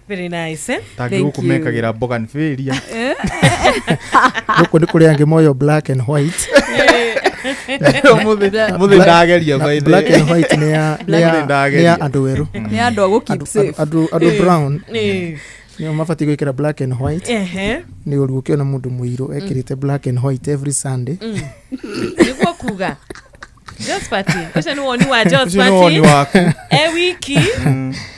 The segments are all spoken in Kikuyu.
Very nice, eh? Tangĩ Thank gũkũ you. mekagĩra bougainvillea. Gũkũ nĩ kũrĩ angĩ moyo black and white. Mũthĩ ndageria Na by the black way. and white nĩ ya nĩ ya Mũthĩ nĩ ndageria. ya andũ erũ. Nĩ andũ a gũ keep Andũ- safe. andũ brown Eh, nĩo mabatiĩ gwĩkĩra black and white. Ehe. Nĩ ũru ũkĩona mũndũ mũirũ ekĩrĩte black and white every Sunday. Nĩguo kuga Josphat, ũcio nĩ woni wa Ũcio nĩ woni Josphat waku. E wiki.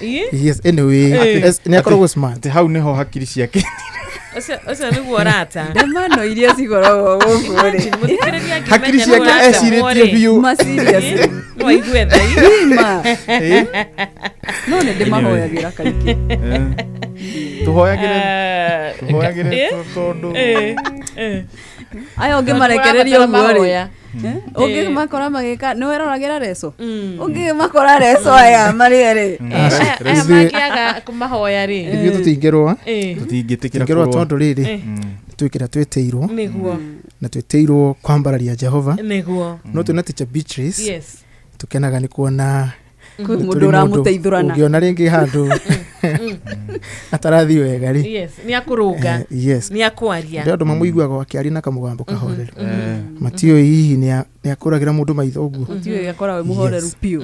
Ĩ? Yes, anyway, Eh. nĩ akoragwo smart. Atĩ hau nĩho hakiri ciake. Ũcio nĩguo ũrata. Ndemano iria cikoragwo gũkũ rĩ. Imagine, mũthikĩrĩria angĩmenya Hakiri nĩ ciake ũratamwo ecirĩtie rĩ. biũ. Ma seriously. No aigue thai. Ima. Eh, No nĩ ndĩmahoyagĩra kaingĩ. eh. Tũhoyagĩre Eh, tũhoyagĩre eh, tondũ eh, eh. Aya ũngĩmarekereria ũguo rĩ. Mahoya. Ũngĩmakora magĩka nĩ weroragĩra reco. Mm. Ũngĩmakora reco aya marĩ erĩ. Eh, aya mangĩaga kũmahoya rĩ. Ithuĩ tũtingĩrũa. Eh, tũtingĩtĩkĩra Tũtingĩrũa kũrũa. tondũ rĩrĩ eh, twĩkĩra twĩtĩirwo nĩguo na twĩtĩirwo kwambararia Jehova. Nĩguo. No twĩna teacher Beatrice Yes. tukenaga nĩ kuona Kwĩ nĩ mũndũ tũrĩ ũramũteithũrana. ũngĩona rĩngĩ handũ atarathiĩ wega rĩ. Yes, nĩ akũrũnga. Eh, yes. Nĩ akwaria. Ndĩ andũ mamũiguaga akĩaria na kamũgambo kahoreru. Eh, Matiũĩ hihi nĩ akũragĩra mũndũ maitho ũguo. Mũtiũĩ akoragwo wĩ mũhoreru Yes. biũ.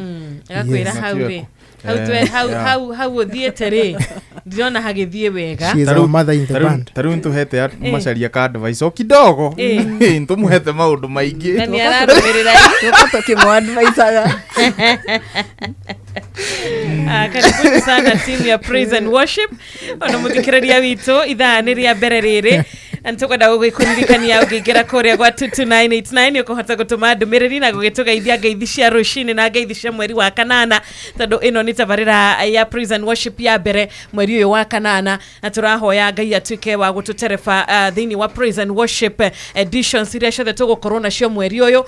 Agakwĩra Yes. hau rĩ. Hau Eh, yeah. hau ũthiĩte rĩ. Ndirona hagĩthiĩ wega. She is our mother in the band. ta rĩu nĩtũhete macaria ka advice o kidogo. Eh. Nĩtũmũhete maũndũ maingĩ. Na nĩ ararũmĩrĩra. Tũka tũkĩmũ-advisaga. Ah, karibuni sana team ya praise and worship ona muthikiriria witũ ithaa nĩ rĩa mbere rĩrĩ na nĩtũkwenda gũgĩkũririkania ũngĩingĩra kũrĩa gwa 22989 nĩ ũkũhota gũtũma ndũmĩrĩri na gũgĩtũgeithia ngeithi cia rũcinĩ na ngeithi cia mweri wa kanana tondũ ĩno nĩ tabarĩra ya praise and worship ya mbere mweri ũyũ wa kanana na tũrahoya Ngai atuĩke wa gũtũtereba thĩinĩ wa praise and worship editions iria ciothe tũgũkorwo nacio mweri ũyũ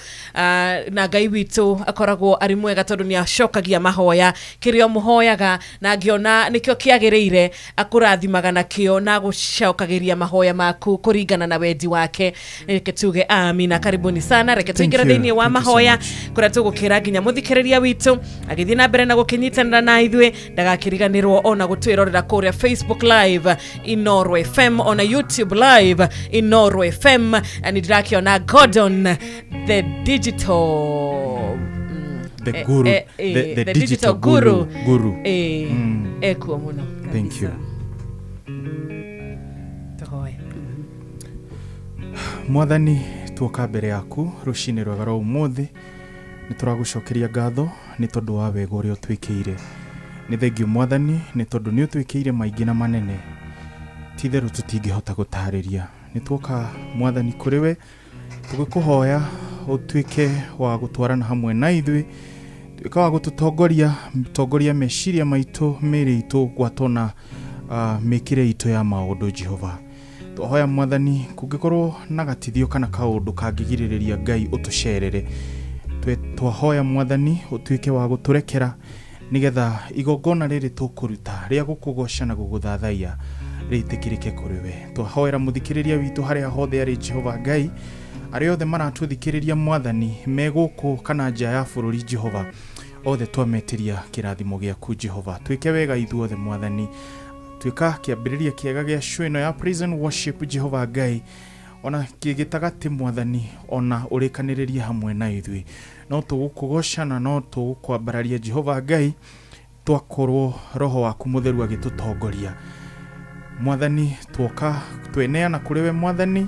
na Ngai witũ akoragwo arĩ mwega tondũ nĩ acokagia mahoya kĩrĩa ũmũhoyaga na angĩona nĩkĩo kĩagĩrĩire akũrathimaga nakĩo na agũcokagĩria mahoya maku kũringana na wendi wake. Reke tuge amina. Karibuni sana. Reke Thank tũingĩre you. thĩinĩ wa Thank you so mahoya much. kũrĩa tũgũkĩra nginya mũthikĩrĩria witũ agĩthiĩ na mbere na gũkĩnyitanĩra na ithuĩ ndagakĩriganĩrwo ona gũtwĩrorera kũrĩa Facebook Live Inoro FM ona YouTube Live Inoro FM. Na nĩ ndĩrakĩona Gordon the digital The guru, the the digital digital guru. guru. Eh, Mm. ekuo mũno. Thank you. Tũhoe. Mwathani, tuoka mbere yaku rũcinĩ rwega rwa ũmũthĩ nĩ tũragũcokeria ngatho nĩ tondũ wa wega ũrĩa ũtwĩkĩire. Nĩ thengio Mwathani nĩ tondũ nĩ ũtwĩkĩire maingĩ na manene ti-itherũ tũtingĩhota gũtarĩria. Nĩ tuoka Mwathani kũrĩ we tũgĩkũhoya ũtuĩke wa gũtwarana hamwe na ithuĩ, tuĩka wa gũtũtongoria, tongoria meciria maitũ, mĩĩrĩ itũ, gwatona mĩkĩre itũ ya maũndũ. Jehova, twahoya Mwathani kũngĩkorwo na gatithio kana kaũndũ kangĩgirĩrĩria Ngai ũtũcerere, twahoya Mwathani ũtuĩke wa gũtũrekera nĩgetha igongona rĩrĩ tũkũruta rĩa gũkũgoca na gũgũthathaiya rĩtĩkĩrĩke kũrĩ we. Twahoera mũthikĩrĩria witũ harĩa hothe arĩ, Jehova Ngai, arĩa othe maratũthikĩrĩria Mwathani me gũkũ kana nja ya bũrũri, Jehova, othe twametĩria kĩrathimo gĩaku. Jehova, twĩke wega ithuothe. Mwathani, tuĩka kĩambĩrĩria kĩega gĩa show ĩno ya praise and worship. Jehova Ngai, ona gĩtagatĩ Mwathani, ona ũrĩkanĩrĩrie hamwe na ithuĩ, no tũgũkũgoca na no tũgũkwambararia. Jehova Ngai, twakorwo roho waku mũtheru agĩtũtongoria. Mwathani, tuoka tweneana kũrĩ we. Mwathani,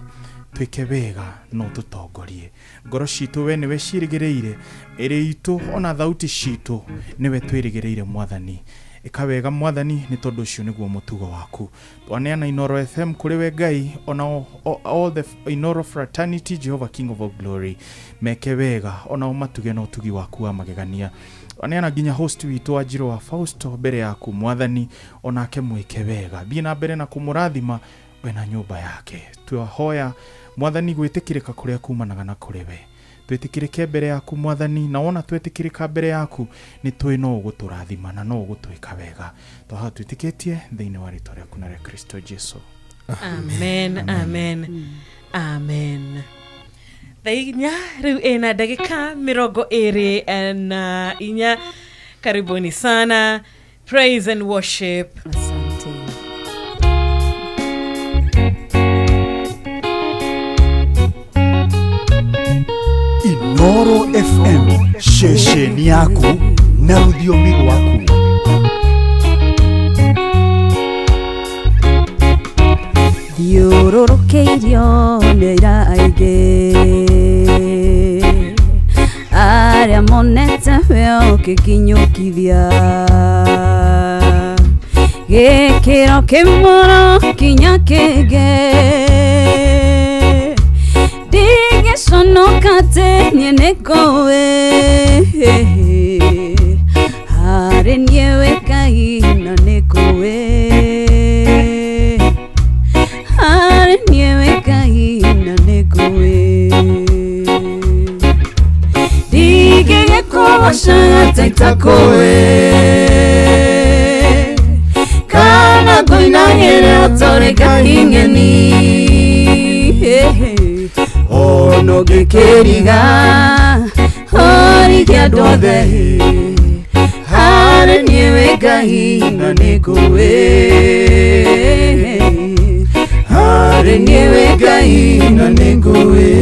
twĩke wega no tũtongorie ngoro citũ, we nĩwe ciĩrĩgĩrĩire, ĩrĩ itũ ona thauti citũ nĩwe twĩrĩgĩrĩire. Mwathani, ĩka wega. Mwathani, nĩ tondũ ũcio nĩguo mũtugo waku. Twaneana Inoro FM kũrĩ we Ngai, ona all the Inoro fraternity. Jehovah King of all glory, meke wega ona ũmatuge na ũtugi waku wa magegania. Twaneana nginya host witũ wa Njiro wa Fausto mbere yaku Mwathani, onake mwĩke wega, thiĩ na mbere na kũmũrathima we na nyũmba yake. Twahoya Mwathani gwĩtĩkĩrĩka kũrĩa kumanaga na kũrĩ we, twĩtĩkĩrĩke mbere yaku Mwathani, na wona twĩtĩkĩrĩka mbere yaku nĩ tũĩ no ũgũtũrathima na no ũgũtwĩka wega. Twahoya twĩtĩkĩtie thĩinĩ wa rĩtwa rĩaku na rĩa Kristo Jesu. Amen, amen, amen. Thaa 4 rĩu ĩna ndagĩka 24. Karibuni sana. Praise and worship. Asante. Inoro FM ceceni yaku na rũthiomi rwaku. Thiũrũrũkĩirio nĩ aira aingĩ arĩa monete we ũkĩkinyũkithia gĩkĩro kĩmwe kinya kĩngĩ ndingĩconoka atĩ niĩ nĩ ngũĩ harĩ niĩ wĩ Ngai na nĩ ngũĩ harĩ niĩ wĩ Ngai na nĩ ngũĩ ndingĩgĩkũgocaga ta itakũĩ kana ngũinagĩre ũtore Ngai ng'eni ono ngĩkĩriga ũrige andũ othe harĩ niĩ wĩ Ngai na nĩ ngũĩ harĩ niĩ wĩ Ngai na nĩ ngũĩ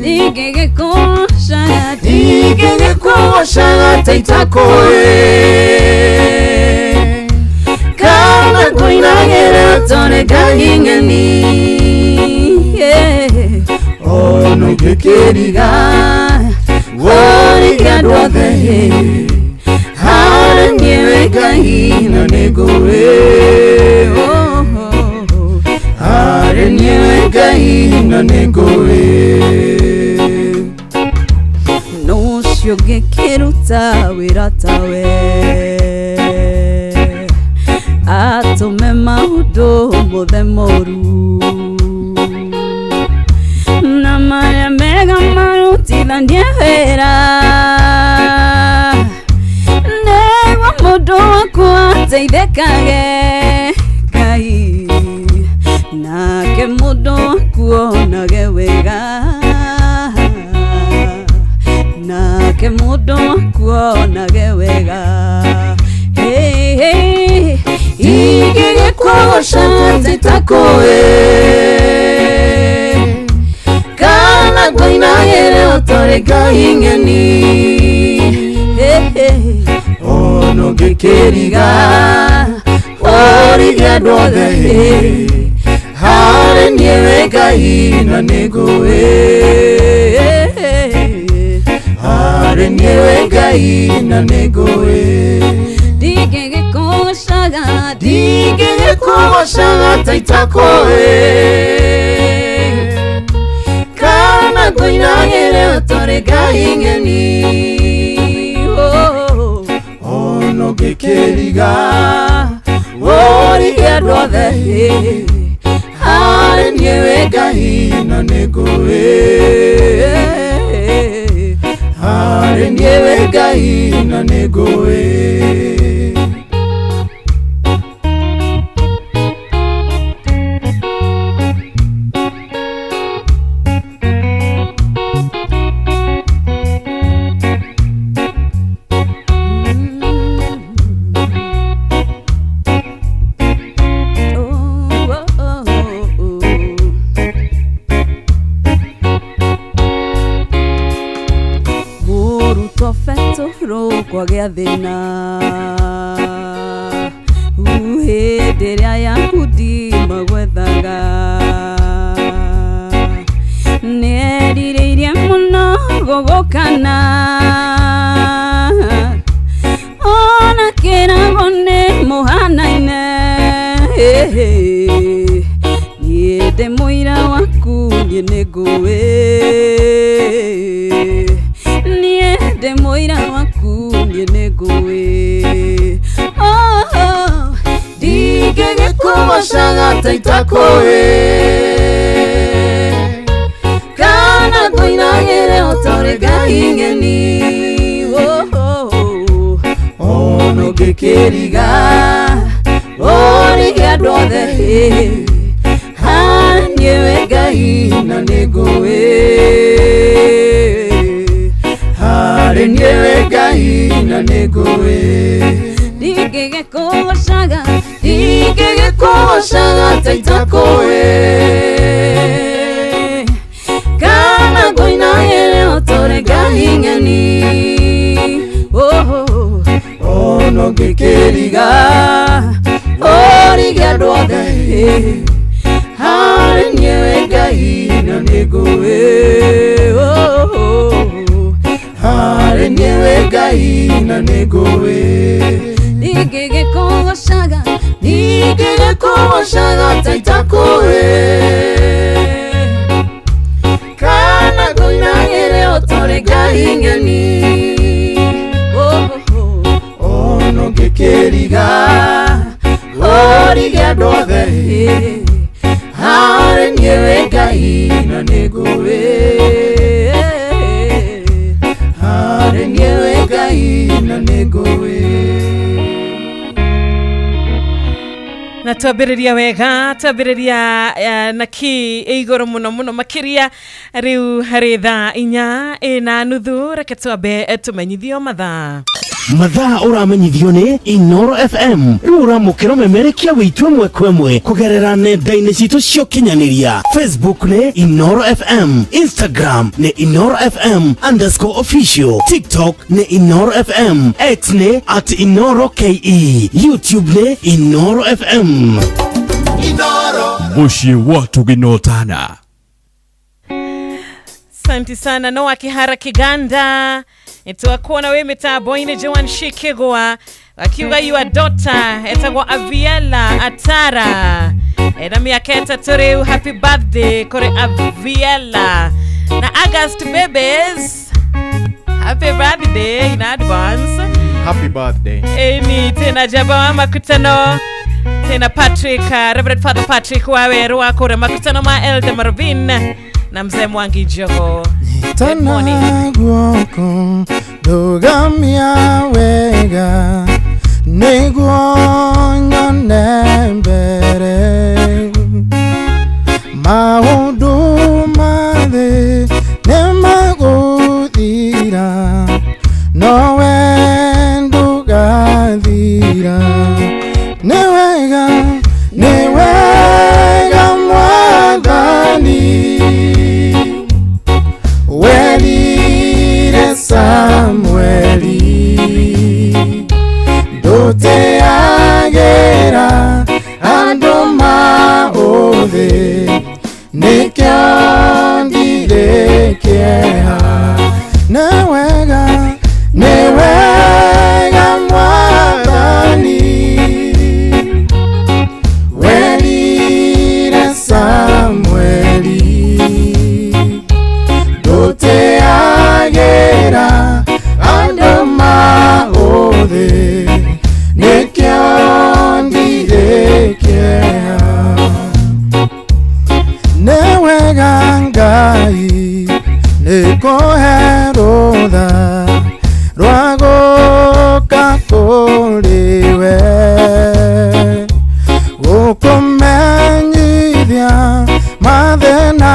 ndingĩgĩkũgocaga Ndingĩgĩkũgocaga ta itakũĩ kana ngũinagĩre ũtore Ngai ng'eni ono ngĩkĩriga ũrige andũ othe harĩ niĩ wĩ Ngai na nĩ ngũĩ harĩ niĩ wĩ Ngai na nĩ ngũĩ Nũcio ngĩkĩruta wĩra tawe atũme maũndũ mothe moru na marĩa mega marutithanie wĩra nĩguo mũndũ waku ateithĩkage Ngai nake mũndũ waku onage wega nake mũndũ waku onage wega. Hey, hey. Ingĩgĩkũgocaga ta itakũĩ kana ngũinagĩre ũtore Ngai ng'eni Hey, hey. ono ngĩkĩriga ũrige andũ othe harĩ niĩ wĩ Ngai na nĩ ngũĩ harĩ niĩ wĩ Ngai na nĩ ngũĩ Ndingĩgĩkũgocaga ndingĩgĩkũgocaga ta itakũĩ kana ngũinagĩre ũtore Ngai ng'eni ono ngĩkĩriga ũrige andũ othe harĩ niĩ wĩ Ngai na nĩ ngũĩ harĩ niĩ wĩ Ngai na nĩ ngũĩ. Mũrutwo Betũrũ kwagĩa thĩna hĩndĩ ĩrĩa Ayahudi magwethaga nĩerirĩirie mũno gũgũkana ona kĩrago nĩ mũhanaine niĩ ndĩ mũira waku niĩ nĩ ngũĩ niĩ ndĩ mũira waku niĩ nĩ ngũĩ Ndingĩgĩkũgocaga ta itakũĩ kana ngũinagĩre ũtore Ngai ng'eni ono ngĩkĩriga ũrige andũ othe harĩ niĩ wĩ Ngai na nĩ ngũĩ harĩ niĩ wĩ Ngai na nĩ ngũĩ Ndingĩgĩkũgocaga ta itakũĩ kana ngũinagĩre ũtũre Ngai ng'eni ono ngĩkĩriga ũrige andũ othe harĩ niĩ wĩ Ngai na nĩngũĩ harĩ niĩ wĩ Ngai na nĩngũĩ ningĩgĩkũgocaga ningĩgĩkũgocaga ta itakũĩ kana ngũinagĩre ũtũre Ngai ng'eni ono ngĩkĩriga ũrige andũ othe harĩ niĩ wĩ Ngai na nĩngũĩ harĩ niĩ wĩ Ngai na nĩngũĩ. Na twambĩrĩria wega twambĩrĩria na ki igũrũ mũno mũno makĩria rĩu harĩ thaa 4:30 reke twambe tũmenyithio mathaa. Mathaa ũramenyithio nĩ Inoro FM rĩu ũramũkĩra memerekia witũ ĩmwe kwa ĩmwe kũgerera nenda-inĩ citũ cia ũkinyanĩria. Facebook nĩ Inoro FM, Instagram nĩ Inoro FM _official, TikTok nĩ Inoro FM, X nĩ @InoroKE, YouTube nĩ Inoro FM. Muciĩ watu ginotana. Asante sana Noah Kihara Kiganda nitwakuona we mitambo-inĩ Joan Shikigwa akiuga your daughter etagwo Aviela Atara ena mĩaka 3 rĩu. Happy birthday kũrĩ Aviela na August babies, happy birthday in advance. Happy birthday. Eni tena jaba wa makutano tena Patrick, Reverend Father Patrick Waweru wa kũrĩa makutano ma Elder Marvin na mzee Mwangi Jogo. Good morning. Tana guoko ndũgamia wega nĩguo nyone mbere maũndũ ma thĩ nĩmagũthira nowe ndũgathira. Nĩ wega nĩ wega Mwathani werire Samueli ndũteagĩra andũ maũthĩ nĩkĩo ndirĩ kĩeha. Nĩ wega nĩ wega Mwathani werire Samueli ndũteagĩra andũ maũthĩ nĩkĩo ndirĩ kĩeha. Nĩ wega Ngai nĩkũhe rũtha rwa gũka kũrĩ we gũkũmenyithia mathĩna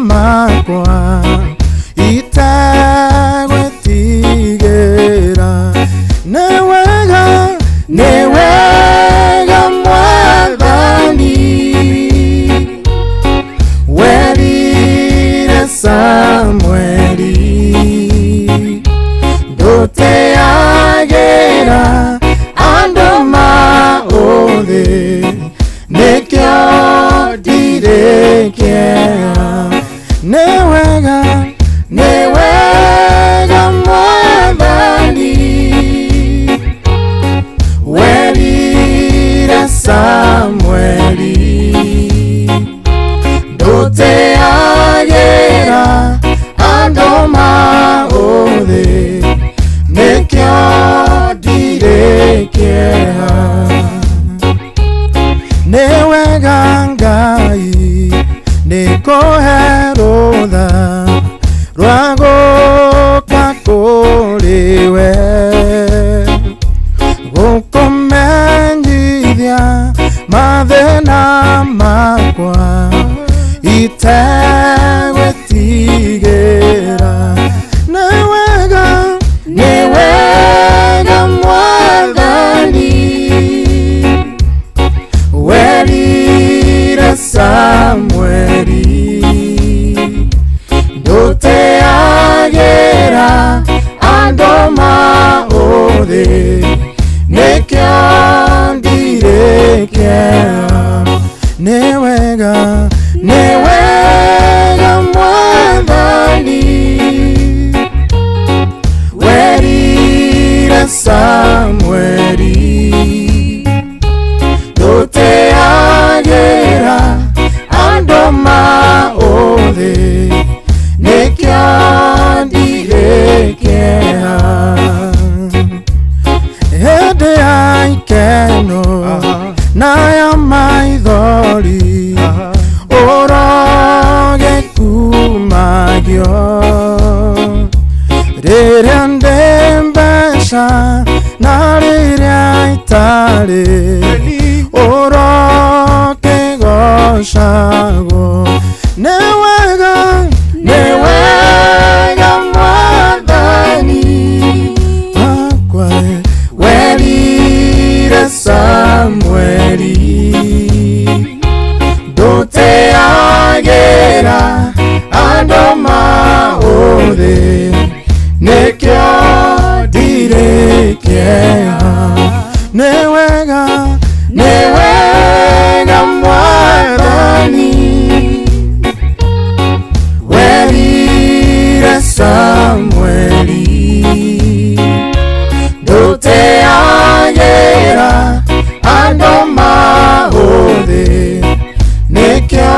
makwa itegwĩtigĩra. Nĩ wega nĩ wega Mwathani werire Samueli ndũteagĩra andũ maũthĩ nĩkĩo ndirĩ kĩeha. Nĩ wega nĩ wega Mwathani werire Samueli ndũteagĩra andũ maũthĩ nĩkĩo ndirĩ kĩeha. Nĩ wega Ngai nĩkũhe rũtha rwa gũka kũrĩ we gũkũmenyithia mathĩna makwa itegwĩtigĩra. Nĩ wega nĩ wega Mwathani werire Na ya maithori Ũrogĩkumagio Rĩrĩa ndĩ mbeca na rĩrĩa itarĩ Ũrokĩgocagwo Nĩ wega, nĩ wega Mwathani wakwa Werire Samueli Ndũteagĩra andũ maũthĩ Nĩkĩo ndirĩ kĩeha Nĩ wega, nĩ wega Mwathani Werire Samueli Ndũteagĩra andũ maũthĩ Nĩkĩo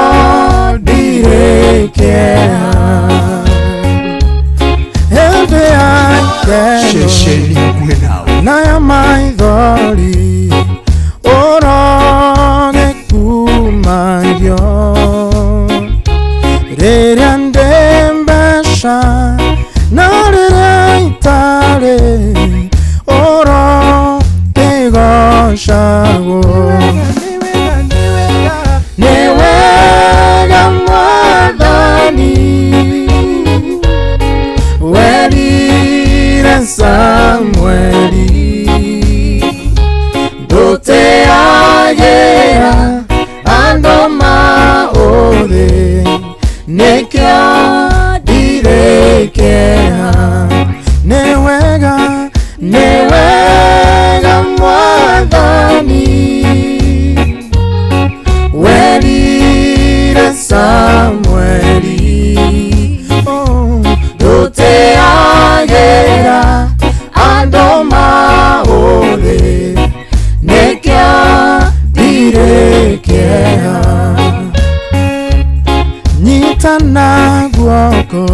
ndirĩ kĩeha Hĩndĩ ya ikeno Ceceni hakuhĩ nawe. Na ya maithori Ũrogĩkumagio Rĩrĩa ndĩ mbeca na rĩrĩa itarĩ Ũrokĩgocagwo Nĩ wega Mwathani Werire Samueli Ndũteagĩra andũ maũthĩ Nĩkĩo ndirĩ kĩeha Nĩ wega, nĩ wega Mwathani Werire Samueli Ndũteagĩra andũ maũthĩ Nĩkĩo ndirĩ kĩeha Nyitana guoko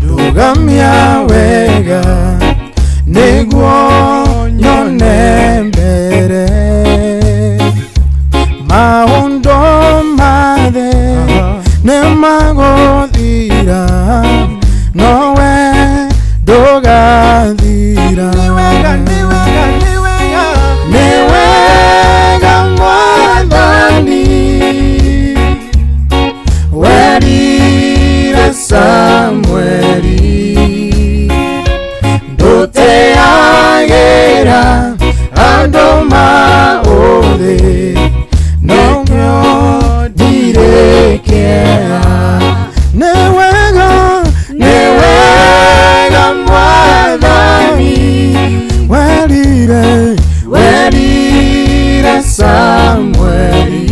Rũgamia wega Nĩguo nyone mbere Maũndũ mathe Nĩmagũthira Nowe ndũgathira Nĩ wega Mwathani Werire Samueli Ndũteagĩra andũ maũthĩ Nĩkĩo ndirĩ kĩeha Nĩ wega, nĩ wega Mwathani Werire, werire Samueli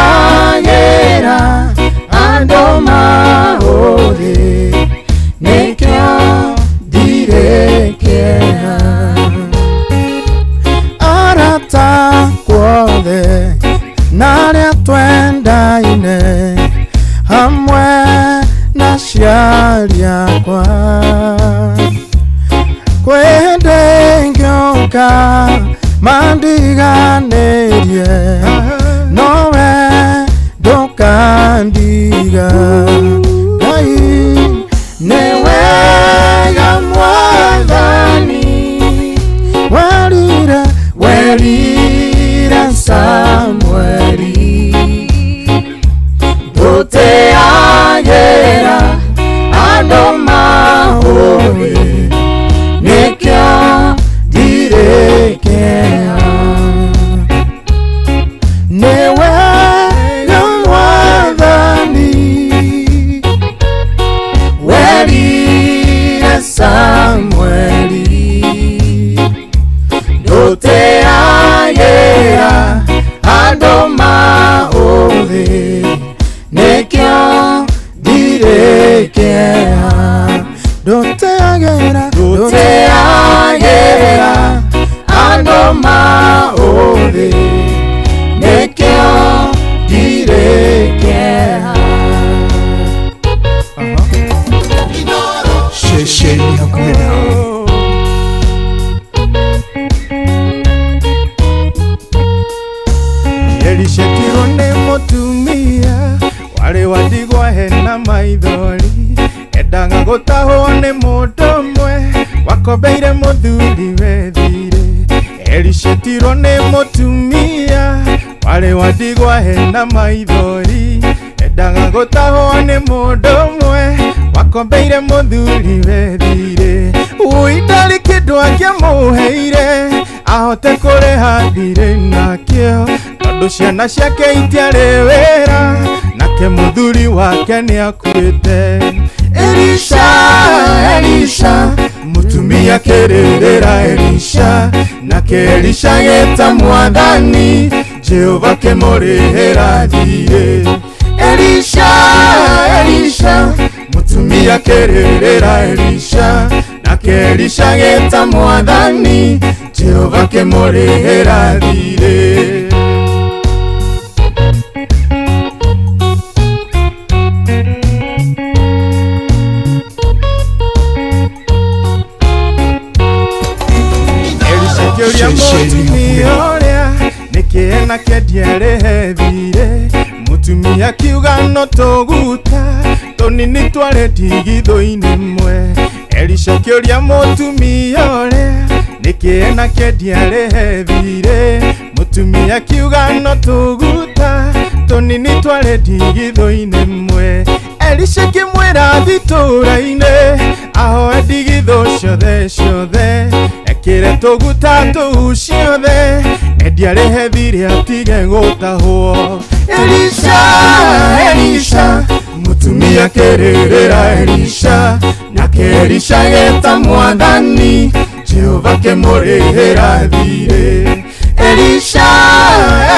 Ndũteagĩra andũ maũthĩ Nĩkĩo ndirĩ kĩeha Arata kuothe na arĩa twendaine Hamwe na aciari akwa Kwĩ hĩndĩ ngĩũka mandiganĩrie Nowe ndũkandiga Ngai nĩ wega Mwathani Werire, werire Samueli Ndũteagĩra andũ maũthĩ Nĩkĩo ndirĩ kĩeha Nĩ wega Mwathani Werire Samueli Ndũteagĩra andũ maũthĩ Nĩkĩo ndirĩ kĩeha Ndũteagĩra, ndũteagĩra andũ maũthĩ Nĩkĩo ndirĩ kĩeha Ceceni hakuhĩ nawe. Elisha tirwo nĩ mũtumia warĩ wa ndigwa hena maithori, endaga gũtahwo nĩ mũndũ ũmwe wakombeire mũthuri we thirĩ. Elisha tirwo nĩ mũtumia warĩ wa ndigwa hena maithori, endaga gũtahwo nĩ mũndũ ũmwe wakombeire mũthuri we thirĩ. Ui ndarĩ kĩndũ angĩamũheire ahote kũrĩha thirĩ nakĩo, tondũ ciana ciake itiarĩ wĩra nake mũthuri wake nĩakuĩte. Elisha, Elisha, mũtumia kĩrĩrĩra Elisha, nake Elisha geta mwathani Jehova kĩmũrĩhĩra thirĩ. Elisha, Elisha, mũtumia kĩrĩrĩra Elisha, nake Elisha geta mwathani Jehova kĩmũrĩhĩra thirĩ. Elisha kĩũria mũtumia ũrĩa nĩkĩĩ nake ndiarĩhe thirĩ, mũtumia akiuga no tũguta tũnini twarĩ ndigithũ-inĩ ĩmwe. Elisha kĩũria mũtumia ũrĩa nĩkĩĩ nake ndiarĩhe thirĩ, mũtumia akiuga no tũguta tũnini twarĩ ndigithũ-inĩ ĩmwe. Elisha kĩmwĩra thitũra-inĩ ahoe ndigithũ ciothe ciothe, ekĩre tũguta tũu ciothe, endiarĩhe thirĩ atige gũtahwo. Elisha, Elisha, mũtumia kĩrĩrĩra Elisha, nake Elisha geta mwathani Jehova kĩmũrĩhĩra thirĩ. Elisha,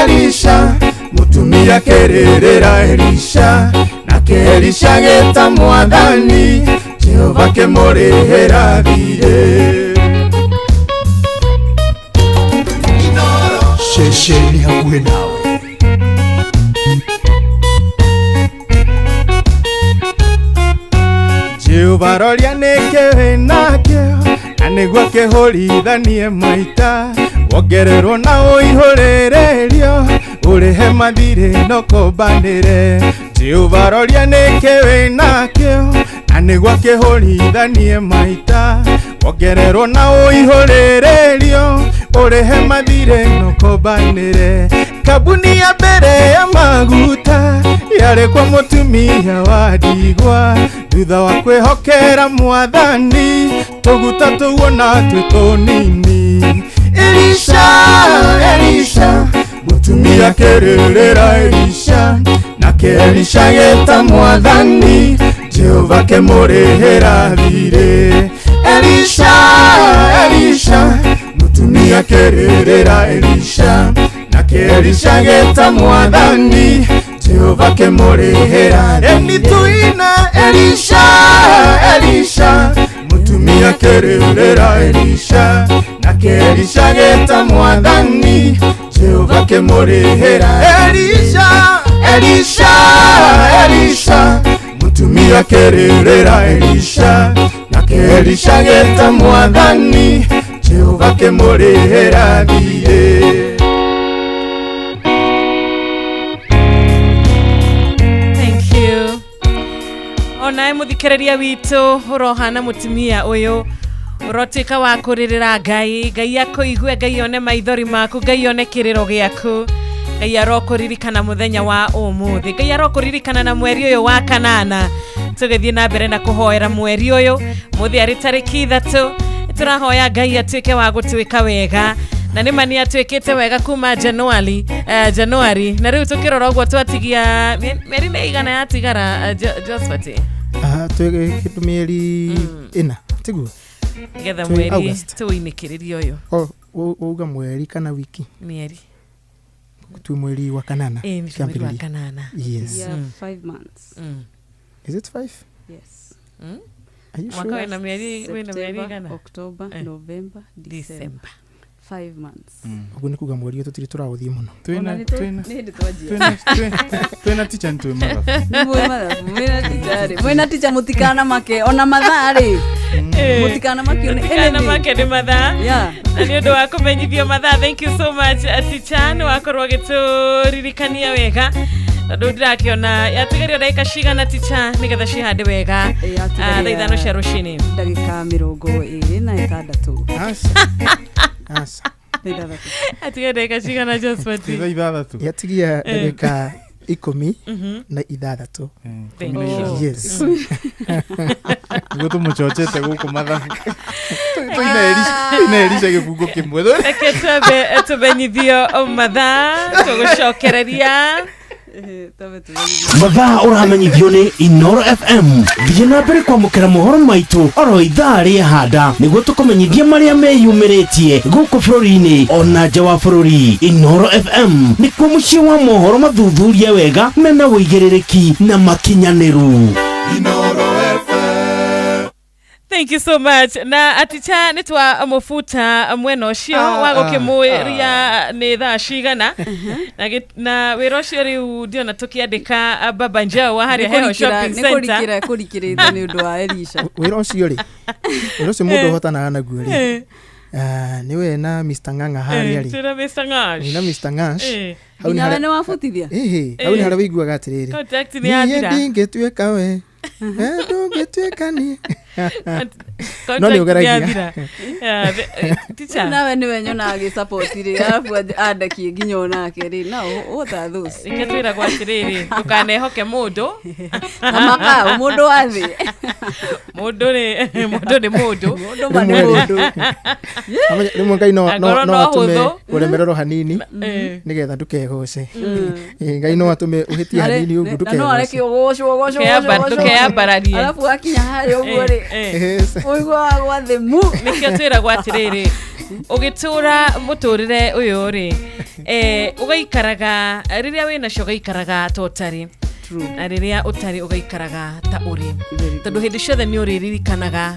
Elisha, mũtumia kĩrĩrĩra Elisha, nake Elisha geta mwathani Jehova kĩmũrĩhĩra thirĩ. Ceceni hakuhĩ nawe. Jehova roria nĩkĩ wĩnakĩo na nĩguo kĩhũrithanie maita, wongererwo na ũihũrĩrĩrio ũrĩhe mathirĩ no kũmbanĩre. Jehova roria nĩkĩ wĩnakĩo na nĩguo kĩhũrithanie maita, wongererwo na ũihũrĩrĩrio ũrĩhe mathirĩ no kũmbanĩre. Kambuni ya mbere ya maguta yarĩ kwa mũtumia wa ndigwa, thutha wa kwĩhokera mwathani tũguta tũu ona twĩ tũnini. Elisha, Elisha, mũtumia kĩrĩrĩra Elisha, nake Elisha geta mwathani Jehova kĩmũrĩhĩra thirĩ. Elisha, Elisha, mũtumia kĩrĩrĩra Elisha, nake Elisha geta mwathani Jehova kĩmũrĩhĩra. Eni tuine Elisha, Elisha, mũtumia kĩrĩrĩra Elisha, nake Elisha geta mwathani Jehova kĩmũrĩhĩra. Elisha, Elisha, Elisha, mũtumia kĩrĩrĩra Elisha, nake Elisha geta mwathani Jehova kĩmũrĩhĩra thirĩ. Thank you. Onae mũthikĩrĩria witũ ũrohana mũtumia ũyũ ũrotuĩka wa kũrĩrĩra Ngai, Ngai akũigue, Ngai one maithori maku, Ngai one kĩrĩro gĩaku, Ngai arokũririkana mũthenya wa ũmũthĩ, Ngai arokũririkana na mweri ũyũ wa kanana. Tũgĩthiĩ na mbere na kũhoera mweri ũyũ mũthĩ arĩ tarĩki 3, tũrahoya Ngai atuĩke wa gũtuĩka wega, na nĩ ma nĩ atuĩkĩte wega kuma Januari, na rĩu tũkĩrora ũguo twatigia mĩeri nĩ igana yatigara, Josphat? Twĩ kĩndũ mĩeri 4 tiguo, nĩgetha mweri tũinĩkĩrĩrie ũyũ. Wauga mweri kana wiki? Mĩeri. Twĩ mweri wa kanana. Mweri wa kanana. Yes. Yeah, 5 months. Is it 5? Yes. Are you sure? Mwaka wĩna mĩeri igana? October, November, December. 5 months. Ũguo nĩ kuga mweri ũyũ tũtirĩ tũraũthiĩ mũno. Twĩna Ona nĩ twĩna nĩ hĩndĩ twanjia. Twĩna teacher nĩ twĩ mathabu. Nĩ mwĩ mathabu, mwĩna teacher rĩ, mwĩna teacher, mũtikana make ona mathaa rĩ, mũtikana makio nĩ Mũtikana anything. make nĩ mathaa. Na nĩ ũndũ wa kũmenyithio mathaa, thank you so much, teacher, nĩ wakorwo ũgĩtũririkania wega, tondũ ndĩrakĩona yatigario ndagĩka cigana, teacher, nĩgetha cihande wega? Ĩ, yatigaria Thaa 5 cia rũcinĩ. Ndagĩka 26. Aca, aca. Na ithathatũ. Atiga ndagĩka cigana, Josphat? Thaa 6. Yatigia ndagĩka 16. Thank 16. you. Yes. Nĩguo tũmũchochete gũkũ mathabu twĩna Elisha gĩbungo kĩmwe. Reke twambe tũmenyithio mathaa, tũgũcokereria. Twambe tũmenyithio. Mathaa ũramenyithio nĩ Inoro FM. Thiĩ na mbere kwamũkĩra mohoro maitũ oro ithaa rĩahanda nĩguo tũkũmenyithie marĩa meyumĩrĩtie gũkũ bũrũri-inĩ ona nja wa bũrũri. Inoro FM nĩkuo mũciĩ wa mohoro mathuthurie wega, mena ũigĩrĩrĩki na makinyanĩru. Thank you so much. Na aticha nĩ twa mũbuta mwena ũcio wa gũkĩmũria nĩ thaa cigana na wĩra ũcio rĩu ndiona tũkĩandĩka baba njao wa harĩa Heho Shopping Nĩ Center. kũrikĩra kũrikĩrĩte nĩ ũndũ wa Elisha. Wĩra ũcio rĩ, wĩra ũcio mũndũ ũhotanaga naguo rĩ, nĩ we na Mr Ng'ang'a harĩa rĩ. Twĩna Mr Ngash. Wĩ na Mr Ngash. Hau nĩ Nginya we harĩa nĩ wabutithia. ĩhĩ, hau nĩ harĩa wĩiguaga atĩrĩrĩ, Contact nĩ niĩ yathira. ndingĩtuĩka we. Ndũngĩtuĩka niĩ. Contact No nĩ ũgeragia. yathira. Yeah, teacher. Nawe nĩwe nyonaga agĩsupport rĩ, arabu andekie nginya onake rĩ, now what are those? Reke twĩragwo atĩrĩrĩ, ndũkanehoke mũndũ. Na makau mũndũ wa thĩ. Mũndũ nĩ mũndũ nĩ mũndũ. Mũndũ ma nĩ mũndũ. Amenya, rĩmwe Ngai no Angorwo no no atũme hũthũ. ũremererwo hanini nĩgetha ndũkegoce. Ngai no atũme ũhĩtie hanini ũguo Na no areke ndũkegoce. ũgocwo ũgocwo ũgocwo, ũgocwo. Ndũkeyambararie. Arabu wakinya harĩa ũguo rĩ, ũiguaga gwa thĩ mu. Nĩkĩo twĩragwo atĩrĩrĩ, ũgĩtũra mũtũrĩre ũyũ rĩ, ũgaikaraga rĩrĩa wĩ nacio ũgaikaraga ta ũtarĩ, na rĩrĩa ũtarĩ ũgaikaraga ta ũrĩ, tondũ hĩndĩ ciothe nĩ ũrĩririkanaga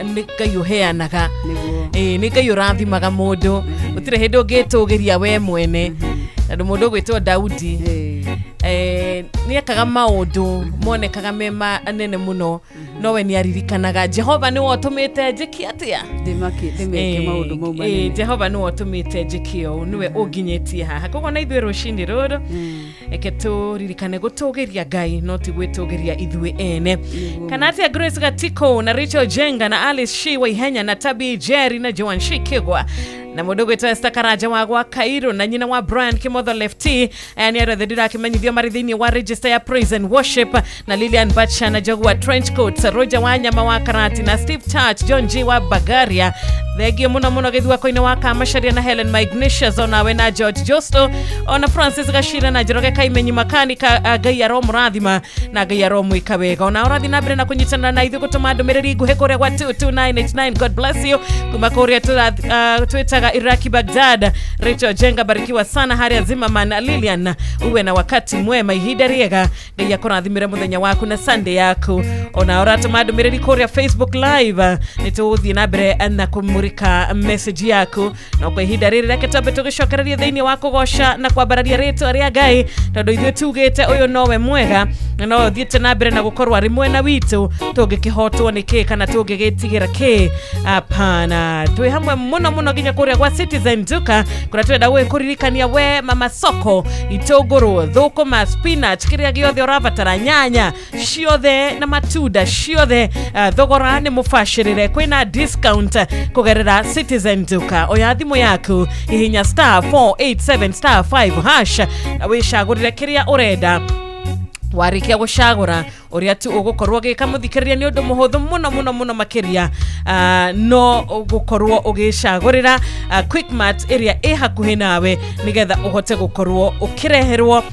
nĩ Ngai ũheanaga. Nĩguo. Nĩ Ngai ũrathimaga mũndũ, gũtirĩ hĩndĩ ũngĩtũgĩria we mwene, tondũ mũndũ ũgwĩtwo Daudi nĩ ekaga maũndũ monekaga me manene mũno, no we nĩ aririkanaga Jehova nĩwe ũtũmĩte njĩke atĩa. Ndĩmeke maũndũ mau manene. Jehova nĩwe ũtũmĩte njĩke ũũ, nĩwe ũnginyĩtie haha. Koguo na ithuĩ rũcinĩ rũrũ reke tũririkane gũtũgĩria Ngai, no ti gwĩtũgĩria ithuĩ ene. Kana atĩa? Grace Gatiko na Rachel Jenga na Alice Shi wa Ihenya na Tabi Jerry na Joan Shikigwa na mũndũ gwĩtwo Esther Karanja wa gwa Kairo na nyina wa Brian Kimotho Lefty. Aya nĩ arĩa othe ndĩrakĩmenyithio marĩ thĩinĩ wa register ya praise and worship, na Lilian Bacha na Jogu wa trench coats, Roger wa nyama wa Karati na Steve Church, John G wa Bagaria, thengio mũno mũno gĩthuako-inĩ wa Kamacaria na Helen Magnatius, onawe na George Josto, ona Francis Gashira na Njoroge Kaimenyi makanika. Ngai aromũrathima na Ngai aromwĩka wega. Ona ũrathiĩ na mbere na kũnyitanĩra na ithuĩ gũtũma ndũmĩrĩri nguhĩ kũrĩa gwa 22989. God bless you. Kuma kũrĩa twĩtaga Iraki Baghdad, Rachel Jenga, barikiwa sana harĩa Zimmerman. Lilian, uwe na wakati mwema, ihinda rĩega, Ngai akũrathimĩre mũthenya waku na Sunday yaku. Ona ũratũma ndũmĩrĩri kũrĩa Facebook Live, nĩ tũgũthiĩ na mbere na kũmũrĩka message yaku. No kwa ihinda rĩrĩ reke twambe tũgĩcokererie thĩinĩ wa kũgoca na kwambararia rĩtwa rĩa Ngai, tondũ ithuĩ tugĩte ũyũ nowe mwega na nowe ũthiĩte na mbere na gũkorwo arĩ mwena witũ. Tũngĩkĩhotwo nĩ kĩ kana tũngĩgĩtigĩra kĩ? Hapana, twĩ hamwe mũno mũno nginya kũrĩa gwa Citizen Duka, kũrĩa twenda gwĩkũririkania we mama soko, itũngũrũ, thũkũma, spinach, kĩrĩa gĩothe ũrabatara, nyanya ciothe na matunda ciothe, thogora nĩ mũbacĩrĩre, kwĩna discount kũgerera Citizen Duka. Oya thimũ yaku, hihinya *487*5# na wĩcagũrĩre kĩrĩa ũrenda. Warĩkia gũcagũra, ũrĩa tu ũgũkorwo ũgĩka, mũthikĩrĩria, nĩ ũndũ mũhũthũ mũno mũno mũno makĩria, no gũkorwo ũgĩcagũrĩra Quickmart ĩrĩa ĩ hakuhĩ nawe, nĩgetha ũhote gũkorwo ũkĩreherwo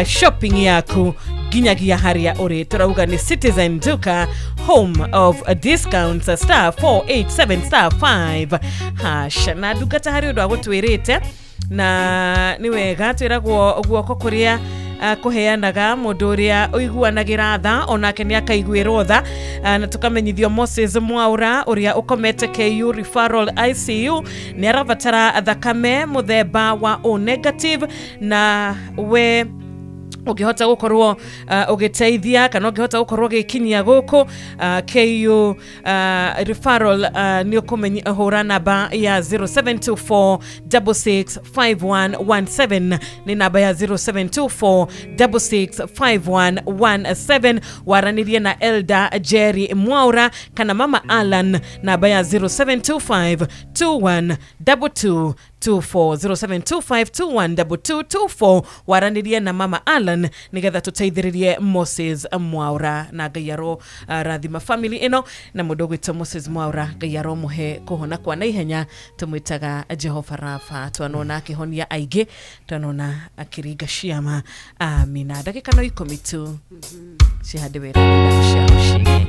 shopping yaku nginyagia harĩa ũrĩ. Tũrauga nĩ Citizen Duka, home of discounts, *487*5#. Na ndungata harĩ ũndũ agũtwĩrĩte na nĩ wega twĩragwo guoko kũrĩa Kũheanaga mũndũ ũrĩa ũiguanagĩra tha onake nĩ akaiguĩrwo tha. Na tũkamenyithio Moses Mwaura ũrĩa ũkomete KU Referral ICU nĩ arabatara thakame mũthemba wa O negative, na we ũngĩhota gũkorwo ũgĩteithia kana ũngĩhota gũkorwo ũgĩkinyia gũkũ KU referral, nĩ ũkũhũra namba ya 0724 665117, nĩ namba ya 0724 665117. Waranĩrie na Elder Jerry Mwaura kana Mama Alan, namba ya 0725 21 22 24, 0725212224. Waranĩrie na Mama Alan nĩgetha tũteithĩrĩrie Moses Mwaura, na Ngai aro rathima family ĩno na mũndũ ũgwĩtwo Moses Mwaura. Ngai aromũhe kũhona kwa naihenya. Tũmwĩtaga Jehova Rafa, twanona akĩhonia aingĩ, twanona akĩringa ciama. Amina. Ndagĩka no 10 tu cihande wĩra cia rũcinĩ.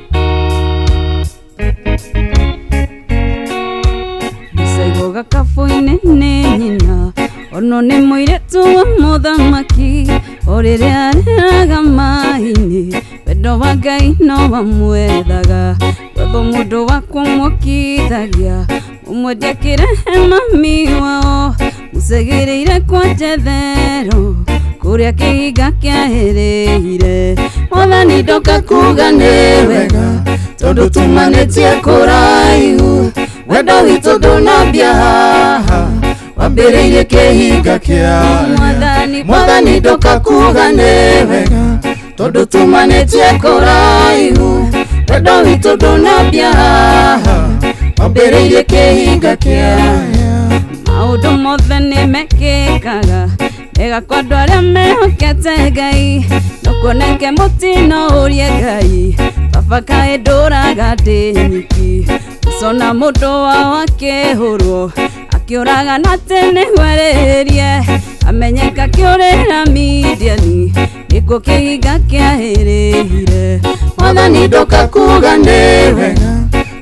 Gĩcaigo gakabu-inĩ nĩ nyina ono nĩ mũirĩtu wa mũthamaki, o rĩrĩa arĩraga maĩ-inĩ wendo wa Ngai no wamwethaga. Wetho mũndũ wa kũmũkithagia ũmwendia kĩrehe mami wao, mũcegĩrĩire kwa Jethero kũrĩa kĩhinga kĩahĩrĩire. Mwathani ndoka kuga nĩ wega tondũ tumanĩtie kũraihu, wendo witũ ndũnambia haha wambĩrĩirie kĩhinga kĩa. Mwathani, Mwathani ndoka kuga nĩ wega tondũ tumanĩtie kũraihu, wendo witũ ndũnambia haha wambĩrĩirie kĩhinga kĩa. Maũndũ mothe nĩ mekĩkaga mega kwa andũ arĩa mehokete Ngai, no kuoneke mũtino ũrie Ngai baba kaĩ ndũraga ndĩ nyiki. Ũcona mũndũ wao akĩhũrwo akĩũraga na tene gwerĩrie, amenyeka kĩũrĩra Midiani nĩkuo kĩhinga kĩahĩrĩire. Mwathani ndoka kuga nĩ wega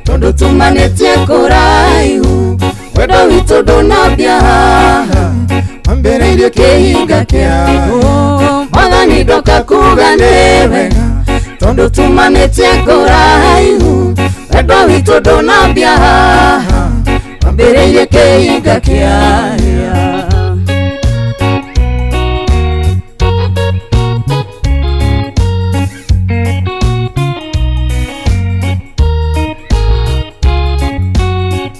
tondũ tumanĩtie kũraihu, wendo witũ ndũnambia haha wambĩrĩirie kĩhinga kĩa. Mwathani ndoka kuga nĩ wega tondũ tumanĩtie kũraihu, wendo witũ ndũnambia haha wambĩrĩirie kĩhinga kĩa.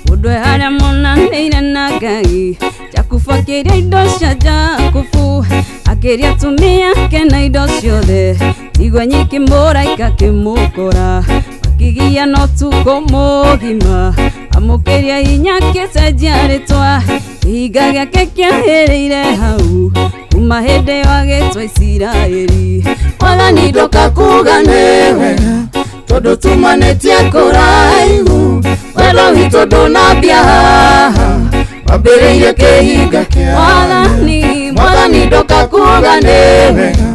Mũndũ e harĩa monanĩire na Ngai, Jakubu akĩrĩa indo cia Jakubu, akĩrĩa atumia ake na indo ciothe, tigwe nyiki mũraika akĩmũkora, makĩgia no ũtukũ mũgima, amũkĩria hinya akĩcenjia rĩtwa, kĩhinga gĩake kĩahĩrĩire hau kuma hĩndĩ ĩyo agĩtwo Isiraeli. Mwathani ndoka kuga nĩ wega tondũ tumanĩtie kũraihu, wendo witũ ndũnambia haha wambĩrĩirie kĩhinga kĩa. Mwathani, Mwathani ndoka kuga nĩ wega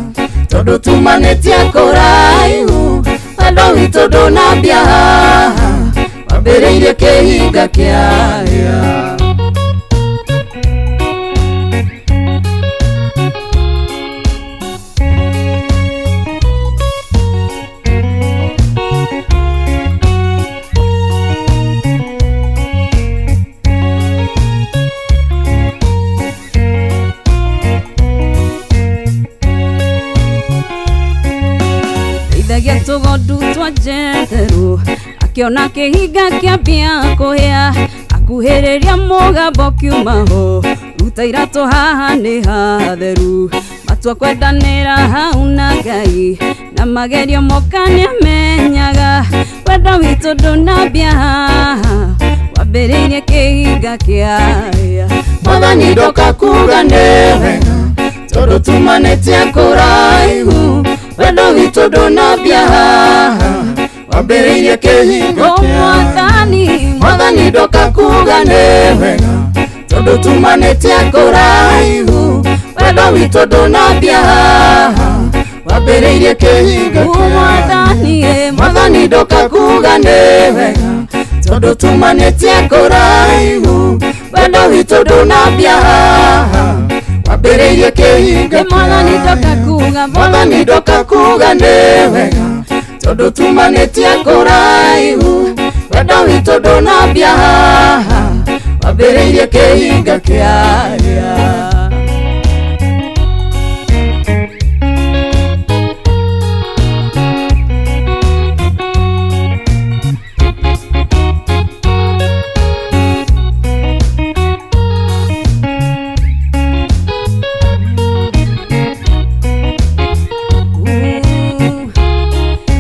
tondũ tumanĩtie kũraihu, wendo witũ ndũnambia haha wambĩrĩirie kĩhinga kĩa. Ithagia tũgondu twa Jethero akĩona kĩhinga kĩambia kũhĩa, akuhĩrĩria mũgambo kiuma ho, ruta iratũ haha nĩ hatheru. Matua kwendanĩra hau na Ngai na magerio moka nĩamenyaga, wendo witũ ndũnambia haha wambĩrĩirie kĩhinga kĩa. Mwathani ndoka kuga nĩ wega tondũ tumanĩtie kũraihu, wendo witũ ndũnambia haha wambĩrĩirie kĩhinga O kĩa. Mwathani, Mwathani ndoka kuga nĩ wega tondũ tumanĩtie kũraihu, wendo witũ ndũnambia haha wambĩrĩirie kĩhinga O kĩa. Mwathani, Mwathani ndoka kuga nĩ wega tondũ tumanĩtie kũraihu, wendo witũ ndũnambia haha wambĩrĩirie kĩhinga. kĩhinga. Mwathani ndoka kuga, Mwathani ndoka kuga nĩ wega, tondũ tumanĩtie kũraihu, wendo witũ ndũnambia haha, wambĩrĩirie kĩhinga kĩarĩa.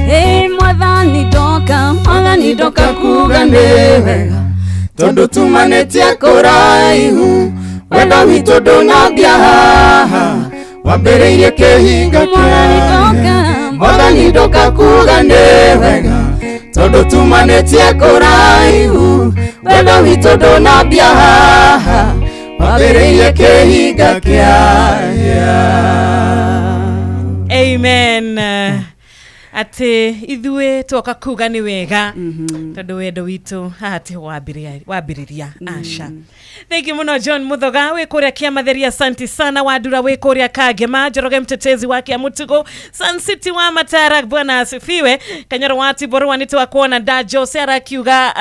Hey, Mwathani ndoka, Mwathani ndoka kuga nĩ wega, tondũ tumanĩtie kũraihu, wendo witũ ndũnambia haha, wambĩrĩirie kĩhinga kĩarĩa. Mwathani ndoka kuga nĩ wega, tondũ tumanĩtie kũraihu, wendo witũ ndũnambia haha, wambĩrĩirie kĩhinga kĩarĩa. Amen. Atĩ ithuĩ twoka kuga nĩ wega, tondũ wendo witũ haha tiho wambĩrĩria aca. Thank you muno John Muthoga wĩ kũrĩa Kĩamatheri, asanti sana. Wandura wĩ kũrĩa Kangema, Njoroge mtetezi wa Kĩamutugo, Sun City wa Matara, bwana asifiwe. Kanyoro wa Tiborwa nĩ twakuona. Da Jose arakiuga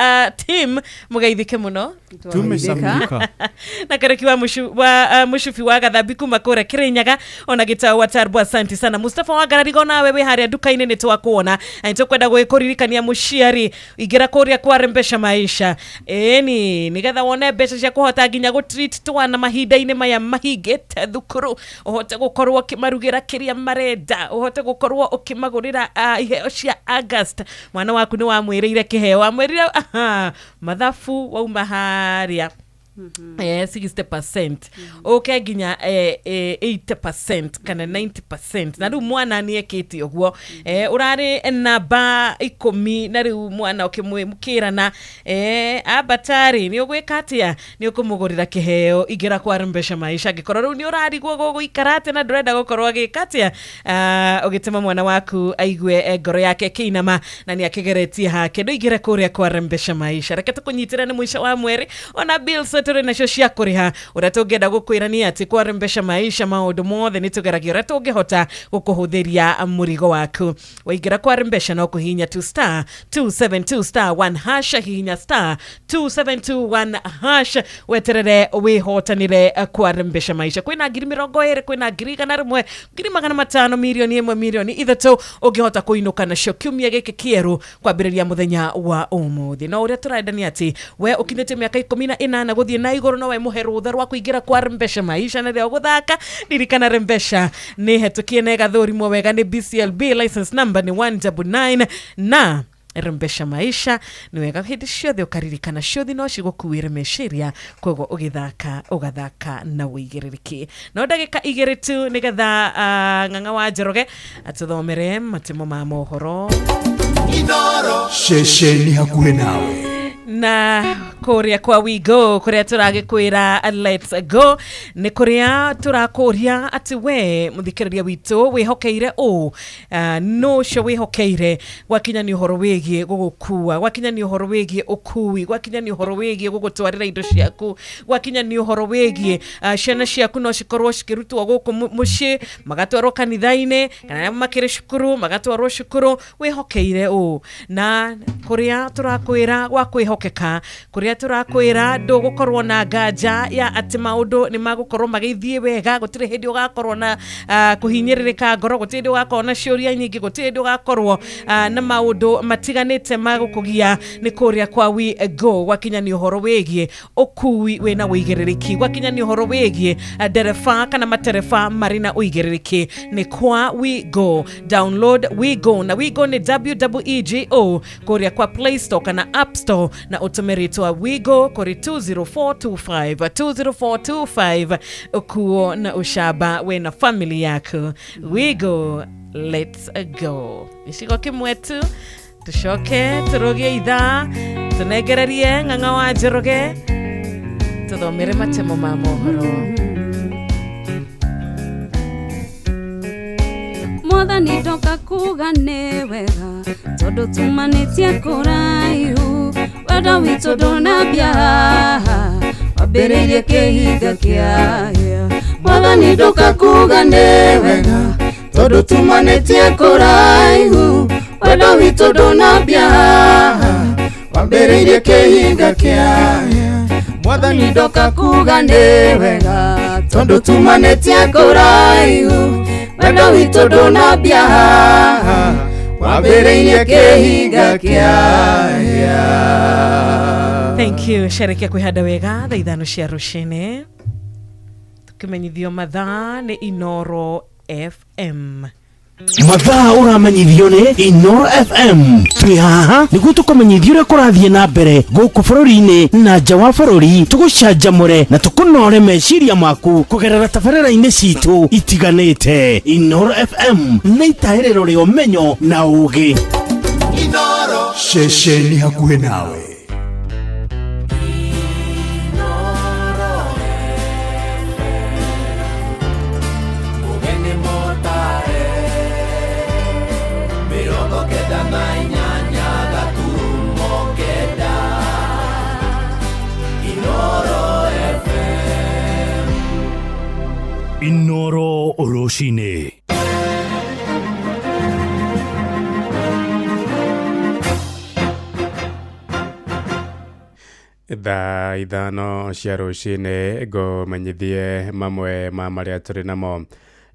team mũgeithĩke mũno. Tumesalimika. Na Kareki wa Mushufi wa Gathambi kuma kũrĩa Kirinyaga, ona Gĩtau wa Tarbo, asanti sana. Mustafa wa Ngararigo nawe wĩ harĩa nduka-inĩ nĩ twakuona, na nĩtũkwenda gwĩkũririkania mũciari ingĩra kũrĩa kwa Mbeca Maisha, ĩni nĩgetha wone mbeca cia kũhota nginya gũ treat twana mahinda-inĩ maya mahingĩte thukuru, ũhote gũkorwo ũkĩmarugĩra kĩrĩa marenda, ũhote gũkorwo ũkĩmagũrĩra iheo cia August. Mwana waku nĩ wamwĩrĩire kĩheo, wamwĩrire aha, mathabu wauma harĩa 60% ũke nginya 80% kana 90%, na rĩu mwana nĩ ekĩte ũguo. Ũrarĩ namba 10 na rĩu mwana ũkĩmũkĩrana ambatarĩ nĩ ũgwĩka atĩa, nĩ ũkũmũgũrĩra kĩheo. Ingĩra kwa Mbeca Maisha angĩkorwo rĩu nĩ ũrarigwo gũgũikara atĩa na ndũrenda gũkorwo agĩka atĩa, ũgĩtũma mwana waku aigue ngoro yake ĩkĩinama na nĩ akĩgeretie hake, ndũingĩre kũrĩa kwa Mbeca Maisha. Reke tũkũnyitĩre nĩ mũico wa mweri, ona bills tũrĩ nacio cia kũrĩha. Ũrĩa tũngĩenda gũkwĩra nĩ atĩ kwa Mbeca Maisha maũndũ mothe nĩ tũgeragia ũrĩa tũngĩhota gũkũhũthĩria mũrigo waku. Waingĩra kwa Mbeca no kũhihinya tu star 272 star 1 hash, hihinya star 2721 hash, weterere wĩhotanĩre kwa Mbeca Maisha. Kwĩna 20,000, kwĩna 100,000, 500,000, 1,000,000, 3,000,000 ũngĩhota kũinũka nacio kiumia gĩkĩ kĩerũ kwambĩrĩria mũthenya wa ũmũthĩ. No ũrĩa tũrenda nĩ atĩ we ũkinyĩtie mĩaka 18 gũthiĩ na igũrũ, no we mũhe rũtha rwa kũingĩra kwa Mbeca Maisha na rĩrĩa ũgũthaka ririkana Mbeca nĩ hetũkie na ĩgathũrimwo wega nĩ BCLB, license number nĩ 199, na Mbeca Maisha nĩ wega hĩndĩ ciothe ũkaririkana ciothe no cigũkuĩre meciria, koguo ũgĩthaka ũgathaka na ũigĩrĩrĩki. No ndagĩka 2 tu nĩgetha Ng'ang'a wa Njoroge atũthomere matemo ma mohoro. Ceceni hakuhĩ nawe. Na kũrĩa kwa We Go, kũrĩa tũragĩkwĩra let's go, nĩ kũrĩa tũrakũria atĩ we mũthikĩrĩria witũ wĩhokeire ũ, no ũcio wĩhokeire gwakinya nĩ ũhoro wĩgiĩ gũgũkua, gwakinya nĩ ũhoro wĩgiĩ ũkui, gwakinya nĩ ũhoro wĩgiĩ gũgũtwarĩra indo ciaku, gwakinya nĩ ũhoro wĩgiĩ ciana ciaku no cikorwo cikĩrutwo gũkũ mũciĩ magatwarwo kanitha-inĩ, kana makĩrĩ cukuru magatwarwo cukuru, wĩhokeire ũ. Na kũrĩa tũrakwĩra gwa kwĩhokeka, kũrĩa tũrakwĩra ndũgũkorwo na nganja ya atĩ maũndũ nĩ magũkorwo magĩthiĩ wega, gũtirĩ hĩndĩ ũgakorwo na kũhinyĩrĩrĩka ngoro, gũtirĩ hĩndĩ ũgakorwo na ciũria nyingĩ, gũtirĩ hĩndĩ ũgakorwo na maũndũ matiganĩte ma gũkũgia, nĩ kũrĩa kwa We Go. Gwakinya nĩ ũhoro wĩgiĩ ũkui wĩna ũigĩrĩrĩki, gwakinya nĩ ũhoro wĩgiĩ ndereba kana matereba marĩ na ũigĩrĩrĩki, nĩ kwa We Go. Download We Go, na We Go nĩ WEEGO kũrĩa kwa Play Store kana App Store, na ũtũme rĩtwa We Go kũrĩ 20425 20425, ũkuo na ũcamba wĩna family yaku. We Go, let's go. Gĩcigo kĩmwe tu tũcoke tũrũgie ithaa, tũnengererie Ng'ang'a wa Njoroge tũthomere matemo ma mohoro. Mwathani ndoka kuga nĩ wega, tondũ tumanĩtie kũraihu, wendo witũ ndũnambia haha, wambĩrĩirie kĩhinga kĩahĩa. Mwathani ndoka kuga nĩ wega tondũ tumanĩtie kũraihu wendo witũ ndũnambia haha wambĩrĩirie kĩhinga kĩa Mwathani ndoka kuga nĩ wega tondũ tumanĩtie kũraihu wendo witũ ndũnambia haha wambĩrĩirie kĩhinga kĩa. Thank you. Sherekia kwihanda wega thaa 5 cia rũcinĩ tukimenyithio mathaa nĩ Inoro FM. Mathaa ũramenyithio nĩ Inoro FM. Twĩ haha nĩguo tũkũmenyithia ũrĩa kũrathiĩ na mbere gũkũ bũrũri-inĩ na nja wa bũrũri, tũgũcanjamũre na tũkũnore meciria maku kũgerera tabarĩra-inĩ citũ itiganĩte. Inoro FM nĩ itahĩrĩro rĩa ũmenyo na ũgĩ. Inoro ceceni hakuhĩ nawe. Inoro rũcinĩ. Thaa 5 cia rũcinĩ ngũmenyithie mamwe ma marĩa tũrĩ namo.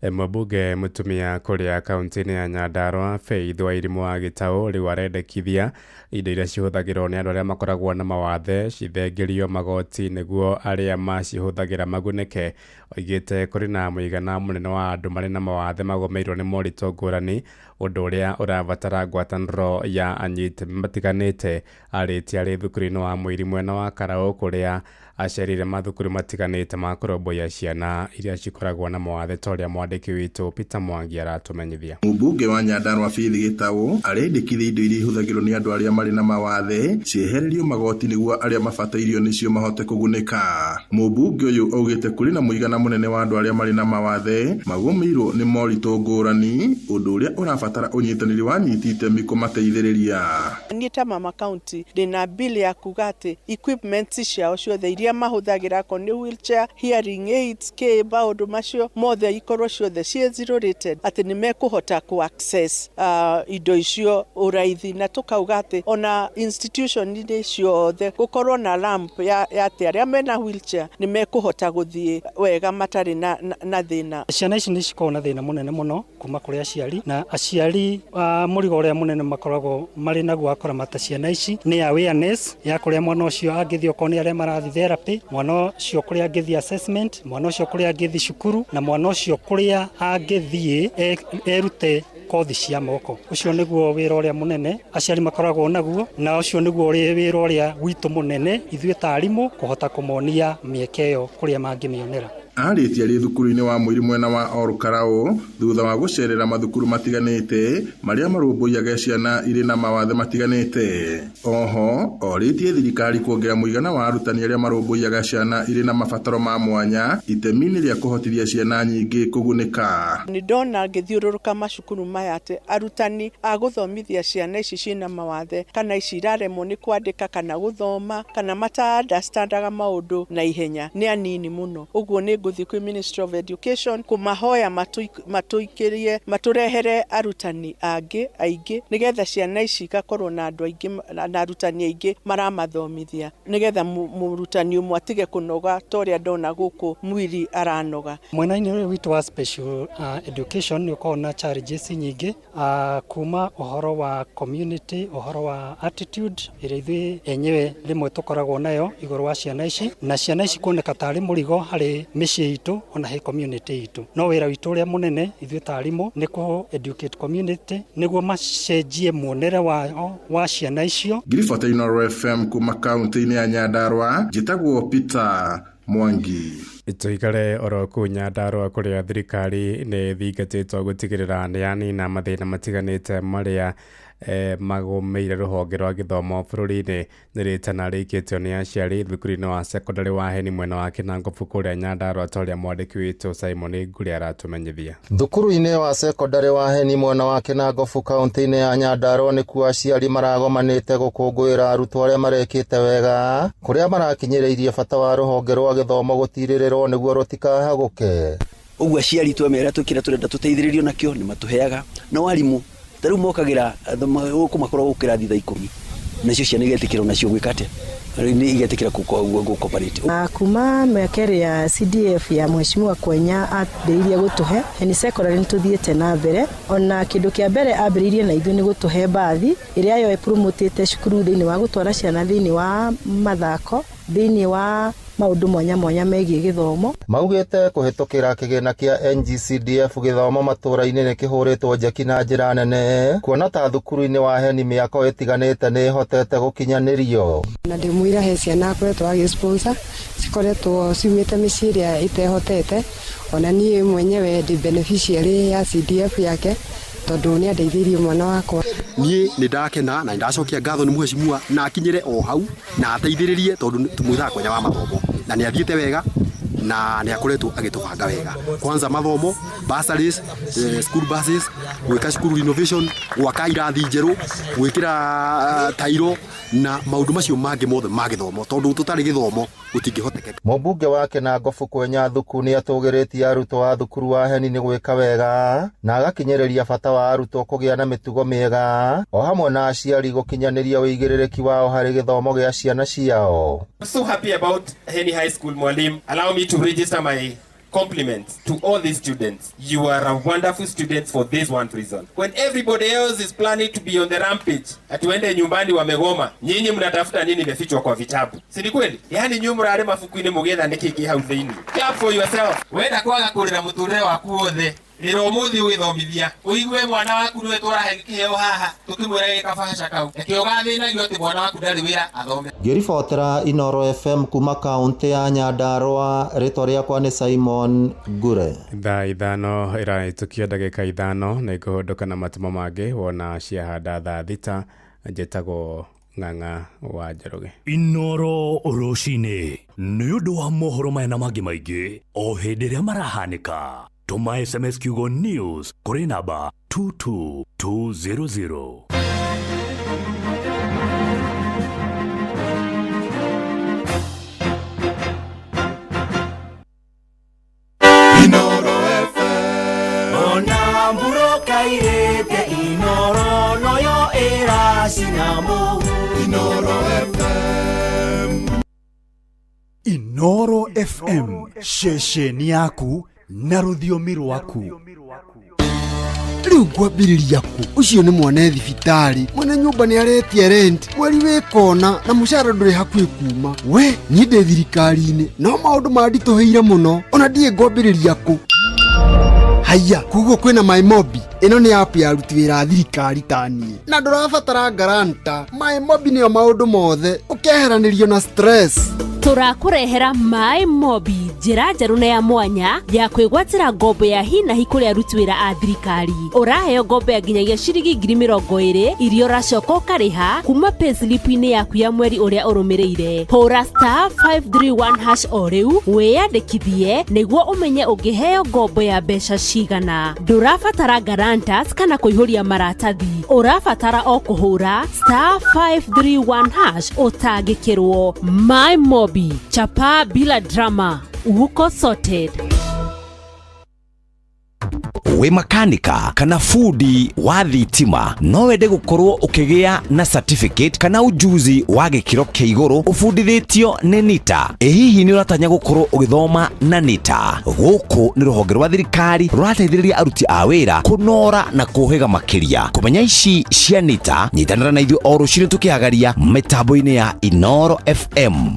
Mũmbunge mũtumia kũrĩa kaunti-inĩ ya Nyandarua Faith Wairimu wa Gĩtaũ rĩu arendekithia indo iria cihũthagĩrwo nĩ andũ arĩa makoragwo na mawathe cithengerio magoti nĩguo arĩa macihũthagĩra magunĩke. Oigĩte kũrĩ na mũigana mũnene wa andũ marĩ na mawathe magũmĩirwo nĩ moritũ ngũrani, ũndũ ũrĩa ũrabatara ngwatanĩro ya anyiti matiganĩte. Arĩtie arĩ thukuru-inĩ wa Mũiri mwena wa Karaũ kũrĩa acerire mathukuru matiganĩte ma kũrũmbũiya ciana iria cikoragwo na mawathe ta ũrĩa mwandĩki witũ Peter Mwangi aratũmenyithia. Mũmbunge wa Nyandarua Faith Gĩtaũ arendekithia indo iria ihũthagĩrwo nĩ andũ arĩa marĩ na mawathe ciehererio magoti nĩguo arĩa mabatairio nĩcio mahote kũgunĩka. Mũmbunge ũyũ augĩte kũrĩ na mũigana mũnene wa andũ arĩa marĩ na mawathe magũmĩirwo nĩ moritũ ngũrani, ũndũ ũrĩa ũrabatara ũnyitanĩri wa anyiti itemi kũmateithĩrĩria. Niĩ ta mama county ndĩna bill ya kuga atĩ equipment ciao ciothe iria mahũthagĩra ko nĩ wheelchair, hearing aids, kĩ maũndũ macio mothe ikorwo ciothe ciĩ zero rated, atĩ nĩ mekũhota ku access indo icio ũraithi, na tũkauga atĩ ona institution-inĩ ciothe gũkorwo na ramp ya atĩ arĩa mena wheelchair nĩ mekũhota gũthiĩ wega matarĩ na thĩna. Ciana ici nĩ cikoragwo na thĩna mũnene mũno kuma kũrĩ aciari, na aciari mũrigo ũrĩa mũnene makoragwo marĩ naguo wa kũramata ciana ici nĩ awareness ya kũrĩa mwana ũcio angĩthiĩ, okorwo nĩ arĩa marathiĩ therapy, mwana ũcio kũrĩa angĩthiĩ assessment, mwana ũcio kũrĩa angĩthiĩ cukuru, na mwana ũcio kũrĩa angĩthiĩ erute kothi cia moko. Ũcio nĩguo wĩra ũrĩa mũnene aciari makoragwo naguo, na ũcio nĩguo wĩra ũrĩa witũ mũnene ithuĩ ta arimũ kũhota kũmonia mĩeke ĩyo kũrĩa mangĩmĩonera. Arĩtie arĩ thukuru-inĩ wa Mũiri mwena wa Olkalou thutha wa gũcerera mathukuru matiganĩte marĩa marũmbũiyaga ciana irĩ na mawathe matiganĩte. Oho orĩtie thirikari kuongerera mũigana wa arutani arĩa marũmbũiyaga ciana irĩ na mabataro ma mwanya itemi-inĩ rĩa kũhotithia ciana nyingĩ kũgunĩka. Nĩ ndona ngĩthiũrũrũka macukuru maya atĩ arutani a gũthomithia ciana ici ciĩna mawathe kana ici iraremwo nĩ kwandĩka kana gũthoma kana mata understandaga maũndũ na ihenya nĩ anini mũno. Ũguo nĩ ngũthiĩ kwĩ Ministry of Education kũmahoya matũikĩrie matũrehere arutani angĩ aingĩ nĩgetha ciana ici igakorwo na andũ aingĩ na arutani aingĩ maramathomithia nĩgetha mũrutani ũmwe atige kũnoga ta ũrĩa ndona gũkũ Mwiri aranoga. Mwena-inĩ ũyũ witũ wa special education nĩ ũkoragwo na challenges nyingĩ, kuma ũhoro wa community, ũhoro wa attitude ĩrĩa ithuĩ enyewe rĩmwe tũkoragwo nayo igũrũ wa ciana ici, na ciana ici kuoneka tarĩ mũrigo harĩ mĩciĩ itũ ona harĩ community itũ. No wĩra witũ ũrĩa mũnene ithuĩ ta arimũ nĩ kũ educate community nĩguo macenjie muonere wao wa ciana icio. Ngiribota Inoro FM kuma kaunti-inĩ ya Nyandarua, njĩtagwo Peter Mwangi. Tũikare oro kũu Nyandarua kũrĩa thirikari nĩ ĩthingatĩtwo gũtigĩrĩra nĩ yanina mathĩna matiganĩte marĩa Magũmĩire rũhonge rwa gĩthomo bũrũri-inĩ. Nĩ rĩtana rĩikĩtio nĩ aciari thukuru-inĩ wa cekondarĩ wa Heni mwena wa Kĩnangobu kũrĩa Nyandarua, ta ũrĩa mwandĩki witũ Simon Ngure aratũmenyithia. Thukuru-inĩ wa cekondarĩ wa Heni mwena wa Kĩnangobu kaunti-inĩ ya Nyandarua nĩkuo aciari maragomanĩte gũkũngũĩra arutwo arĩa marekĩte wega, kũrĩa marakinyĩrĩirie bata wa rũhonge rwa gĩthomo gũtirĩrĩrwo nĩguo rũtikahagũke. Ũguo aciari twamera twĩkĩra tũrenda tũteithĩrĩrio nakĩo nĩ matũheaga, no arimũ ta rĩu mokagĩra gũkũ makoragwo gũkĩra thaa 10, nacio ciana igetĩkĩra nacio gwĩka atĩa, nĩ igetĩkĩra gũcooperate. Kuma mĩaka ĩrĩa CDF ya Mheshimiwa Kwenya ambĩrĩirie gũtũhe Heni Secondary, nĩ tũthiĩte na mbere. Ona kĩndũ kĩa mbere ambĩrĩirie na ithuĩ nĩ gũtũhe mbathi ĩrĩa yo ĩpromotĩte cukuru thĩinĩ wa gũtwara ciana thĩinĩ wa mathako, thĩinĩ wa maũndũ mwanya mwanya megiĩ gĩthomo. Maugĩte kũhĩtũkĩra kĩgĩna kĩa NGCDF gĩthomo matũũra-inĩ nĩ kĩhũrĩtwo njeki na njĩra nene, kuona ta thukuru-inĩ wa Heni mĩako ĩtiganĩte nĩ ĩhotete gũkinyanĩrio. Na ndĩmwĩra he ciana akoretwo agĩ-sponsor cikoretwo ciumĩte mĩciĩ ĩrĩa ĩtehotete. Ona niĩ mwenyewe ndĩ beneficiary ya CDF yake tondũ nĩ andeithĩirie mwana wakwa. Niĩ nĩ ndakena na nĩ ndacokia ngatho nĩ mheshimiwa na akinyĩre o hau na ateithĩrĩrie tondũ tũmwĩtaga Kwenya wa mathomo na nĩ athiĩte wega na nĩ akoretwo agĩtũbanga wega, kwanza mathomo, bursaries, school buses, gwĩka cukuru renovation, gwaka irathi njerũ, gwĩkĩra tairo na maũndũ macio mangĩ mothe ma gĩthomo, tondũ tũtarĩ gĩthomo gũtingĩhotekeka. Mũmbunge wa Kĩnangobu Kwenya Thuku nĩ atũgĩrĩtie arutwo a thukuru wa Heni nĩ gwĩka wega na agakinyĩrĩria bata wa arutwo kũgĩa na mĩtugo mĩega o hamwe na aciari gũkinyanĩria ũigĩrĩrĩki wao harĩ gĩthomo gĩa ciana ciao. I'm so happy about Heni High School, Mwalimu. Allow me to register my compliments to all these students. You are a wonderful students for this one reason. When everybody else is planning to be on the rampage, atuende nyumbani wamegoma, nyinyi mnatafuta nini imefichwa kwa vitabu. Si ni kweli? Yaani nyinyi mrare mabuku-inĩ mũgĩetha nĩkĩ kĩ hau thĩinĩ. Clap for yourself. Wenda kwaga kũrĩra mũtũrĩre waku wothe, rĩra ũmũthĩ ũgĩthomithia, ũigue mwana waku nĩwe twarahe kĩheo haha, tũkĩmwĩra gĩkabaca kau. Reke ũgathĩnagio atĩ mwana waku ndarĩ wĩra athome. Ngĩribotera Inoro FM kuma kaũntĩ ya Nyandarua, rĩtwa rĩakwa nĩ Simon Ngure. Thaa 5 ĩrahĩtũkia ndagĩka 5 na ikũhũndũka na matũmo mangĩ wona ciahanda thaa 6. Njĩtagwo Ng'ang'a wa Njoroge. Inoro rũcinĩ nĩ ũndũ wa mohoro maya na mangĩ maingĩ o hĩndĩ ĩrĩa marahanĩka, tũma SMS kiugo news kũrĩ namba 22200. Inoro FM. Ona mburoka irĩte Inoro noyo ĩracina mũhu. Inoro FM. Inoro FM, ceceni yaku na rũthiomi rwaku. Rĩu ngwambĩrĩria kũ? Ũcio nĩ mwana thibitarĩ, mwene nyũmba nĩ aretia rent mweri wĩ kona na mũcara ndũrĩ hakuhĩ kuma. We niĩ ndĩ thirikari-inĩ no maũndũ manditũhĩire mũno, ona ndiĩ ngwambĩrĩria kũ. Haiya, koguo kwĩna MyMobi. Ĩno nĩ app ya aruti wĩra a thirikari ta niĩ, na ndũrabatara guarantor. MyMobi nĩyo maũndũ mothe, ũkeheranĩrio na stress. Tũrakũrehera MyMobi, njĩra njerũ na ya mwanya ya kwĩgwatĩra ngombo ya hi na hi kũrĩ aruti wĩra a thirikari. Ũraheo ngombo ya nginyagia ciringi 20,000 iria ũracoka ũkarĩha kuma payslip-inĩ yaku ya mweri ũrĩa ũrũmĩrĩire. Hũra *531# o rĩu wĩyandĩkithie nĩguo ũmenye ũngĩheo ngombo ya mbeca cigana. Ndũrabatara guarantors kana kũihũria maratathi, ũrabatara o kũhũra *531# ũtangĩkĩrwo. MyMobi, chapa bila drama, uko sorted. Wĩ makanika kana fundi wa thitima, no wende gũkorwo ũkĩgĩa na certificate kana ujuzi wa gĩkĩro kĩa igũrũ ũbundithĩtio nĩ NITA. Ĩ hihi nĩ ũratanya gũkorwo ũgĩthoma na NITA? Gũkũ nĩ rũhonge rwa thirikari rũrateithĩrĩria aruti a wĩra kũnora na kũhĩga makĩria. Kũmenya ici cia NITA, nyitanĩra na ithuĩ o rũcinĩ tũkĩhagaria mĩtambo-inĩ ya Inoro FM.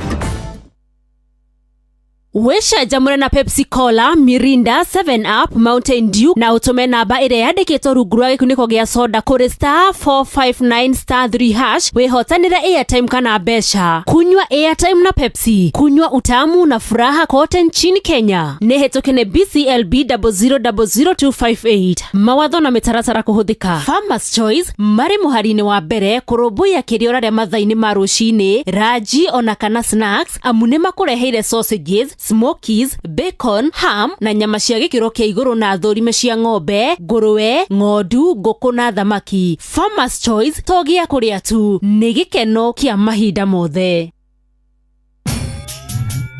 Wĩcanjamũre na Pepsi Cola, Mirinda, 7 Up, Mountain Dew na ũtũme namba ĩrĩa yandĩkĩtwo rungu rwa gĩkunĩko gĩa soda kũrĩ star 459 star 3 hash wĩhotanĩre airtime kana mbeca. Kunywa airtime na Pepsi, kunywa utamu na furaha kote nchini Kenya. Nĩ hĩtũke nĩ BCLB 0000258. Mawatho na mĩtaratara kũhũthĩka. Farmers Choice marĩ mũhari-inĩ wa mbere kũrũmbũiya kĩrĩa ũrarĩa mathaa-inĩ ma rũcinĩ, ranji ona kana snacks, amu nĩ makũreheire sausages, smokies, bacon, ham na nyama cia gĩkĩro kĩa igũrũ na thũrime cia ng'ombe, ngũrwe, ng'ondu, ngũkũ na thamaki. Farmers Choice to gĩa kũrĩa tu, nĩ gĩkeno kĩa mahinda mothe.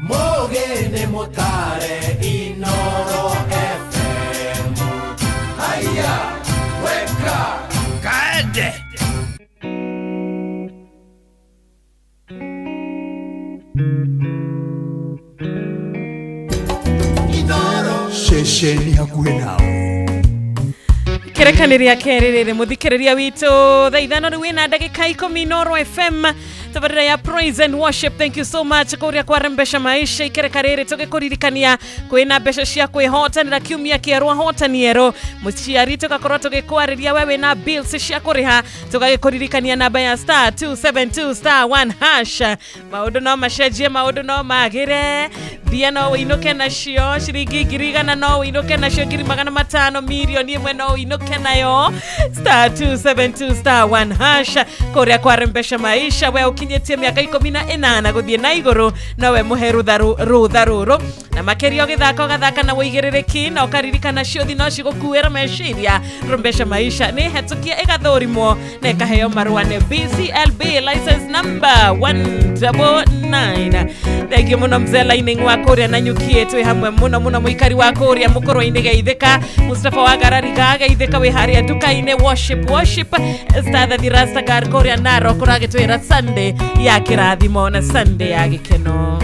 Mũgĩ nĩ mũtare Inoro FM. Haya, weka kaende. Ceceni hakuhĩ nawe. Kerekanĩria kerĩ rĩrĩ mũthikĩrĩria witũ thaa 5 rĩu wĩna ndagĩka 10 Inoro FM tabarĩra ya Praise and Worship. Thank you so much kũrĩa kwarembesha maisha. Ikereka rĩrĩ tũgĩkũririkania kwĩna mbeca cia kwĩhotanĩra kiumia kĩerũ ahotani erũ mũciari tũgakorwo tũgĩkwarĩria we wĩna bills cia kũrĩha tũgagĩkũririkania namba ya star 272 star 1 hash. Maũndũ no macenjie, maũndũ no magĩre, mbia no ũinũke nacio, ciringi 100,000 no ũinũke nacio, 500,000 1,000,000 no ũinũke nayo star 272 star 1 hash kũrĩa kwarembesha maisha. We ũkinyĩtie mĩaka 18 gũthiĩ na igũrũ nowe mũhe rũtha rũrũ na makĩria ũgĩthaka ũgathaka na ũigĩrĩrĩki na ũkaririkana ciũthi no cigũkuĩra meciria. Rembesha maisha nĩ hetũkie ĩgathũrimwo na ĩkaheo marũa nĩ BCLB license number 199. Thank you mũno mzee Lining wa kũrĩa na nyukie twĩ hamwe mũno mũno mũikari wa kũrĩa mũkũrũ-inĩ geithĩka Mustafa wa Garariga geithĩka wĩ harĩa nduka-inĩ worship worship Star the Rastagar kũrĩa Narok ũragĩtwĩra Sunday ya kĩrathimo na Sunday ya gĩkeno.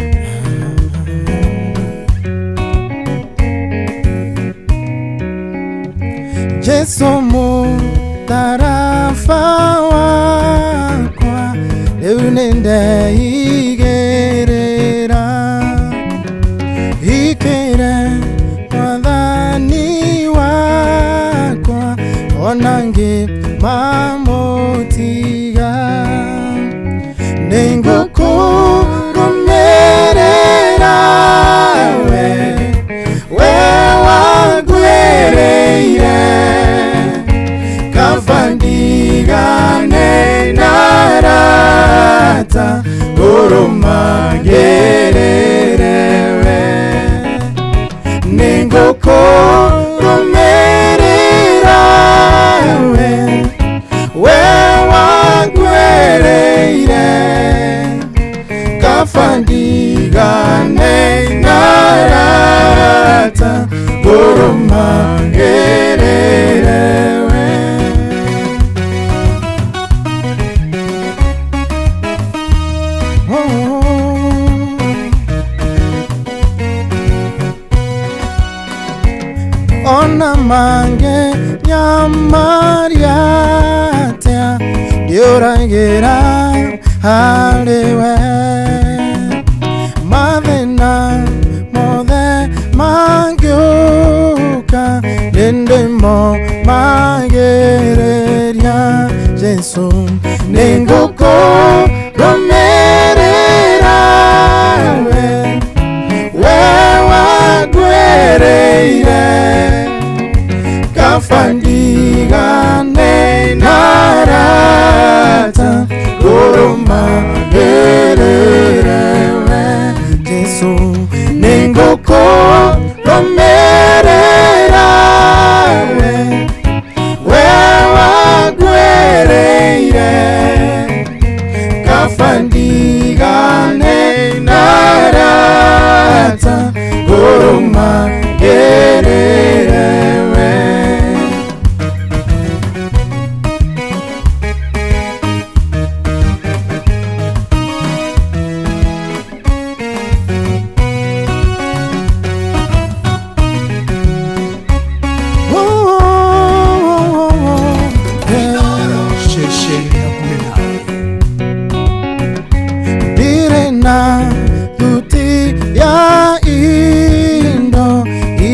Jesu mũtarafa wakwa rĩu nĩndeigĩrĩra ikĩre mwathani wakwa ona ngĩmamũtiga nĩngũkũrũmĩrĩra we we wangwĩrĩire kabandigane na arata ngũrũmagĩrĩre we nĩngũkũrũmĩrĩra we we wangwĩrĩire kabandigane na arata ngũrũmagĩrĩre we. Ona mange nyamariatia ndiũragĩra harĩ we mathĩna mothe mangĩũka nĩndĩmo magĩrĩria Jesu nĩngũkũrũmĩrĩra we we wangwĩrĩire kabandigane na arata ngũrũmagĩrĩre we Jesu nĩngũkũrũmĩrĩra we we wangwĩrĩire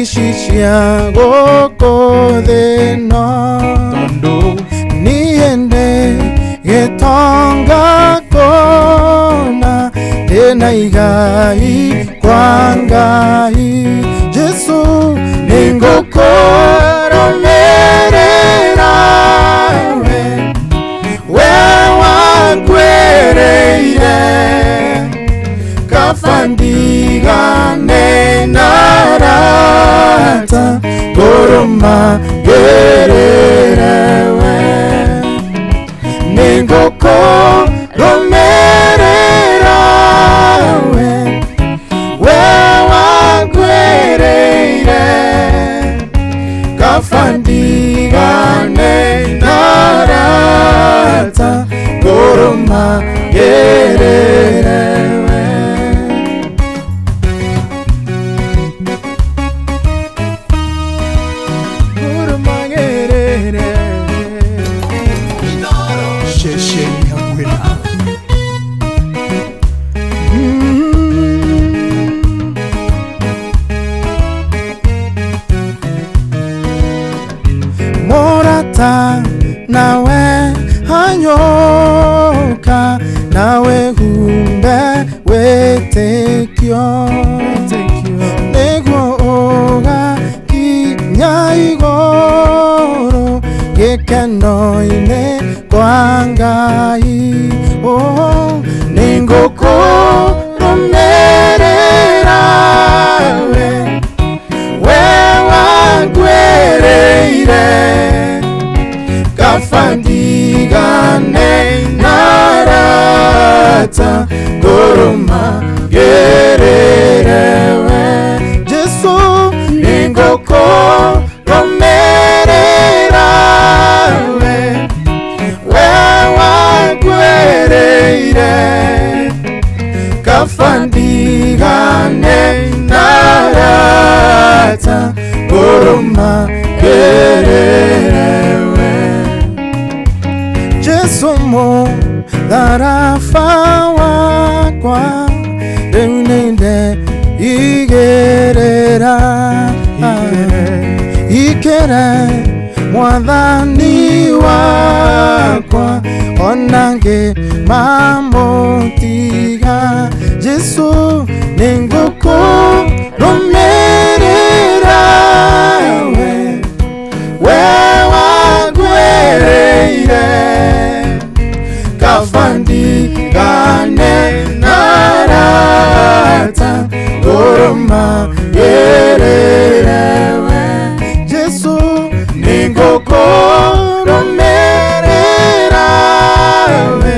Ici cia gũkũ thĩ ĩno tondũ niĩ ndĩ gĩtonga kũna ndĩna igai kwa Ngai Jesu nĩngũkũrũmĩrĩra we we wangwĩrĩire kaba ndigane na arata ngũrũmagĩrĩre we nĩngũkũrũmĩrĩra we we wangwĩrĩire kaba ndigane na arata ngũrũmagĩrĩre we. Ngũrũmagĩrĩre. Ceceni hakuhĩ nawe. Morata nawe hanyũka nawe humbe wĩtĩkio nĩguo ũgakinya igũrũ gĩkeno-inĩ kwa Ngai. Oh, nĩngũkũrũmĩrĩra we we wangwĩrĩire kaba ndigane na arata ngũrũmagĩrĩre we Jesu nĩngũkũrũmĩrĩra we we wangwĩrĩire kaba ndigane na arata ngũrũmagĩrĩre we Jesu mũtharaba wakwa rĩu nĩndeigĩrĩra ikĩre mwathani wakwa ona ngĩmamũtiga Jesu nĩngũkũrũmĩrĩra we we wangwĩrĩire kaba ndigane na arata ngũrũmagĩrĩre we Jesu nĩngũkũrũmĩrĩra we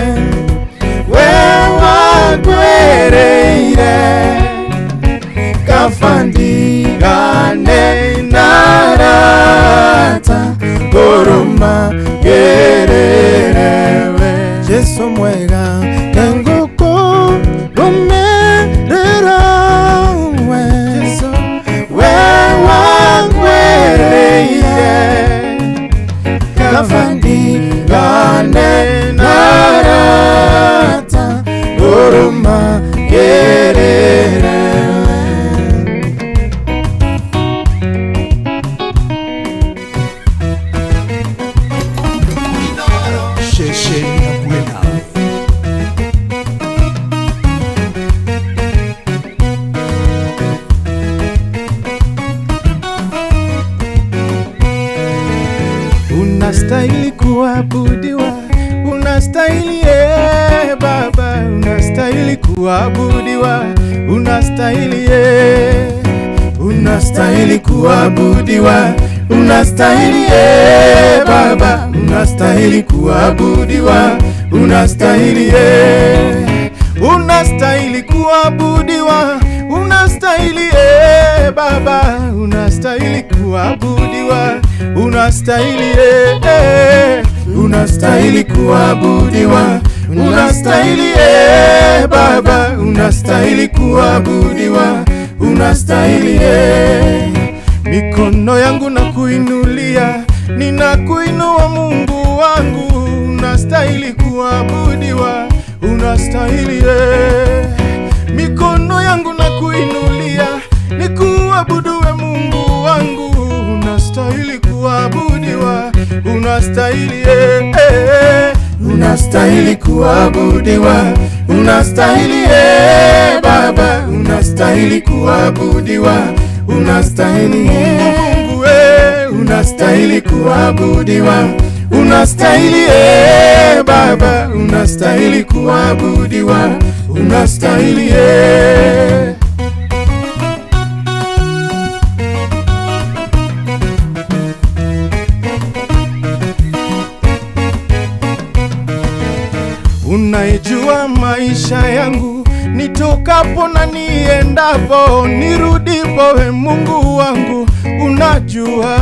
we wangwĩrĩire kaba ndigane na arata ngũrũmagĩrĩre we Jesu mwega nĩngũkũrũmĩrĩra we we wangwĩrĩire kaba ndigane na arata ngũrũmagĩrĩre we. Ceceni hakuhĩ nawe. Unastahili kuabudiwa, unastahili Baba, unastahili kuabudiwa, unastahili unastahili kuabudiwa, unastahili Baba, unastahili kuabudiwa, unastahili unastahili kuabudiwa, unastahili Baba, unastahili kuabudiwa, unastahili unastahili kuabudiwa, unastahili Baba, unastahili kuabudiwa, unastahili Mikono yangu nakuinulia, ninakuinua Mungu wangu, unastahili kuabudiwa, unastahili Mikono yangu nakuinulia, nikuabudu we Mungu unastahili eh, unastahili kuabudiwa, unastahili eh, Baba, unastahili kuabudiwa, unastahili Mungu eh, unastahili kuabudiwa, unastahili eh, Baba, unastahili kuabudiwa, unastahili eh. Unaijua maisha yangu, nitokapo na niendapo, nirudipo, we Mungu wangu, unajua.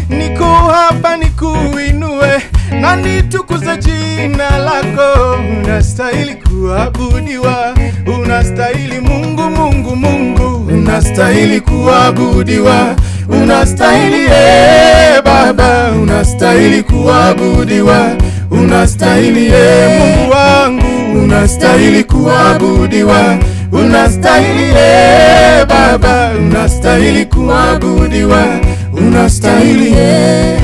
Niko hapa nikuinue na nitukuze jina lako, unastahili kuabudiwa, unastahili Mungu, Mungu, Mungu, unastahili kuabudiwa, unastahili eh, Baba, unastahili kuabudiwa, unastahili eh, Mungu wangu, unastahili kuabudiwa, unastahili eh, Baba, unastahili kuabudiwa, unastahili eh.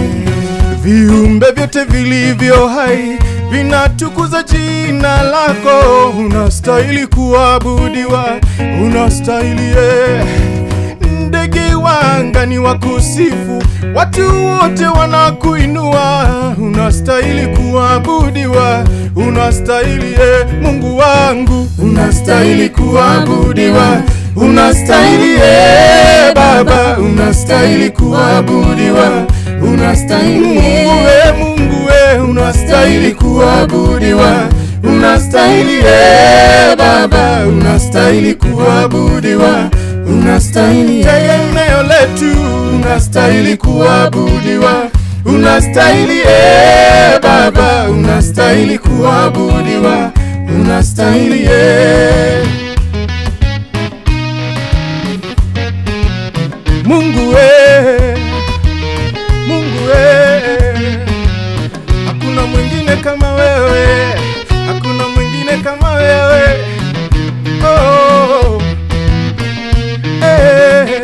Viumbe vyote vilivyo hai vinatukuza jina lako, unastahili kuabudiwa, unastahili eh. Ndege wa angani wakusifu, watu wote wanakuinua, unastahili kuabudiwa, unastahili eh, Mungu wangu, unastahili kuabudiwa, unastahili eh, Baba, unastahili kuabudiwa, unastahili Mungu we, Mungu we, unastahili kuabudiwa, unastahili eh, Baba, unastahili kuabudiwa, unastahili tegemeo letu, unastahili kuabudiwa, unastahili eh, Baba, unastahili kuabudiwa, unastahili eh. Mungu we, Mungu we, hakuna mwingine kama wewe, hakuna mwingine kama wewe. Oh, eh.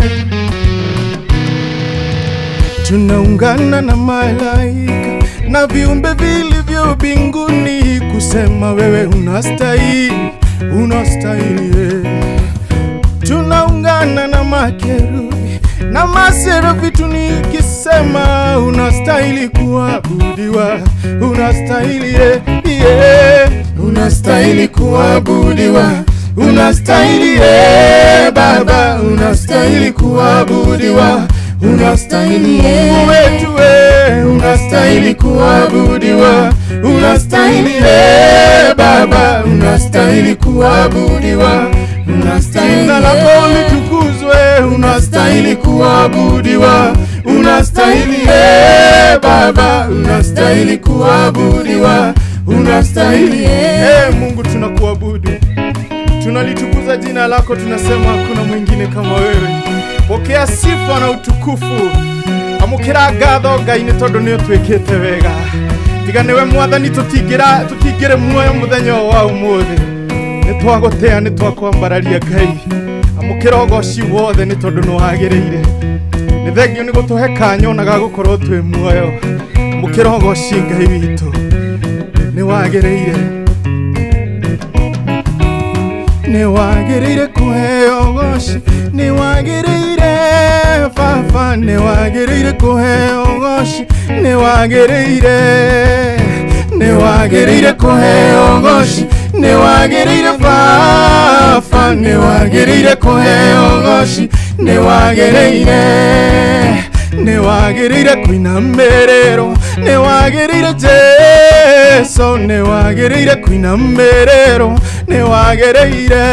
Tunaungana na malaika na viumbe vilivyo mbinguni kusema wewe unastahili, unastahili eh. Tunaungana na makerubi na maserafi tunikisema unastahili kuabudiwa, unastahili eh, yeah. Unastahili kuabudiwa, unastahili eh, Baba, unastahili kuabudiwa, unastahili Mungu wetu we, unastahili kuabudiwa, unastahili eh, Baba, unastahili kuabudiwa, unastahili jina lako litukuzwe, unastahili kuabudiwa, unastahili eh, Baba, unastahili kuabudiwa, unastahili eh, Mungu tunakuabudu, tunalitukuza jina lako, tunasema hakuna mwingine kama wewe. Pokea sifa na utukufu, amukira ngatho Ngai nĩ tondũ nĩ ũtwĩkĩte wega. Tiga nĩwe Mwathani tũtingĩrĩ muoyo mũthenya ũyũ wa ũmũthĩ. Nĩ twagũtĩa, nĩ twakwambararia Ngai. Amũkĩra ũgoci wothe nĩ tondũ nĩ wagĩrĩire. Nĩ thengio nĩ gũtũhe kanya ona ga gũkorwo twĩ muoyo. Amũkĩra ũgoci Ngai witũ, nĩ wagĩrĩire. Nĩ wagĩrĩire kũheo ũgoci, nĩ wagĩrĩire Baba, nĩ wagĩrĩire kũheo ũgoci, nĩ wagĩrĩire, nĩ wagĩrĩire kũheo ũgoci, nĩ wagĩrĩire Baba, nĩ wagĩrĩire kũheo ũgoci, nĩ wagĩrĩire, nĩ wagĩrĩire kũinamĩrĩrwo, nĩ wagĩrĩire Jesu, nĩ wagĩrĩire kũinamĩrĩrwo, nĩ wagĩrĩire,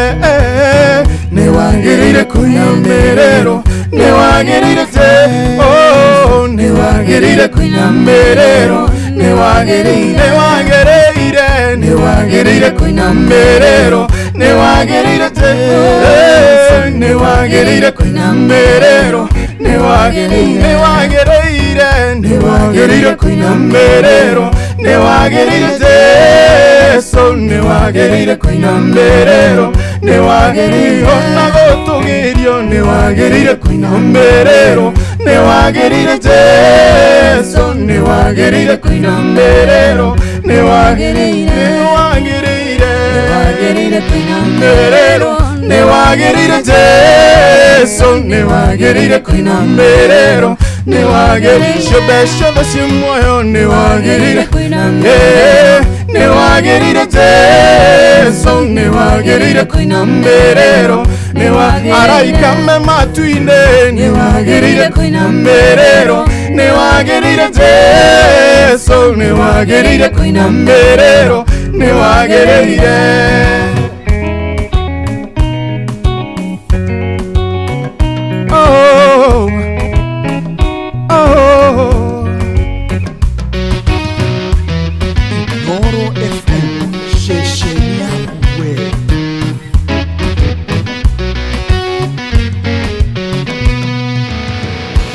nĩ wagĩrĩire kũinamĩrĩrwo, nĩ wagĩrĩire Jesu, nĩ wagĩrĩire kũinamĩrĩrwo, nĩ wagĩrĩire, nĩ wagĩrĩire, nĩ wagĩrĩire kũinamĩrĩrwo, nĩ wagĩrĩire Jesu, nĩ wagĩrĩire kũinamĩrĩrwo, nĩ wagĩrĩire, nĩ wagĩrĩire, nĩ wagĩrĩire kũinamĩrĩrwo, nĩ wagĩrĩire Jesu, nĩ wagĩrĩire kũinamĩrĩrwo, nĩ wagĩrĩire ona gũtũgĩrio, nĩ wagĩrĩire kũinamĩrĩrwo, nĩ wagĩrĩire Jesu. Jesu nĩ wagĩrĩire kũinamĩrĩrwo nĩ wagĩrĩire wagĩrĩire wagĩrĩire kũinamĩrĩrwo nĩ wagĩrĩire Jesu nĩ wagĩrĩire kũinamĩrĩrwo nĩ wagĩrĩire ciũmbe ciothe ciĩ muoyo nĩ wagĩrĩire kũinamĩrĩrwo nĩ wagĩrĩire Jesu nĩ wagĩrĩire kũinamĩrĩrwo nĩ araika me matu-inĩ nĩ wagĩrĩire kũinamĩrĩrwo nĩ wagĩrĩire Jesu nĩ wagĩrĩire kũinamĩrĩrwo nĩ wagĩrĩire. Oh, oh. Inooro FM ceceni yaku we.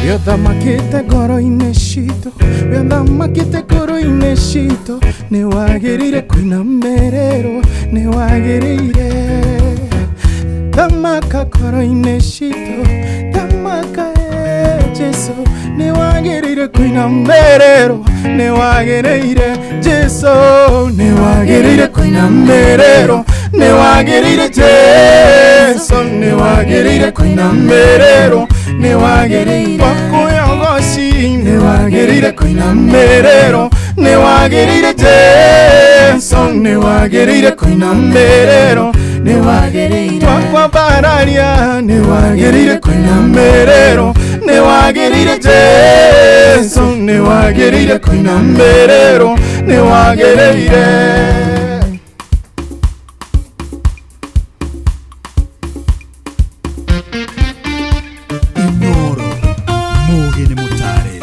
Wĩthamakĩte ngoro-inĩ citũ, wĩthamakĩte ngoro-inĩ citũ, nĩ wagĩrĩire kũinamĩrĩrwo, nĩ wagĩrĩire. Thamaka ngoro-inĩ citũ, thamaka Jesu, nĩ wagĩrĩire kũinamĩrĩrwo, nĩ wagĩrĩire Jesu, nĩ wagĩrĩire kũinamĩrĩrwo, nĩ wagĩrĩire Jesu, nĩ wagĩrĩire kũinamĩrĩrwo, nĩ wagĩrĩire wakuyogoci, nĩ wagĩrĩire kũinamĩrĩrwo, nĩ wagĩrĩire Jesu, nĩ wagĩrĩire kũinamĩrĩrwo, nĩ wagĩrĩire twakwambararia, nĩ wagĩrĩire kũinamĩrĩrwo, nĩ wagĩrĩire Jesu, nĩ wagĩrĩire kũinamĩrĩrwo, nĩ wagĩrĩire. Inooro mũũgĩ nĩ mũtare.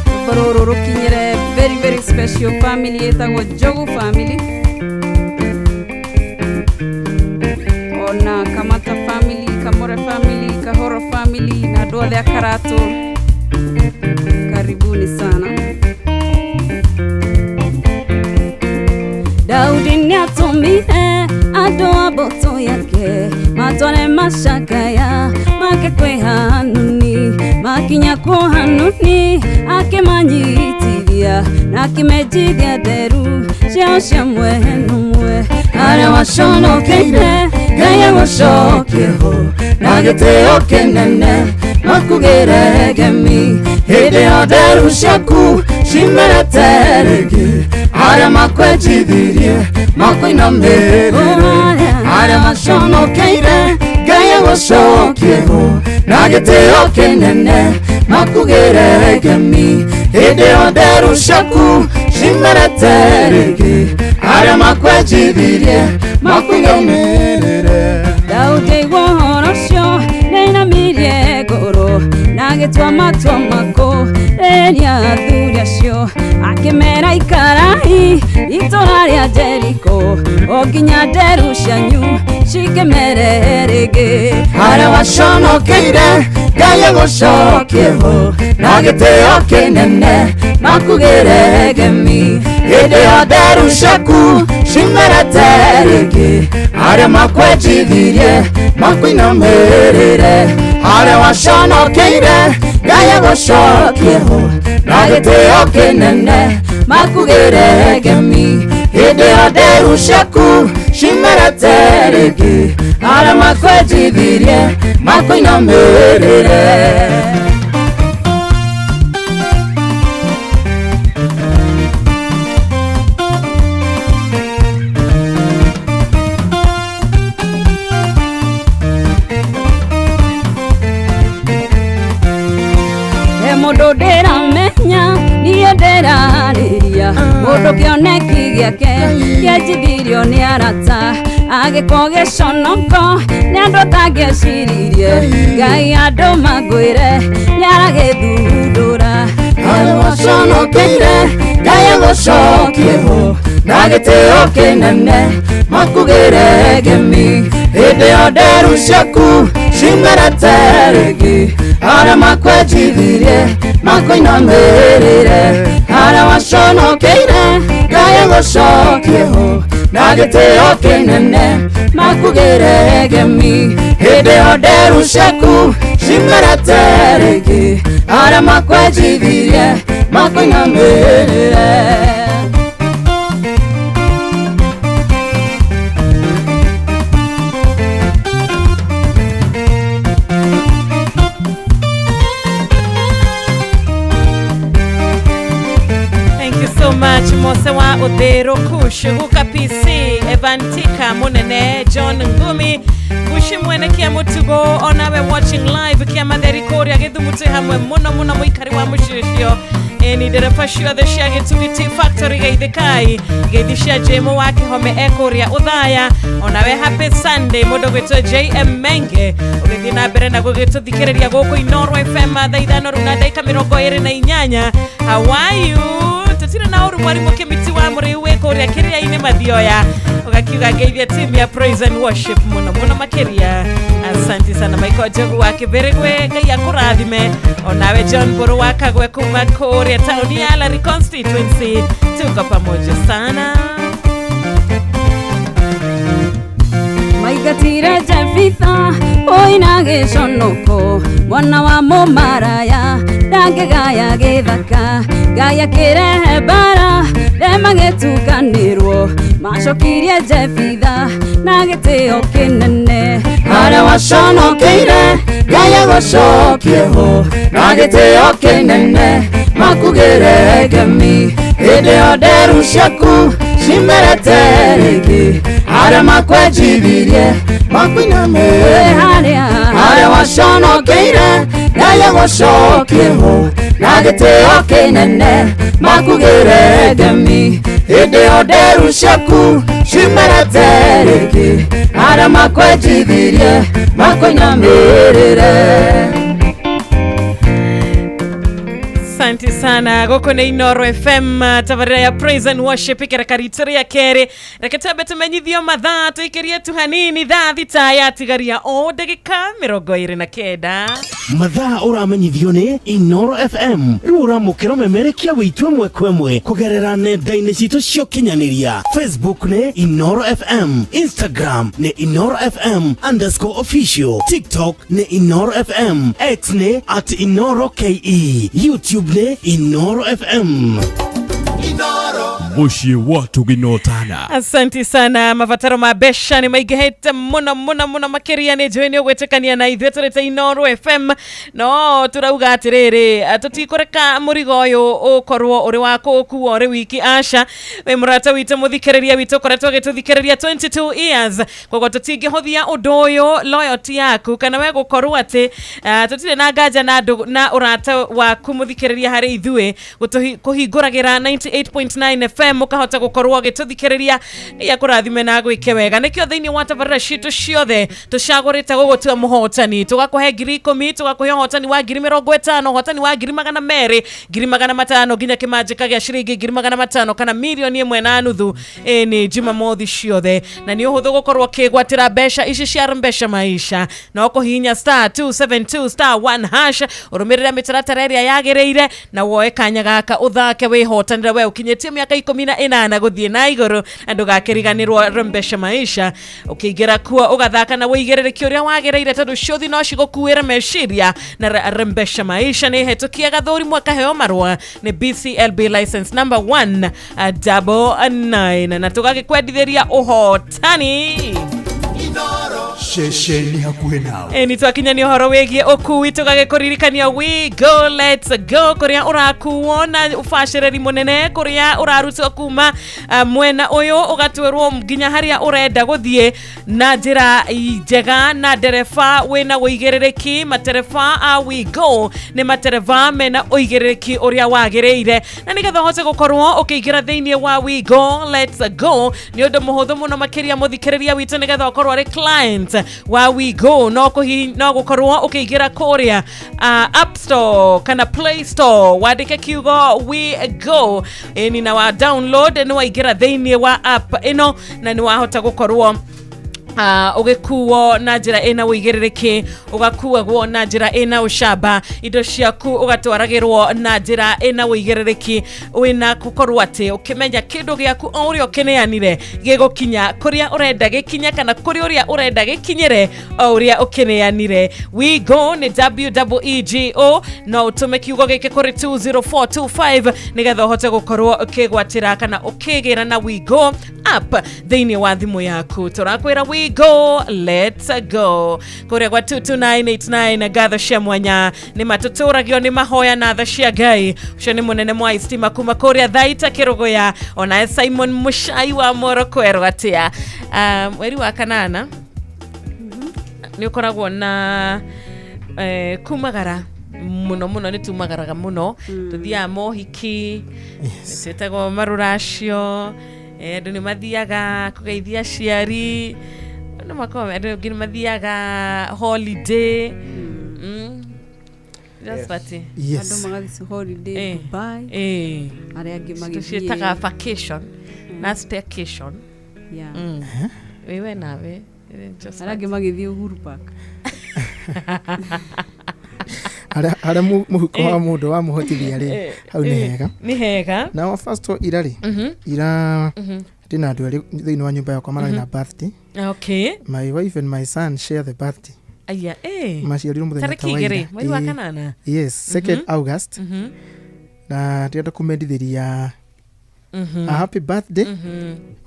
Rwĩmbo rũrũ rũkinyĩre very very special family ĩtagwo Njogu family, ona Kamata family, Kamore family, Kahoro family na andũ othe a Karatu, karibuni sana. Daudi nĩatũmire andũ a mbũtũ yake matware macakaya make kwĩ Hanuni, makinya kwĩ Hanuni akĩmanyitithia na akĩmenjithia nderu ciao cia mwena ũmwe. Arĩa waconokeire Ngai agũcokie ho na gĩtĩo kĩnene makugĩre gemi hĩndĩ ĩyo nderu ciaku cimerete rĩngĩ, arĩa makwenjithirie makũinamĩrĩre, arĩa maconokeire Ngai agũcokie ho na gĩtĩo kĩnene makugĩre gemi hĩndĩ ĩyo nderu ciaku cimerete rĩngĩ, arĩa makwenjithirie makũinamĩrĩre. Daudi aigua ũhoro ũcio nĩainamirie ngoro na agĩtua matua makũrĩria athuri acio, akĩmera ikarai itũra rĩa Jeriko o nginya nderu cianyu cikĩmere rĩngĩ. Arĩa waconokeire Ngai agũcokie ho na gĩtĩo kĩnene makugĩre gemi hĩndĩ ĩyo nderu ciaku cimerete rĩngĩ, arĩa makwenjithirie makũinamĩrĩre, arĩa waconokeire Ngai agũcokie ho na gĩtĩo kĩnene makugĩre gemi hĩndĩ ĩyo nderu ciaku cimerete rĩngĩ, arĩa makwenjithirie makũinamĩrĩre. Mũndũ ndĩramenya niĩ ndĩrarĩria, mũndũ kĩoneki gĩake kĩanjithirio nĩ arata, agĩkorwo gĩconoko nĩ andũ atangĩeciririe, Ngai andũ mangwĩre nĩaragĩthundũra. Arĩa waconokeire Ngai agũcokie ho na gĩtĩo kĩnene makugĩre gemi hĩndĩ ĩyo nderu ciaku cimerete rĩngĩ, arĩa makwenjithirie makũinamĩrĩre, arĩa waconokeire Ngai agũcokie ho na gĩtĩo kĩnene makugĩre gemi hĩndĩ ĩyo nderu ciaku cimerete rĩngĩ, Arĩa makwenjithirie makũinamĩrĩre. Thank you so much Mose wa Uthiru Kush Guka PC Evantika Munene John Ngumi Gushi mwene kia mutugo onawe watching live kia matheri kuria githumu twi hamwe muno muno muikari wa muciĩ ũcio. Ĩni ndereba ciothe cia Gĩtugi Tea Factory geithikai ngeithi cia Jemo wa Kĩhome e kũrĩa Ũthaya onawe happy Sunday mũndũ gwĩtwo JM Menge ũgĩthiĩ na mbere na gũgĩtũthikĩrĩria gũkũ Inooro FM thaa ithano rĩu na ndagĩka 28. How are you? Tutire na ũru mwarimũ Kĩmiti wa Mũrĩu wĩ kũrĩa kĩrĩa-inĩ Mathioya ũgakiuga ngeithia team ya praise and worship mũno mũno makĩria. Asante sana Michael Njogu wa Kĩbĩrĩgwe, Ngai akũrathime. Onawe John Mbũrũ wa Kagwe kuma kũrĩa taũni ya Lari constituency, tuko pamoja sana. Maingatire Jefitha oina gĩconoko mwana wa mũmaraya ndangĩgaya gĩthaka Ngai akĩrehe mbara ndema gĩtukanĩrwo macokirie Jefitha na gĩtĩo kĩnene. Harĩa waconokeire Ngai agũcokie ho na gĩtĩo kĩnene makugĩre ngemi hĩndĩ ĩyo nderu ciaku cimerete rĩngĩ harĩa makwenjithirie makuinamĩrĩre harĩa waconokeire Ngai agũcokie ho na gĩtĩo kĩnene makugĩre ngemi hĩndĩ ĩyo nderu ciaku cimerete rĩngĩ harĩa makwenjithirie makuinamĩrĩre. Asante sana gũkũ nĩ Inooro FM tabarĩra ya praise and worship ikereka ritũ rĩa kerĩ. Reke twambe tũmenyithio mathaa tũikĩrie tu hanini thaa thita yatigaria o ndagĩka 29. Mathaa ũramenyithio nĩ Inooro FM rĩu ũramũkĩra ũmemerekia wĩitũ ĩmwe kwa ĩmwe kũgerera nenda-inĩ citũ cia ũkinyanĩria. Facebook nĩ Inooro FM, Instagram nĩ Inooro FM underscore official, TikTok nĩ Inooro FM, X nĩ at Inooro KE, YouTube nĩ Inooro FM. Mũciĩ wa tũginotana. Asante sana. Mabataro ma mbeca nĩ maingĩhĩte mũno mũno mũno makĩria nĩ njũĩ nĩ ũgwĩtĩkania na ithuĩ tũrĩ ta Inooro FM no tũrauga atĩrĩrĩ tũtikũreka mũrigo ũyũ ũkorwo ũrĩ wa kũũkua ũrĩ wiki aca. Wĩ mũrata witũ mũthikĩrĩria witũ ũkoretwo ũgĩtũthikĩrĩria 22 years koguo tũtingĩhũthia ũndũ ũyũ loyalty yaku kana we gũkorwo atĩ tũtirĩ na nganja na andũ na ũrata waku mũthikĩrĩria harĩ ithuĩ kũhingũragĩra 98.9 FM ũkahota gũkorwo ũgĩtũthikĩrĩria ya kũrathime na gwĩke wega. Nĩkĩo thĩinĩ wa tabarĩra citũ ciothe tũcagũrĩte gũgũtua mũhotani tũgakũhe 10,000 tũgakũhe ũhotani wa 50,000 ũhotani wa 200,000 500,000 nginya kĩmanjĩka gĩa ciringi 500,000 kana 1.5 million. Nĩ Jumamothi ciothe na nĩ ũhũthũ gũkorwo ũkĩgwatĩra mbeca ici cia mbeca maisha no kũhihinya star 272 star 1 hash ũrũmĩrĩre mĩtaratara ĩrĩa yagĩrĩire na woe kanya gaka ũthake wĩhotanĩre we ũkinyĩtie mĩaka 18 gũthiĩ na igũrũ na ndũgakĩriganĩrwo mbeca maisha ũkĩingĩra kuo ũgathaka na wĩigĩrĩrĩki ũrĩa wagĩrĩire tondũ ciũthi no cigũkuĩre meciria na mbeca maisha nĩ hetũkie gathũri mwakaheo marũa nĩ BCLB license number 199 na tũgagĩkwendithĩria ũhotani. Ceceni hakuhĩ nawe. Nĩ twakinyania ũhoro wĩgiĩ ũkui tũgagĩkũririkania we go let's go kũrĩa ũrakuo na ũbacĩrĩri mũnene kũrĩa ũrarutwo kuma mwena ũyũ ũgatwĩrwo nginya harĩa ũrenda gũthiĩ na njĩra njega na ndereba wĩna ũigĩrĩrĩki. Matereba a we go nĩ matereba mena ũigĩrĩrĩki ũrĩa wagĩrĩire na nĩgetha ũhote gũkorwo ũkĩingĩra thĩinĩ wa we go let's go nĩ ũndũ mũhũthũ mũno makĩria mũthikĩrĩria witũ nĩgetha ũkorwo ũrĩ client wa we go no gũkorwo ũkĩingĩra kũrĩa App Store kana Play Store wandĩke kiugo we go ĩni na wa download nĩ waingĩra thĩinĩ wa app ĩno na nĩ wahota gũkorwo Ũgĩkuo na njĩra ĩna ũigĩrĩrĩki, ũgakuagwo na njĩra ĩna ũcamba, indo ciaku ũgatwaragĩrwo na njĩra ĩna ũigĩrĩrĩki, wĩna gũkorwo atĩ ũkĩmenya kĩndũ gĩaku o ũrĩa ũkĩneanire gĩgũkinya kũrĩa ũrenda gĩkinye kana kũrĩa ũrĩa ũrenda gĩkinyĩre o ũrĩa ũkĩneanire. WeGo nĩ WEEGO, no ũtũme kiugo gĩkĩ kũrĩ 20425 nĩgetha ũhote gũkorwo ũkĩgwatĩra kana ũkĩgĩra na WeGo app thĩinĩ wa thimũ yaku. Tũrakwĩra WeGo, let's go. Kũrĩa gwa 22989, ngatho cia mwanya nĩ matũtũragio nĩ mahoya na tha cia Ngai. Ũcio nĩ mũnene mwa istima kuma kũrĩa Thaita Kĩrũgũya, onaye Simon Mũcai wa Moro kwerwo atĩa. Mweri wa kanana nĩ ũkoragwo na kumagara muno muno, nĩ tumagaraga mũno, tũthiaga mohiki, twĩtagwo marũracio, andũ nĩ mathiaga kũgeithia aciari, andũ makoragwo, andũ angĩ nĩ mathiaga holiday. Just party. Andũ magathiĩ holiday Dubai, arĩa angĩ magĩthiĩ tũciĩtaga vacation na staycation. Wewe nawe just arĩa angĩ magĩthiĩ Uhuru Park. Harĩa mũhuko wa mũndũ wamũhotithia rĩ, hau nĩ hega. Nĩ hega. Na first ira rĩ, ira ndĩna andũ erĩ thĩinĩ wa nyũmba yakwa mararĩ na birthday. My wife and my son share the birthday. Aya, maciarirwo mũthenya tarĩki ta wa 2 ira. Mweri wa kanana. Yes, 2nd August. Na ndĩrenda kũmendithĩria a happy birthday,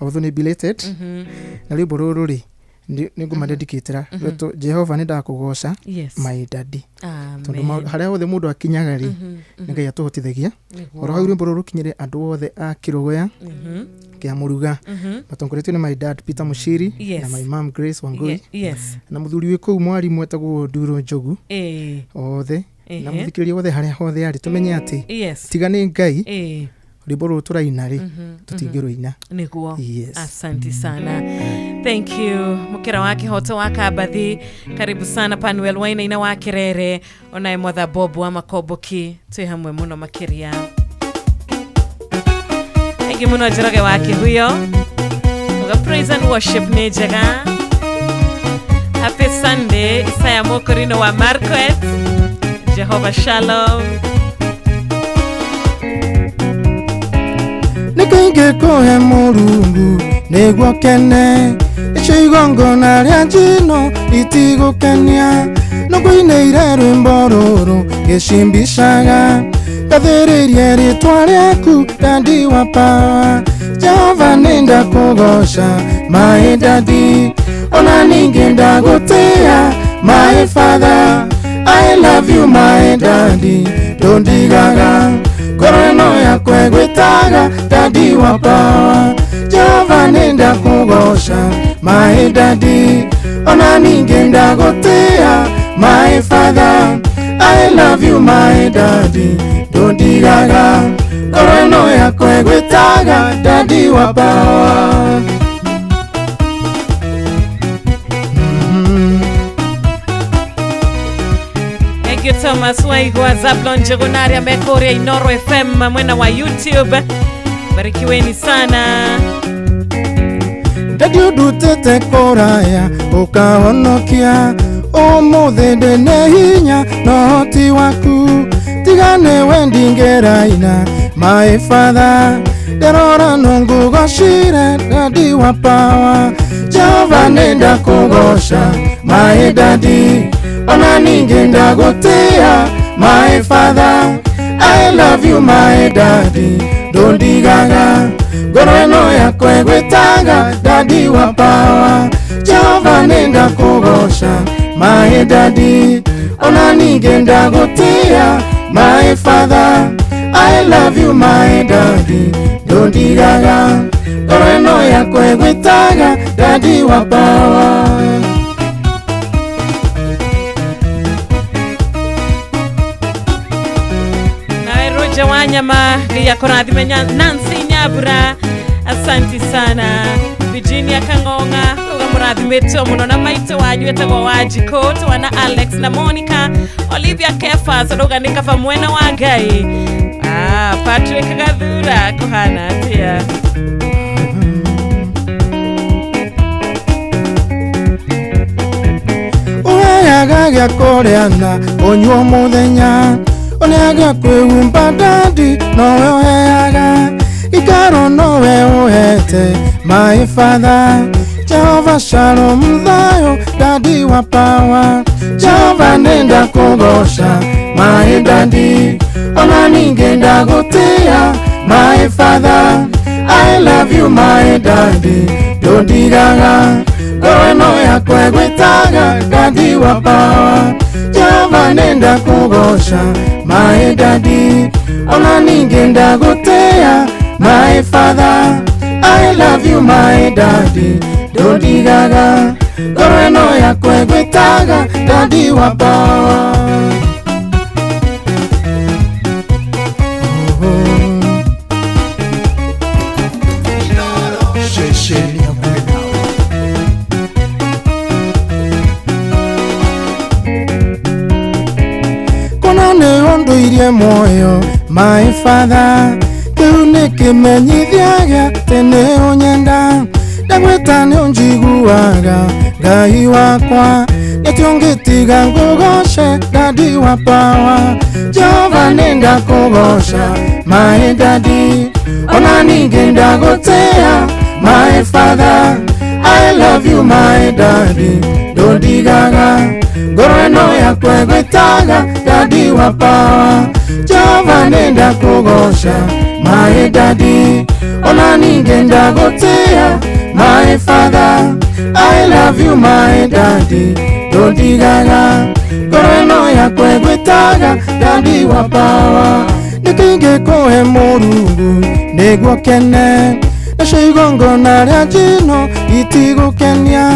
although nĩ belated. Na rwĩmbo rũrũ rĩ, nĩ ngũmadedicatĩra rwetwo "Jehova nĩ ndakũgoca", my daddy. Amen. Tondũ harĩa hothe mũndũ akinyaga rĩ, nĩ Ngai atũhotithagia. Oro hau rwĩmbo rũrũ rũkinyĩre andũ othe a Kĩrũgũya, kĩa Mũruga, matongoretio nĩ my dad Peter Mushiri na my mom Grace Wangui na mũthuri wĩ kũu mwarimũ etagwo Nduro Njogu, othe na mũthikĩrĩria wothe harĩa hothe arĩ, tũmenye atĩ tiga nĩ Ngai, rwĩmbo rũrũ tũraina rĩ, tũtingĩrũina. Nĩguo. Yes. Asante sana, thank you. Mũkĩra wa kĩhoto wa Kambathi, karibu sana. Panuel Wainaina wa Kĩrere, onaye Mwatha Bob wa Makomboki, twĩ hamwe mũno makĩria. Thank you mũno. Njoroge wa Kĩhuyo uga praise and worship nĩ njega. Happy Sunday. Isaya Mokorino wa Marquet, Jehova Shalom. Nĩkĩingĩkũhe Mũrungu nĩguo kene, icio igongona rĩa njino itigũkenia, nĩngũinĩire rwĩmbo rũrũ gĩcimbicaga, ngathĩrĩrie rĩtwa rĩaku, Daddy wa power. Jehova nĩ ndakũgoca, my daddy, ona ningĩ ndagũtĩa, my father. I love you, my daddy, ndũndigaga, ngoro ĩno yakwa ĩgwĩtaga Daddy wa power. Jehova nĩ ndakũgoca, my daddy, ona ningĩ ndagũtĩa, my father. I love you, my daddy, ndũndigaga, ngoro ĩno yakwa ĩgwĩtaga Daddy wa power. Thank you, Thomas Waigwa, Zablon Njuguna, mekũrĩa Inoro FM mwena wa YouTube. Barikiweni sana. Daddy, ũndutĩte kũraya ũkahonokia, ũmũthĩ ndĩne hinya na ũhoti waku, tiga nĩwe ndingĩraina, my father. Nderora no ngũgocire, Daddy wa power. Jehova nĩ ndakũgoca, my daddy, ona ningĩ ndagũtĩa, my father. I love you, my daddy, ndũndigaga, ngoro ĩno yakwa ĩgwĩtaga Daddy wa power. Jehova nĩ ndakũgoca, my daddy, ona ningĩ ndagũtĩa, my father. I love you, my daddy, ndũndigaga, ngoro ĩno yakwa ĩgwĩtaga Daddy wa power. Nawe Roger Wanyama, Ngai akũrathime. Nancy Nyabura, asanti sana. Virginia Kang'ong'a uga mũrathimĩtwo mũno na maitũ wanyu etagwo Wanjikũ, twana Alex na Monica. Olivia Kefas ũrauga nĩ kaba mwena wa Ngai. Patrick Gathura, kũhana atĩa? Ũheaga gĩa kũrĩa na kũnyua mũthenya, ũneaga kwĩhumba daddy nowe ũheaga gĩikaro nowe ũhete my father. Jehova Shalom thayũ daddy wa power. Jehova nĩndakũgoca my daddy, ona ningĩ ndagũtĩĩa my father. I love you my daddy, ndũndigaga ngoro ĩno yakwa ĩgwĩtaga daddy wa power. Jehova nĩndakũgoca my daddy, ona ningĩ ndagũtĩĩa my father. I love you my daddy, ndũndigaga ngoro ĩno yakwa ĩgwĩtaga daddy wa power. Ceceni hakuhĩ nawe. Kona nĩ ũndũirie muoyo my father, kĩu nĩ kĩmenyithia gĩa atĩ nĩ ũnyenda. Ndagwĩta nĩ ũnjiguaga Ngai wakwa, nĩkĩo ũngĩtiga ngũgoce daddy wa power. Jehova nĩndakũgoca my daddy, ona ningĩ ndagũtĩĩa my father. I love you my daddy, ndũndigaga ngoro ĩno yakwa ĩgwĩtaga daddy wa power. Jehova nĩndakũgoca my daddy, ona ningĩ ndagũtĩĩa my father. I love you my daddy, ndũndigaga ngoro ĩno yakwa ĩgwĩtaga daddy wa power. Nĩkĩ ingĩkũhe Mũrungu nĩguo kene, nacio igongona rĩa njino itigũkenia.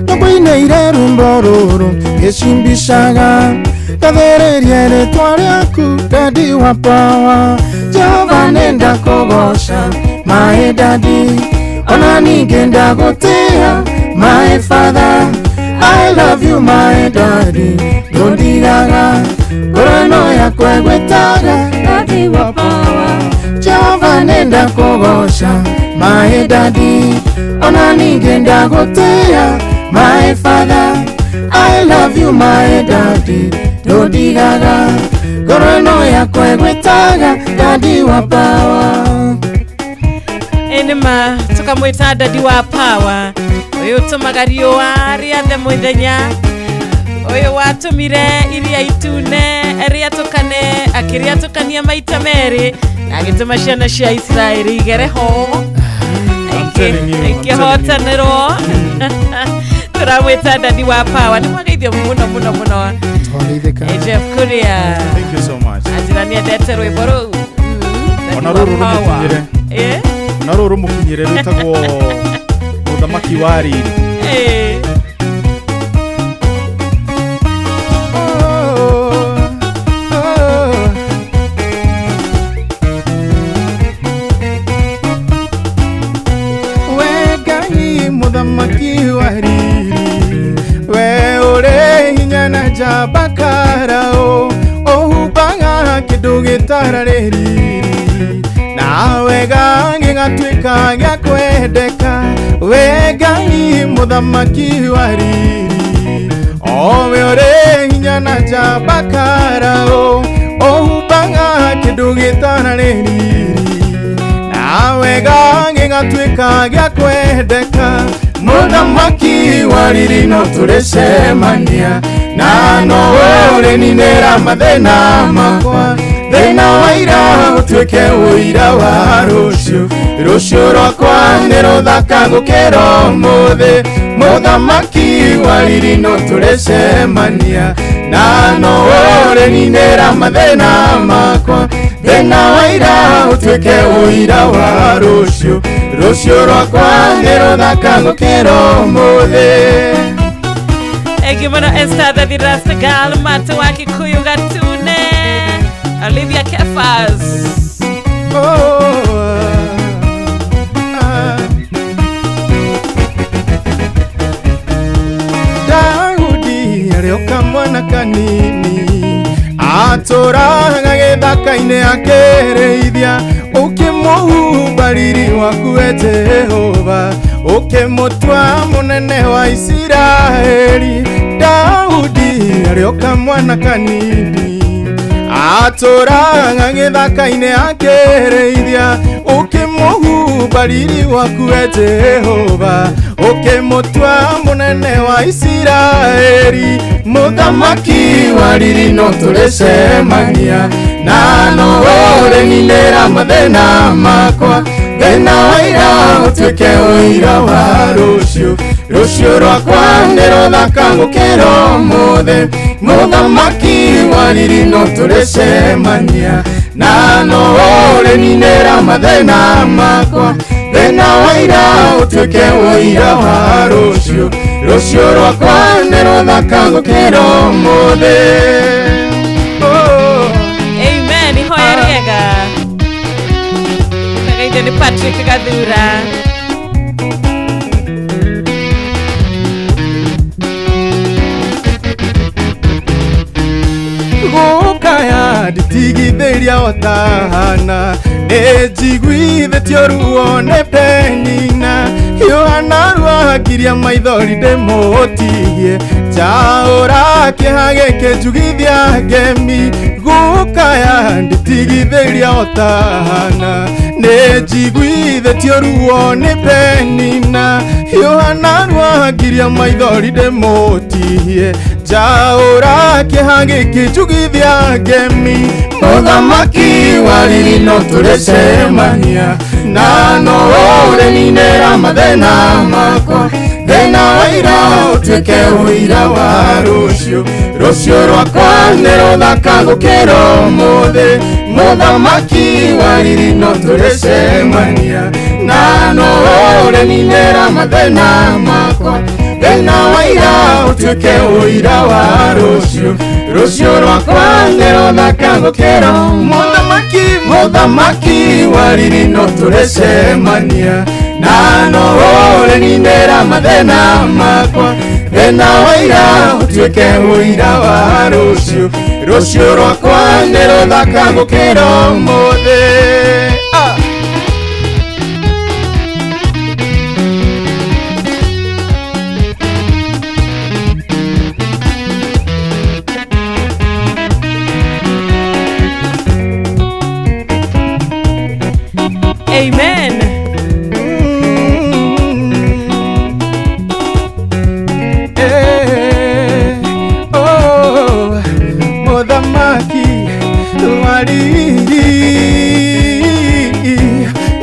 Nĩngũinĩire rwĩmbo rũrũ ngĩcimbicaga, ngathĩrĩrie rĩtwa rĩaku daddy wa power. Jehova nĩndakũgoca my daddy, ona ningĩ ndagũtĩĩa my father. I love you my daddy, ndũndigaga ngoro ĩno yakwa ĩgwĩtaga daddy wa power. Jehova nĩndakũgoca my daddy, ona ningĩ ndagũtĩĩa my father. I love you my daddy, ndũndigaga ngoro ĩno yakwa ĩgwĩtaga daddy wa power. Enema tukamwĩta daddy wa power, ũyũ ũtũmaga riũa rĩathe mũthenya, ũyũ watũmire iria itune rĩatũkane, akĩrĩatũkania maita merĩ na agĩtũma ciana cia Isiraeli igere ho ikĩhotanĩrwo. Tũramwĩta daddy wa power. Nĩ mwageithio mũno mũno mũno. Twageithĩka. Jeff Kuria. Thank you so much. Anjĩra nĩendete rwĩmbo rũu. Ona rũrũ rũmũkinyĩre. Ona rũrũ rũmũkinyĩre rwĩtagwo Mũthamaki wa Riri. We Ngai Mũthamaki wa Riri, we ũrĩ hinya na njamba karao, ũhumbaga kĩndũ gĩtararĩ riri, na wega gĩgatuĩka gĩa kwendeka. We Ngai Mũthamaki wa Riri, o we ũrĩ hinya na njamba karao, ũhumbaga kĩndũ gĩtararĩ riri, na wega gĩgatuĩka gĩa kwendeka. Mũthamaki wa Riri no tũrĩcemania, na no ũrĩninĩra mathĩna makwa. Thĩna wa ira ũtuĩke ũira wa rũciũ, rũciũ rwakwa nĩ rũthaka gũkĩra ũmũthĩ. Mũthamaki wa Riri no tũrĩcemania, na no ũrĩninĩra mathĩna makwa. Thĩna wa ira ũtuĩke ũira wa rũciũ, rũciũ rwakwa nĩ rũthaka gũkĩra ũmũthĩ. Thank you mũno Esther the Rasta Girl, Matu wa Kikuyu Gatune, Olivia Kefas. Daudi arĩ o kamwana kanini, atũraga gĩthaka-inĩ akĩrĩithia. Ũkĩmũhumba riri waku we Jehova, ũkĩmũtua mũnene wa Isiraeli. Daudi arĩ o kamwana kanini atũraga gĩthaka-inĩ akĩrĩithia ũkĩmũhumba riri waku we Jehova ũkĩmũtua mũnene wa Isiraeli mũthamaki wa riri no tũrĩcemania na no ũrĩninĩra mathĩna makwa thĩna wa ira ũtuĩke ũira wa rũciũ rũciũ rwakwa nĩ rũthaka gũkĩra ũmũthĩ mũthamaki wa riri no tũrĩcemania na no ũrĩninĩra mathĩna makwa thĩna wa ira ũtuĩke ũira wa rũciũ rũciũ rwakwa nĩ rũthaka gũkĩra ũmũthĩ. Amen. Ihoya rĩega. Kagaithio nĩ Patrick Gathura. Gũkaya nditigithĩria otahana nĩnjiguithĩtio ruo nĩ Penina hiũhana rwakiria maithori ndĩmũtigie njaũra kĩeha gĩkĩ njugithia ngemi gũkaya nditigithĩria otahana nĩnjiguithĩtio ruo nĩ Penina hiũhana rwakiria maithori ndĩmũtigie njaũra kĩeha gĩkĩ njugithia ngemi mũthamaki wa riri no tũrĩcemania na no ũrĩninĩra mathĩna makwa thĩna wa ira ũtuĩke ũira wa rũciũ rũciũ rwakwa nĩ rũthaka gũkĩra ũmũthĩ mũthamaki wa riri no tũrĩcemania na no ũrĩninĩra mathĩna makwa thĩna wa ira ũtuĩke ũira wa rũciũ rũciũ rwakwa nĩ rũthaka gũkĩra mũthamaki mũthamaki wa riri no tũrĩcemania na no ũrĩninĩra mathĩna makwa thĩna wa ira ũtuĩke ũira wa rũciũ rũciũ rwakwa nĩ rũthaka gũkĩra ũmũthĩ. Amen. Oh, mũthamaki wa riri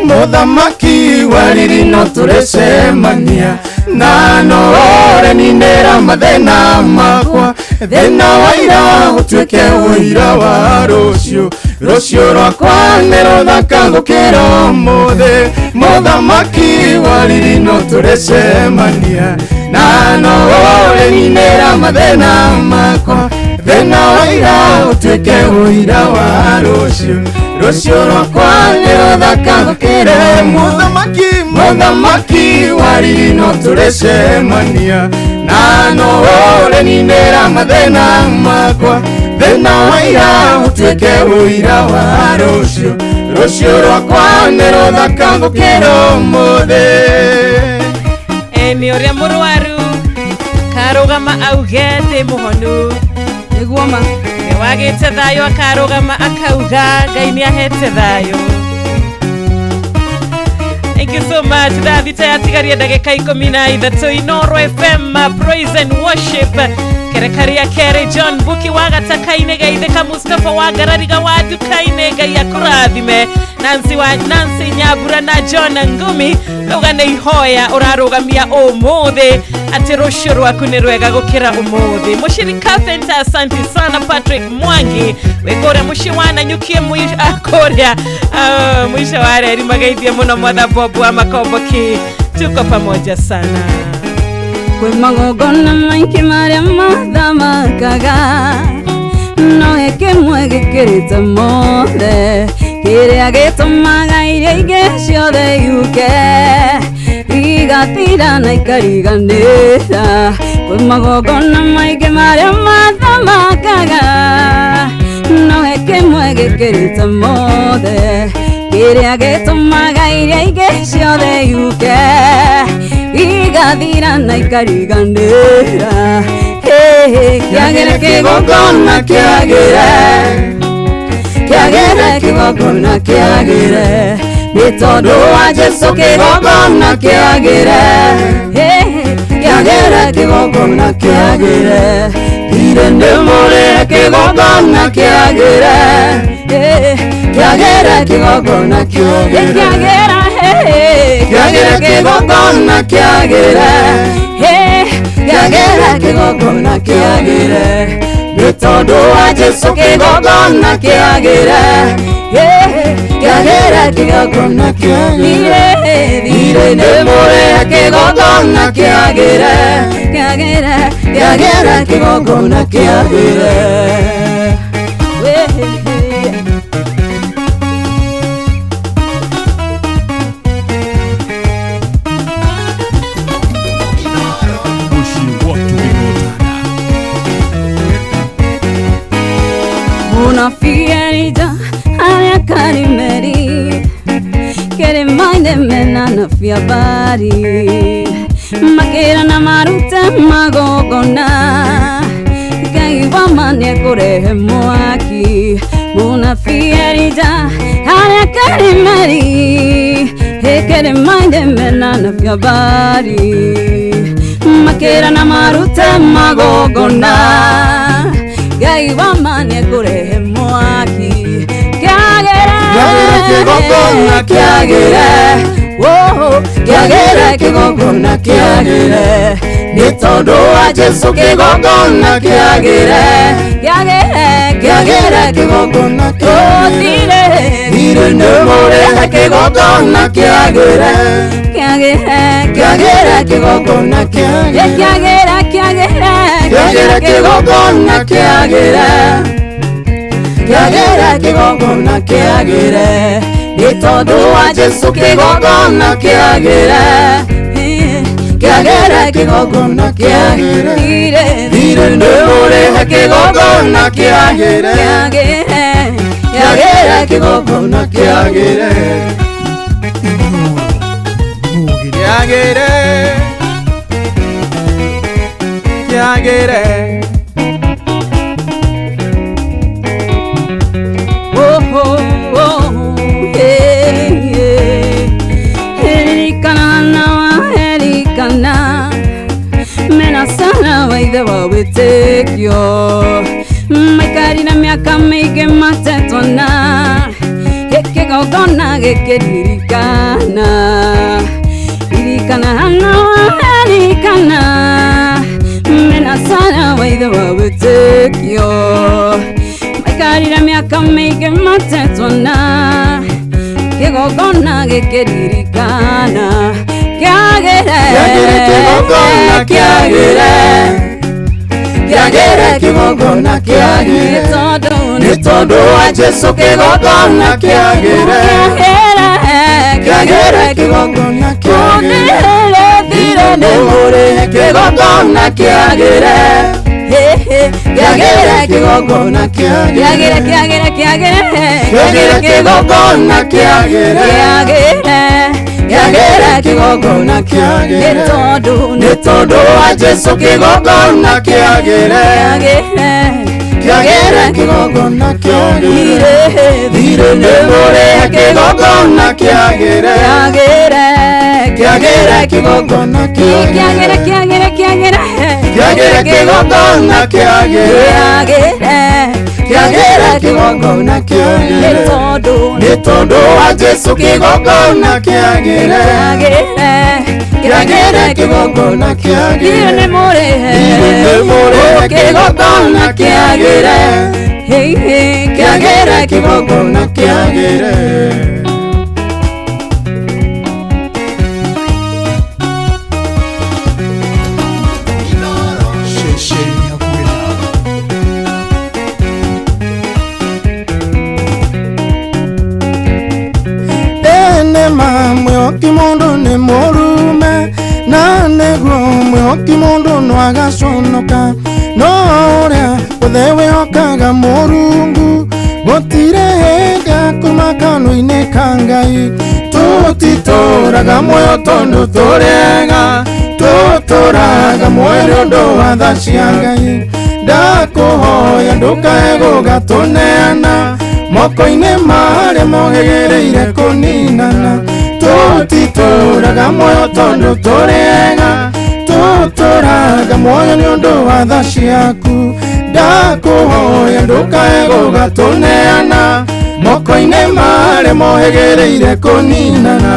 mũthamaki wa riri no tũrĩcemania na no ũrĩninĩra mathĩna makwa thĩna wa ira ũtuĩke ũira wa rũciũ rũciũ rwakwa nĩ rũthaka gũkĩra ũmũthĩ mũthamaki wa riri no tũrĩcemania na no ũrĩninĩra mathĩna makwa thĩna wa ira ũtuĩke ũira wa rũciũ rũciũ rwakwa nĩ rũthaka gũkĩra mũthamaki mũthamaki wa riri no tũrĩcemania na no ũrĩninĩra mathĩna makwa thĩna wa ira ũtuĩke ũira wa rũciũ rũciũ rwakwa nĩ rũthaka gũkĩra ũmũthĩ. Nĩ ũrĩa mũrwaru karũgama auge ndĩ mũhonu nĩguo ma nĩ wagĩte thayũ akarũgama akauga Ngai nĩ ahete thayũ. Thank you so much. Thaa thita yatigaria ndagĩka 13 Inoro FM Praise and Worship kerekaria kere John Buki wa gataka-inĩ Geithĩka Mustafa wa Ngarariga wa nduka-inĩ Ngai akũrathime Nancy wa Nancy Nyambura na John Ngumi rauga nĩ ihoya ũrarũgamia ũmũthĩ atĩ rũciũ rwaku nĩ rwega gũkĩra ũmũthĩ. Mũciri Carpenter, asante sana. Patrick Mwangi wĩ kũrĩa mũciĩ wa Nanyuki kũrĩa mũico wa reri mageithie mũno mwatha Bob wa Makomboki, tuko pamoja sana. Kwĩ magongona maingĩ marĩa mathamakaga no he kĩmwe gĩkĩrĩte mothe kĩrĩa gĩtũmaga iria ingĩ ciothe ihuke igathira na ikariganĩra. Kwĩ magongona maingĩ marĩa mathamakaga no he kĩmwe gĩkĩrĩte mothe kĩrĩa gĩtũmaga iria ingĩ ciothe ihuke igathira na ikariganĩra. Kĩagĩre kĩgongona kĩagĩre Kĩagĩre kĩgongona kĩagĩre Nĩ tondũ wa Jesũ kĩgongona kĩagĩre Kĩagĩre kĩgongona kĩagĩre Thirĩ nĩ mũrĩhe kĩgongona kĩagĩre Kĩagĩre kĩgongona kĩagĩre Kĩagĩre kĩgongona kĩagĩre Kĩagĩre kĩgongona kĩagĩre Nĩ tondũ wa Jesũ kĩgongona kĩagĩre Kĩagĩre kĩgongona kĩagĩre Thirĩ nĩ mũrĩhe kĩgongona kĩagĩre Kĩagĩre kĩagĩre kĩgongona kĩagĩre Karimeri Kere mainde mena na fiabari Makera na marute magogona Kaiwa mane kore mwaki Muna fierija Hara karimeri Kere mainde mena na fiabari Makera na marute magogona Kaiwa mane kore mwaki Kĩagĩre kĩgongona kĩagĩre Kĩagĩre kĩgongona kĩagĩre Nĩ tondũ wa Jesũ kĩgongona kĩagĩre Kĩagĩre kĩgongona kĩagĩre Thirĩ nĩ mũrĩhe kĩgongona kĩagĩre Kĩagĩre kĩgongona kĩagĩre Kĩagĩre kĩgongona kĩagĩre Kĩagĩre kĩgongona kĩagĩre Nĩ tondũ wa Jesũ kĩgongona kĩagĩre Kĩagĩre kĩgongona kĩagĩre Thirĩ nĩ mũrĩhe kĩgongona kĩagĩre Kĩagĩre kĩgongona kĩagĩre Kĩagĩre Kĩagĩre Mena sana waithe wa wĩtĩkio Maikarire mĩaka mĩingĩ matetwana Gĩkĩgongona gĩkĩririkana Ririkana hana ririkana Mena sana waithe wa wĩtĩkio Maikarire mĩaka mĩingĩ matetwana Kĩgongona gĩkĩririkana Kĩagĩre Kĩagĩre kĩgongona kĩagĩre Kĩagĩre kĩgongona kĩagĩre Nĩ tondũ wa Jesũ kĩgongona kĩagĩre Kĩagĩre kĩgongona kĩagĩre Thirĩ nĩ mũrĩhe kĩgongona kĩagĩre Kĩagĩre kĩgongona kĩagĩre Kĩagĩre kĩgongona kĩagĩre Kĩagĩre kĩgongona kĩagĩre Nĩ tondũ wa Jesũ kĩgongona kĩagĩre Kĩagĩre kĩgongona kĩagĩre Thirĩ nĩ mũrĩhe kĩgongona kĩagĩre Kĩagĩre kĩgongona kĩagĩre Kĩagĩre kĩgongona kĩagĩre Kĩagĩre kĩgongona kĩagĩre Nĩ tondũ wa Jesũ kĩgongona kĩagĩre Kĩagĩre kĩgongona kĩagĩre Thirĩ nĩ mũrĩhe kĩgongona kĩagĩre Kĩagĩre kĩgongona kĩagĩre Mwĩhoki mũndũ nĩ mũrume na nĩguo mwĩhoki mũndũ no agaconoka no ũrĩa wothe wĩhokaga Mũrungu gũtirĩ hĩndĩ akuma kanua-inĩ ka Ngai tũtitũraga muoyo tondũ tũrĩ ega tũtũraga Tũtũraga muoyo nĩ ũndũ wa tha cia Ngai. Ndakũhoya ndũkae gũgatũneana moko-inĩ marĩa mohĩgĩrĩire kũninana. Tũtitũraga muoyo tondũ tũrĩ ega, tũtũraga muoyo nĩ ũndũ wa tha ciaku. Ndakũhoya ndũkae gũgatũneana moko-inĩ marĩa mohĩgĩrĩire kũninana.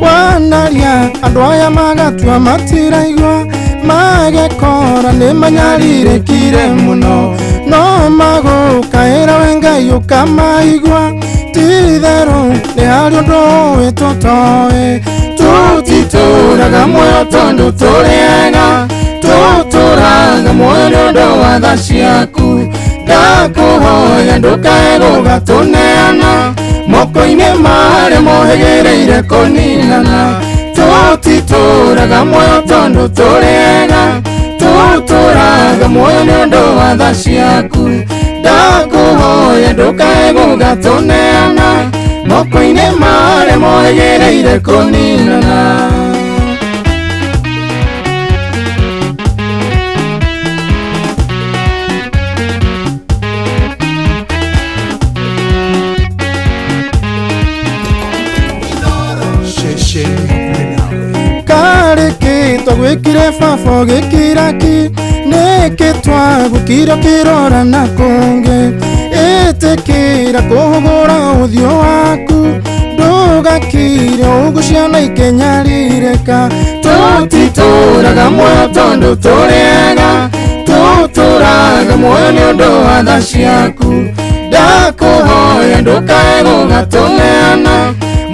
Wanaria andũ aya magatua matiraigua, magekora nĩ manyarirĩkire mũno, no magũkaĩra we Ngai ũkamaigua. Ti-itherũ nĩ harĩ ũndũ ũĩ tũtoĩ. Tũtitũraga muoyo tondũ tũrĩ ega, tũtũraga muoyo nĩ ũndũ wa tha ciaku. Ndakũhoya ndũkae gũgatũneana moko-inĩ marĩa mohĩgĩrĩire kũninana. Tũtitũraga muoyo tondũ tũrĩ ega, tũtũraga muoyo nĩ ũndũ wa tha ciaku. Ndakũhoya ndũkae gũgatũneana moko-inĩ marĩa mohĩgĩrĩire kũninana. Twagwĩkire baba ũgĩkira ki, nĩkĩ twagũkira ũkĩrora na kũngĩ. Ĩtĩkĩra kũhũgũra ũthiũ waku, ndũgakire ũguo ciana ikĩnyarirĩka. Tũtitũraga muoyo tondũ tũrĩ ega, tũtũraga muoyo nĩ ũndũ wa tha ciaku. Ndakũhoya ndũkae gũgatũneana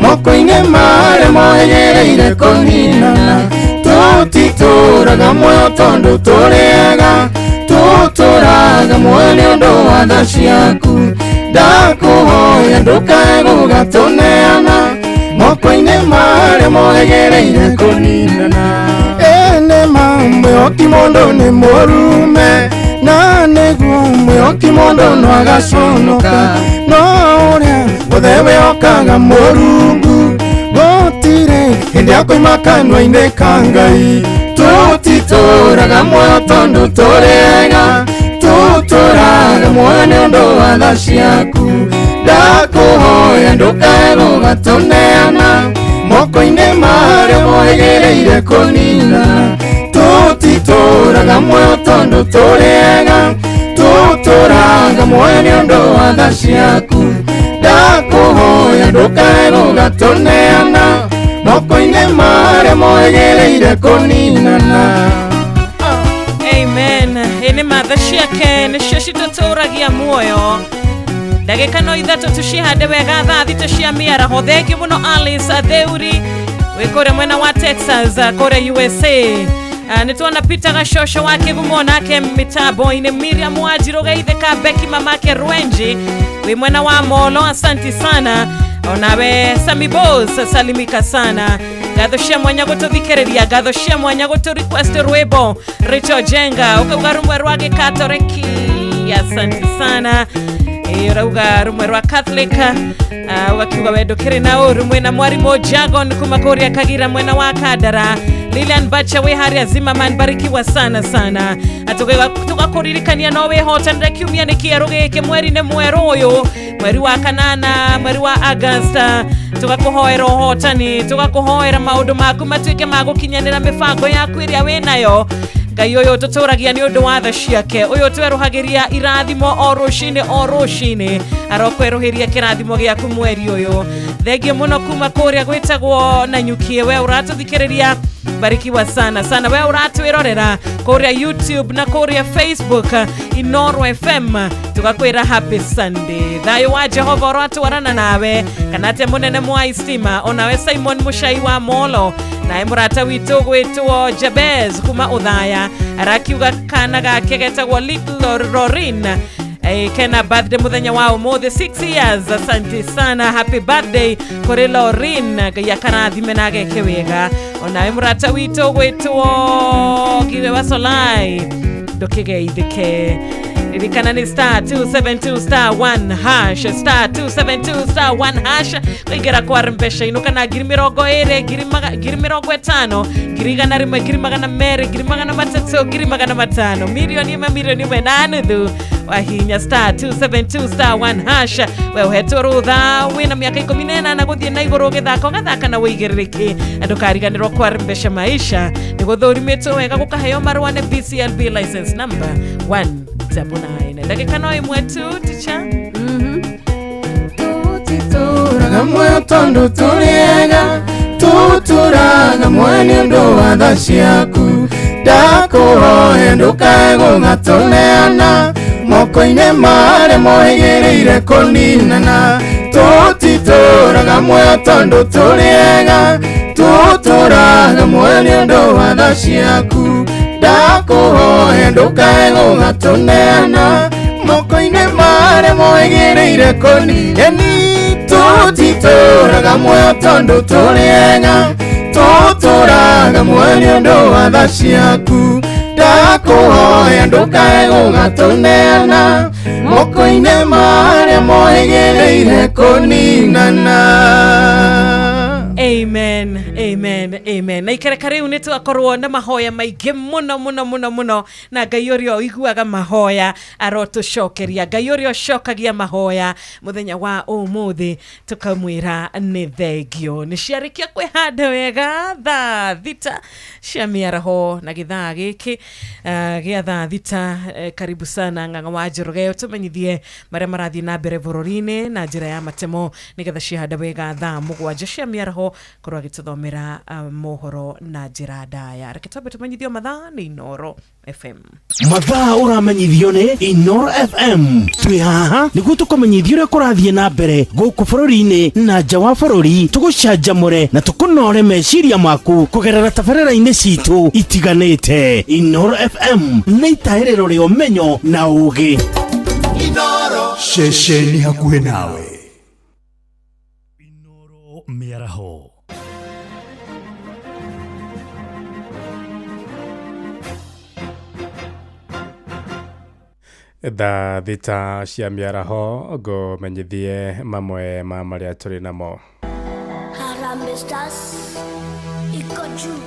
moko-inĩ marĩa mohĩgĩrĩire kũninana. Tũtitũraga muoyo tondũ tũrĩ ega, tũtũraga muoyo nĩ ũndũ wa tha ciaku. Ndakũhoya ndũkae gũgatũneana moko-inĩ marĩa mohĩgĩrĩire kũninana. Ene ma mwĩhoki mũndũ nĩ mũrume, na nĩguo mwĩhoki mũndũ no agaconoka. No ũrĩa wothe wĩhokaga Mũrungu gũtirĩ hĩndĩ akoima kanua-inĩ ka Ngai. Tũtitũraga muoyo tondũ tũrĩ ega, tũtũraga muoyo nĩ ũndũ wa tha ciaku. Ndakũhoya ndũkae gũgatũneana moko-inĩ marĩa mohĩgĩrĩire kũninana. Tũtitũraga muoyo tondũ tũrĩ ega, tũtũraga muoyo nĩ ũndũ wa tha ciaku. Ndakũhoya ndũkae gũgatũneana moko-inĩ marĩa mohĩgĩrĩire kũninana. Amen. Ĩ nĩ matha ciake nĩcio citũtũragia muoyo. Ndagĩka no ithatũ tũcihande wega thaa thita cia mĩaraho. Thengiũ mũno Alice Atheuri wĩ kũrĩa mwena wa Texas kũrĩa USA. Nĩ tuona Peter Gashosho wa Kĩgumo nake mĩtambo-inĩ, Miriam Wanjirũ Geithĩka, Becky mamake Rwenji wĩ mwena wa Molo, asanti sana. Onawe Sami Bos salimika sana. Ngatho cia mwanya gũtũthikĩrĩria, ngatho cia mwanya gũtũ request rwĩmbo Rachel Jenga ũkauga rumwe rwa gĩkatoreki, asanti sana. Ũrauga rumwe rwa Catholic, ũgakiuga wendo kĩrĩ na ũru mwena mwarimũ Jagon kuma kũrĩa Kagira mwena wa Kandara. Lilian Bacha wĩ harĩa Zimmerman, barikiwa sana sana. Tũgakũririkania no wĩhotanĩre kiumia nĩ kĩerũ gĩkĩ, mweri nĩ mwerũ ũyũ, mweri wa kanana, mweri wa August. Tũgakũhoera ũhotani, tũgakũhoera maũndũ maku matuĩke ma gũkinyanĩra mĩbango yaku ĩrĩa wĩnayo. Ngai ũyũ tũtũragia nĩ ũndũ wa tha ciake, ũyũ twerũhagĩria irathimo o rũcinĩ o rũcinĩ, arokwerũhĩria kĩrathimo gĩaku mweri ũyũ. Thengiũ mũno kuma kũrĩa gwĩtagwo Nanyukie, we ũratũthikĩrĩria, barikiwa sana sana. We ũratwĩrorera kũrĩa YouTube na kũrĩa Facebook Inoro FM, tugakwĩra happy Sunday. Thayũ wa Jehova ũratwarana nawe, kana atĩa mũnene mwa istima, onawe Simon Mushai wa Molo, naye mũrata witũ gwĩtwo Jabez kuma Ũthaya, arakiuga kana gake getagwo Little Rorin kena birthday muthenya wa umuthi 6 years. Asante sana, happy birthday kuri Lorin, Ngai akarathime na ageke wega. Onawe mũrata witũ gwĩtwo Giwe wa Solai, ndũkĩgeithĩke. Ririkana nĩ star 272 star 1 hash, star 272 star 1 hash kũingĩra kwa mbeca ino kana 20,000, 50,000, 100,000, 200,000, 300,000, 500,000, 1,000,000, 1,500,000 wahinya star 272 star 1 hash. We ũhetwo rũtha wĩna mĩaka 18 gũthiĩ na igũrũ, ũgĩthaka ũgathaka na wĩigĩrĩrĩki, na ndũkariganĩrwo kwa mbeca maisha nĩ gũthũrimĩtwo wega gũkaheo marũa nĩ BCLB license number 199. Ndagĩka no ĩmwe tu, ticha. Tũtũraga muoyo tondũ tũrĩ ega, tũtũraga muoyo nĩ ũndũ wa tha ciaku. Ndakũhoya ndũkae gũgatũneana moko-inĩ marĩa mohĩgĩrĩire kũninana. Tũtitũraga muoyo tondũ tũrĩ ega, tũtũraga muoyo nĩ ũndũ wa tha ciaku. Ndakũhoya ndũkae gũgatũneana moko-inĩ marĩa mohĩgĩrĩire kũninana. Tũtitũraga muoyo tondũ tũrĩ ega, tũtũraga muoyo nĩ ũndũ wa tha ciaku. Ndakũhoya ndũkae gũgatũneana moko-inĩ marĩa mohĩgĩrĩire kũninana. Amen, amen, amen. Na ikereka rĩu nĩ twakorwo na mahoya maingĩ mũno mũno mũno mũno, na Ngai ũrĩa ũiguaga mahoya arotũcokeria. Ngai ũrĩa ũcokagia mahoya mũthenya wa ũmũthĩ tũkamwĩra nĩ thengio. Nĩ ciarĩkia kwĩhanda wega thaa 6 cia mĩaraho, na gĩthaa gĩkĩ gĩa thaa 6. Karibu sana Ng'ang'a wa Njoroge, ũtũmenyithie marĩa marathiĩ na mbere bũrũri-inĩ na njĩra ya matemo, nĩgetha ciahanda wega thaa 7 cia mĩaraho korwo agĩtũthomera mohoro na njĩra ndaya. Reke twambe tũmenyithio mathaa nĩ Inooro FM. Mathaa ũramenyithio nĩ Inooro FM. Twĩ haha nĩguo tũkũmenyithia ũrĩa kũrathiĩ na mbere gũkũ bũrũri-inĩ na nja wa bũrũri, tũgũcanjamũre na tũkũnore meciria maku kũgerera tabarĩra-inĩ citũ itiganĩte. Inooro FM nĩ itahĩrĩro rĩa ũmenyo na ũũgĩ. Inooro ceceni hakuhĩ nawe. Inooro mĩaraho. Thaa 6 cia mĩaraho ngũmenyithie mamwe ma marĩa tũrĩ namo. Harambee Stars iko juu.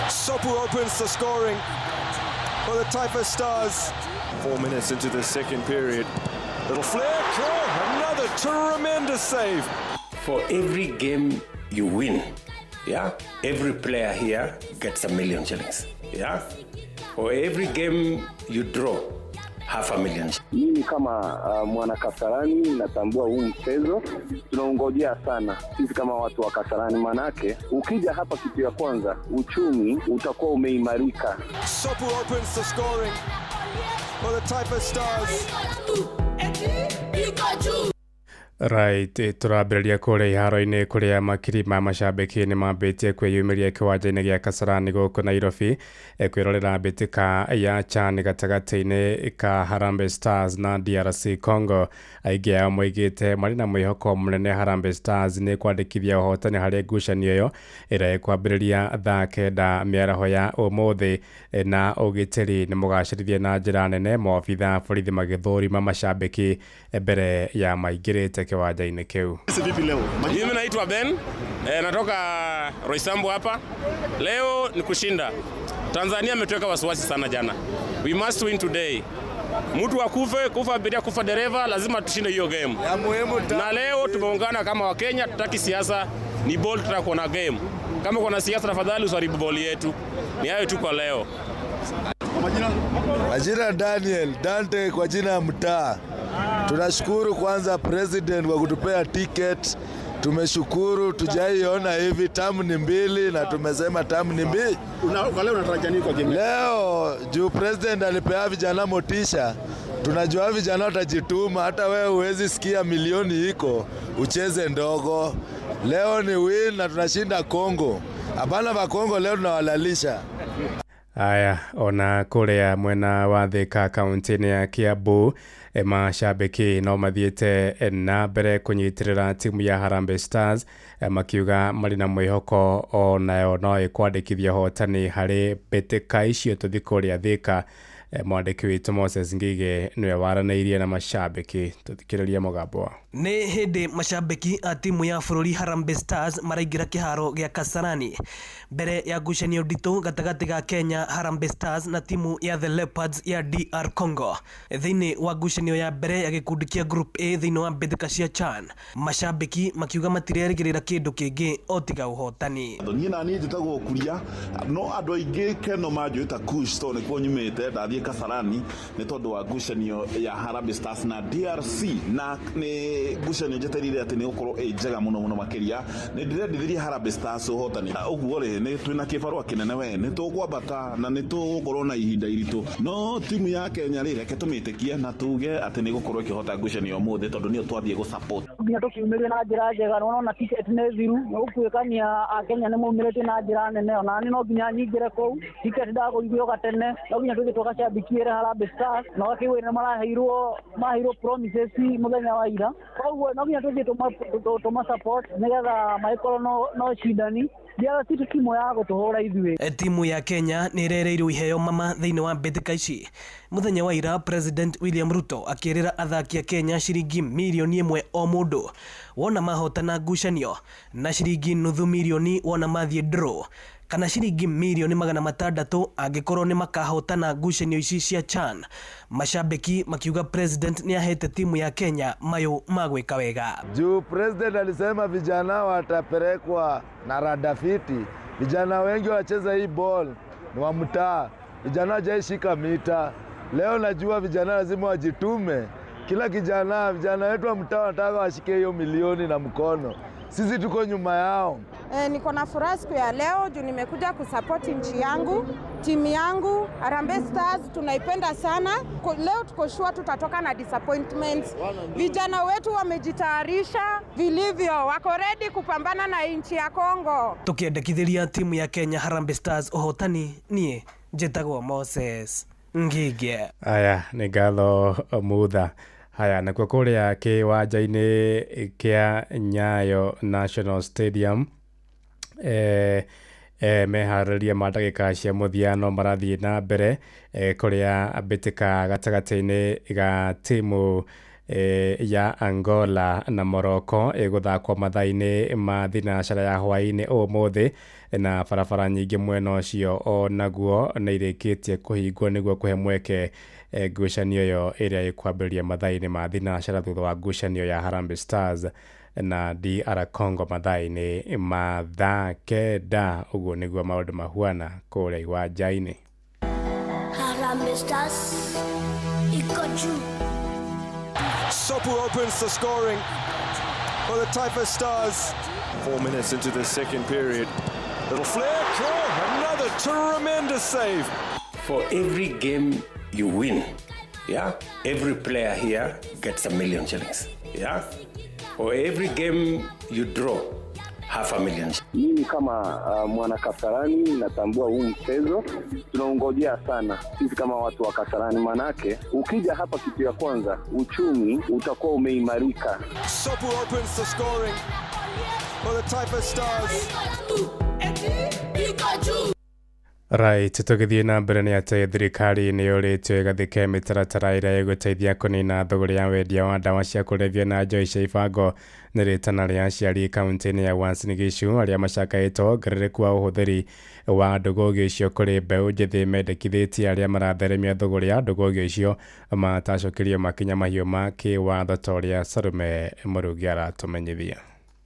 Sopu opens the scoring for the Taifa Stars. 4 minutes into the second period. Little flick, oh, another tremendous save. For every game you win, yeah, every player here gets 1,000,000 shillings. Yeah, for every game you draw, 500,000. Mimi kama mwana Kasarani natambua huu mchezo tunaungojea sana sisi kama watu wa Kasarani, manake ukija hapa kitu ya kwanza uchumi utakuwa umeimarika. Sopu opens the scoring for the Taifa Stars. Right, tũrambĩrĩria kũrĩa iharo-inĩ kũrĩa makiri ma macambĩki nĩ mambĩtie kwĩyumĩria kĩwanja-inĩ gĩa Kasarani gũkũ Nairobi kwĩrorera mbĩtĩka ya CHAN gatagatĩ-inĩ ka Harambee Stars na DRC Congo. Aingĩ ao moigĩte marĩ na mwĩhoko mũnene Harambee Stars nĩ kwandĩkithia ũhotani harĩ ngucanio ĩyo ĩrĩa ĩkwambĩrĩria thaa 9 mĩaraho ya ũmũthĩ, na ũgitĩri nĩ mũgacĩrithie na njĩra nene, maobitha a borithi magĩthũrima macambĩki mbere ya maingĩrĩte kiwanja-inĩ kĩu. Mimi naitwa Ben, natoka Roysambu hapa. Leo ni kushinda. Tanzania ametuweka wasiwasi sana jana. We must win today. Mtu akufe, kufa abiria, kufa dereva, lazima tushinde hiyo game. Na leo tumeungana kama Wakenya, tutaki siasa, ni ball, tutaka kuona game. Kama kuna siasa tafadhali usiharibu ball yetu. Ni hayo tu kwa leo. Majina Daniel Dante kwa jina ya mtaa. Tunashukuru kwanza president kwa kutupea ticket. Tumeshukuru, tujaiona hivi, tamu ni mbili na tumesema tamu ni mbili. Leo unatarajia nini kwa game? Leo juu president alipea vijana motisha, tunajua vijana watajituma. Hata wewe huwezi sikia milioni iko ucheze ndogo. Leo ni win na tunashinda Kongo. Hapana va Kongo leo tunawalalisha. Aya, ona kũrĩa mwena wa Thika kaunti-inĩ ya Kiambu, mashabiki no mathiĩte na mbere kũnyitĩrĩra timu ya Harambee Stars, makiuga marĩ na mwĩhoko onayo no ĩkwandĩkithia ũhotani harĩ mbĩtĩka icio. Tũthiĩ kũrĩa Thika, mwandĩki witũ Moses Ngige nĩwe waranĩirie na mashabiki, tũthikĩrĩrie mũgambo wao. Nĩ hĩndĩ mashabiki a timu ya bũrũri Harambee Stars maraingĩra kĩharo gĩa Kasarani mbere ya ngucanio nditũ gatagatĩ ga Kenya Harambee Stars na timu ya The Leopards ya DR Congo thĩinĩ wa ngucanio ya mbere ya gĩkundi kĩa Group A thĩinĩ wa mbĩtĩka cia CHAN. Mashabiki makiuga matirerĩgĩrĩra kĩndũ kĩngĩ o tiga ũhotani. Niĩ naniĩ njĩtagwo Kuria, no andũ aingĩ keno manjũĩ ta Kush tondũ nĩkuo nyumĩte. Ndathiĩ Kasarani nĩ tondũ wa ngucanio ya Harambee Stars na DRC, na nĩ ngucanio njetereire atĩ nĩ gũkorwo ĩ njega mũno mũno makĩria. Nĩ ndĩrendithĩria Harambee Stars ũhotani. Ũguo rĩ, nĩ twĩna kĩbarũa kĩnene we, nĩ tũgwambata na nĩ tũgũkorwo na ihinda iritũ, no timu ya Kenya rĩ, reke tũmĩtĩkie na tuge atĩ nĩ gũkorwo ĩkĩhota ngucanio ũmũthĩ tondũ nĩyo twathiĩ gũ support. Nginya tũkiumĩrie na njĩra njega, nĩwona ticket nĩ thiru, nĩ gũtuĩkania Akenya nĩ maumĩrĩte na njĩra nene, ona niĩ no nginya nyingĩre kũu. Ticket ndagũrire o gatene, no nginya tũthiĩ tũgacambikiĩre Harambee Stars, na wakĩigua nĩ maraheirwo promises mũthenya wa ira, koguo no nginya tũthiĩ tũma support nĩgetha magĩkorwo no cindani. DRC ti timu ya gũtũhũra ithuĩ. Timu ya Kenya nĩ ĩrereirwo iheo mama thĩinĩ wa mbĩtĩka ici. Mũthenya wa ira President William Ruto akĩrĩra athaki a Kenya ciringi mirioni 1 o mũndũ wona mahotana ngucanio, na ciringi nuthu mirioni wona mathiĩ draw, kana ciringi mirioni 600 angĩkorwo nĩ makahotana ngucanio ici cia CHAN. Mashabiki makiuga President nĩ ahete timu ya Kenya mayo ma gwĩka wega. Juu President alisema vijana watapelekwa na radafiti. Vijana wengi wacheza hii ball ni wa mtaa, vijana hawajaishika mita. Leo najua vijana lazima wajitume. Kila kijana, vijana wetu wa mtaa wanataka washike hiyo milioni na mkono. Sisi tuko nyuma yao. Niko na furaha siku ya leo juu nimekuja kusupport nchi yangu, timu yangu Harambee Stars tunaipenda sana. Leo tuko sure tutatoka na disappointments. Vijana wetu wamejitayarisha vilivyo, wako ready kupambana na nchi ya Congo. Tukiendekithĩria timu ya Kenya Harambee Stars ũhotani, niĩ njĩtagwo Moses Ngige. Aya, nĩ ngatho Mutha. Haya, nakuo kũrĩa kĩwanja-inĩ kĩa Nyayo National Stadium, meharĩria ma ndagĩka cia mũthia no marathiĩ na mbere, kũrĩa mbĩtĩka gatagatĩ-inĩ ga timu ya Angola na Morocco ĩgũthakwo mathaa-inĩ ma thinacara ya hwaĩ-inĩ ũmũthĩ, na barabara nyingĩ mwena ũcio o naguo nĩ irĩkĩtie kũhingwo nĩguo kũhe mweke ngucanio ĩyo ĩrĩa ĩkwambĩrĩria mathaa-inĩ ma thinacara thutha wa ngucanio ya Harambee Stars na DR Congo mathaa-inĩ ma thaa 9. Ũguo nĩguo maũndũ mahuana kũrĩa iwanja-inĩ. Harambee Stars iko juu. Sopu opens the scoring for the Taifa Stars. 4 minutes into the second period. Little flick, oh, another tremendous save. For every game you win, yeah, every player here gets 1 million shillings. Yeah, for every game you draw, 500,000. Mimi kama mwana Kasarani natambua huu mchezo tunaungojea sana sisi kama watu wa Kasarani, manake ukija hapa kitu ya kwanza uchumi utakuwa umeimarika. Sopu opens the scoring for the Taifa Stars. Right, tũgĩthiĩ na mbere nĩ atĩ thirikari nĩ yũrĩtio ĩgathĩke mĩtaratara ĩrĩa ĩgũteithia kũnina thũgũrĩ ya wendia wa ndawa cia kũrebia na njohi cia ibango. Nĩ rĩtana rĩa aciari kaunti-inĩ ya Uasin Gishu arĩa macakaĩte wongerereku wa ũhũthĩri wa ndũgũgĩ icio kũrĩ mbeũ njĩthĩ, mendekithĩtie arĩa maratheremia thũgũrĩ ya ndũgũgĩ icio matacũkĩrio makinya mahiũ ma kĩwatho ta ũrĩa Salume Mũrugi aratũmenyithia.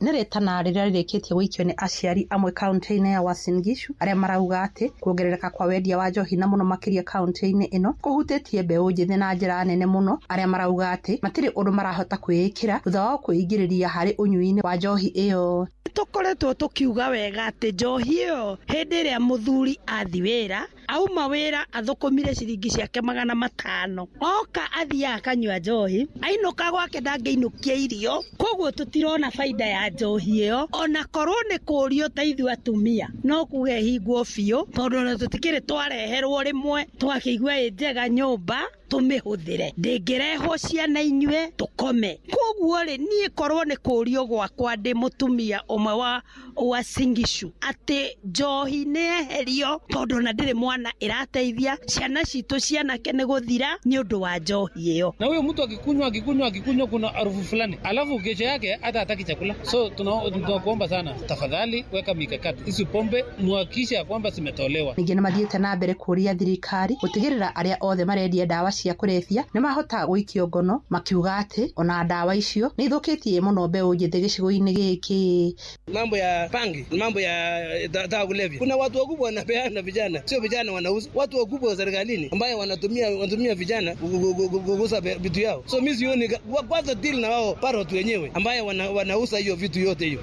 Nĩ rĩtana rĩrĩa rĩrĩkĩtie gũikio nĩ aciari amwe kaunti-inĩ ya Uasin Gishu arĩa marauga atĩ kuongerereka kwa wendia wa njohi na mũno makĩria kaunti-inĩ ĩno kũhutĩtie mbeũ njĩthĩ na njĩra nene mũno, arĩa marauga atĩ matirĩ ũndũ marahota kwĩĩkĩra thutha wao kwĩingĩrĩria harĩ ũnyui-inĩ wa njohi ĩyo. Tũkoretwo tũkiuga wega atĩ njohi ĩyo hĩndĩ ĩrĩa mũthuri athi wĩra, auma wĩra athũkũmire ciringi ciake 500, oka athiaga akanyua njohi, ainũka gwake ndangĩinũkia irio, koguo tũtirona baida ya njohi ĩyo. Ona korwo nĩ kũũrio ta ithuĩ atumia no kuge hingwo biũ, tondũ ona tũtikĩrĩ twareherwo rĩmwe tũgakĩigua ĩ njega nyũmba tũmĩhũthĩre, ndĩngĩrehwo ciana inyue tũkome. Koguo rĩ, niĩ korwo nĩ kũũrio gwakwa ndĩ mũtumia ũmwe wa Uasin Gishu atĩ njohi nĩ yeherio, tondũ ona ndĩrĩ mwana ĩrateithia ciana citũ cianake nĩ gũthira nĩ ũndũ wa njohi ĩyo. Na huyo mtu akikunywa akikunywa akikunywa, kuna harufu fulani, alafu kesho yake hata hataki chakula. So tunakuomba sana, tafadhali weka mikakati, hizi pombe muhakikishe ya kwamba zimetolewa. Ningĩ nĩ mathiĩte na mbere kũũria thirikari gũtigĩrĩra arĩa othe marendia ndawa cia kũrebia nĩ mahota gũikio ngono, makiuga atĩ ona ndawa icio nĩ ithũkĩtie mũno mbeũ njĩthĩ gĩcigo-inĩ gĩkĩ. Mambo ya pangi, mambo ya dawa kulevya, kuna watu wakubwa wanapeana vijana, sio vijana wanauza, watu wakubwa wa serikalini ambaye wanatumia vijana kuuza vitu yao. So mimi sioni kwanza deal na wao parrot wenyewe ambaye wanauza hiyo vitu yote hiyo.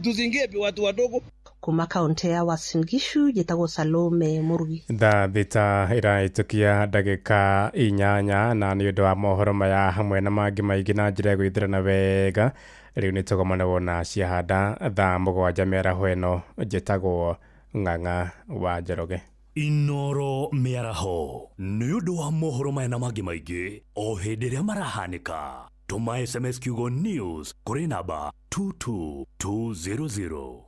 Tusiingie watu wadogo. Kuma kaunti ya Uasin Gishu njĩtagwo Salome Murugi. Thaa 6 ĩrahĩtũkia ndagĩka 8, na nĩ ũndũ wa mohoro maya hamwe na mangĩ maingĩ na njĩra ya gwĩthĩrana wega, rĩu nĩ tũgomana na ciahanda thaa 7 mĩaraho ĩno. Njĩtagwo Ng'ang'a wa Njoroge. Inoro mĩaraho nĩ ũndũ wa mohoro maya na mangĩ maingĩ o hĩndĩ ĩrĩa marahanĩka. Tũma SMS kiugo news kũrĩ namba 22200.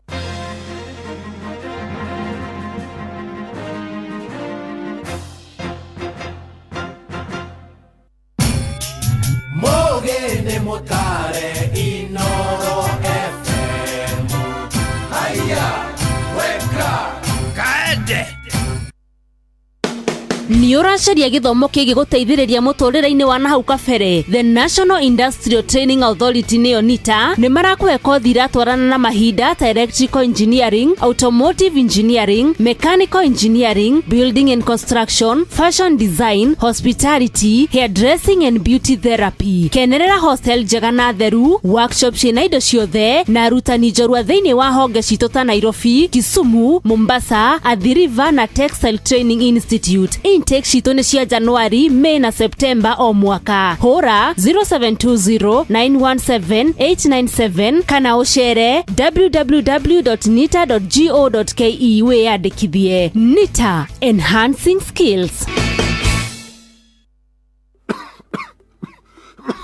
Mogene motare Inoro FM. Haya, weka kaende. Nĩ ũracaria gĩthomo kĩngĩgũteithĩrĩria mũtũrĩre-inĩ wa nahau kabere? The National Industrial Training Authority nĩyo NITA nĩ marakũhe kothi iratwarana na mahinda ta electrical engineering, automotive engineering, mechanical engineering, building and construction, fashion design, hospitality, hairdressing and beauty therapy. Kenerera hostel njega na theru, workshop ciĩna indo ciothe na arutani njorua thĩinĩ wa honge citũ ta Nairobi, Kisumu, Mombasa, Athi River na Textile Training Institute. Intake citũ nĩ cia Januari, May na September o mwaka. Hũra 0720917897 kana ũcere www.nita.go.ke wĩyandĩkithie. NITA, enhancing skills.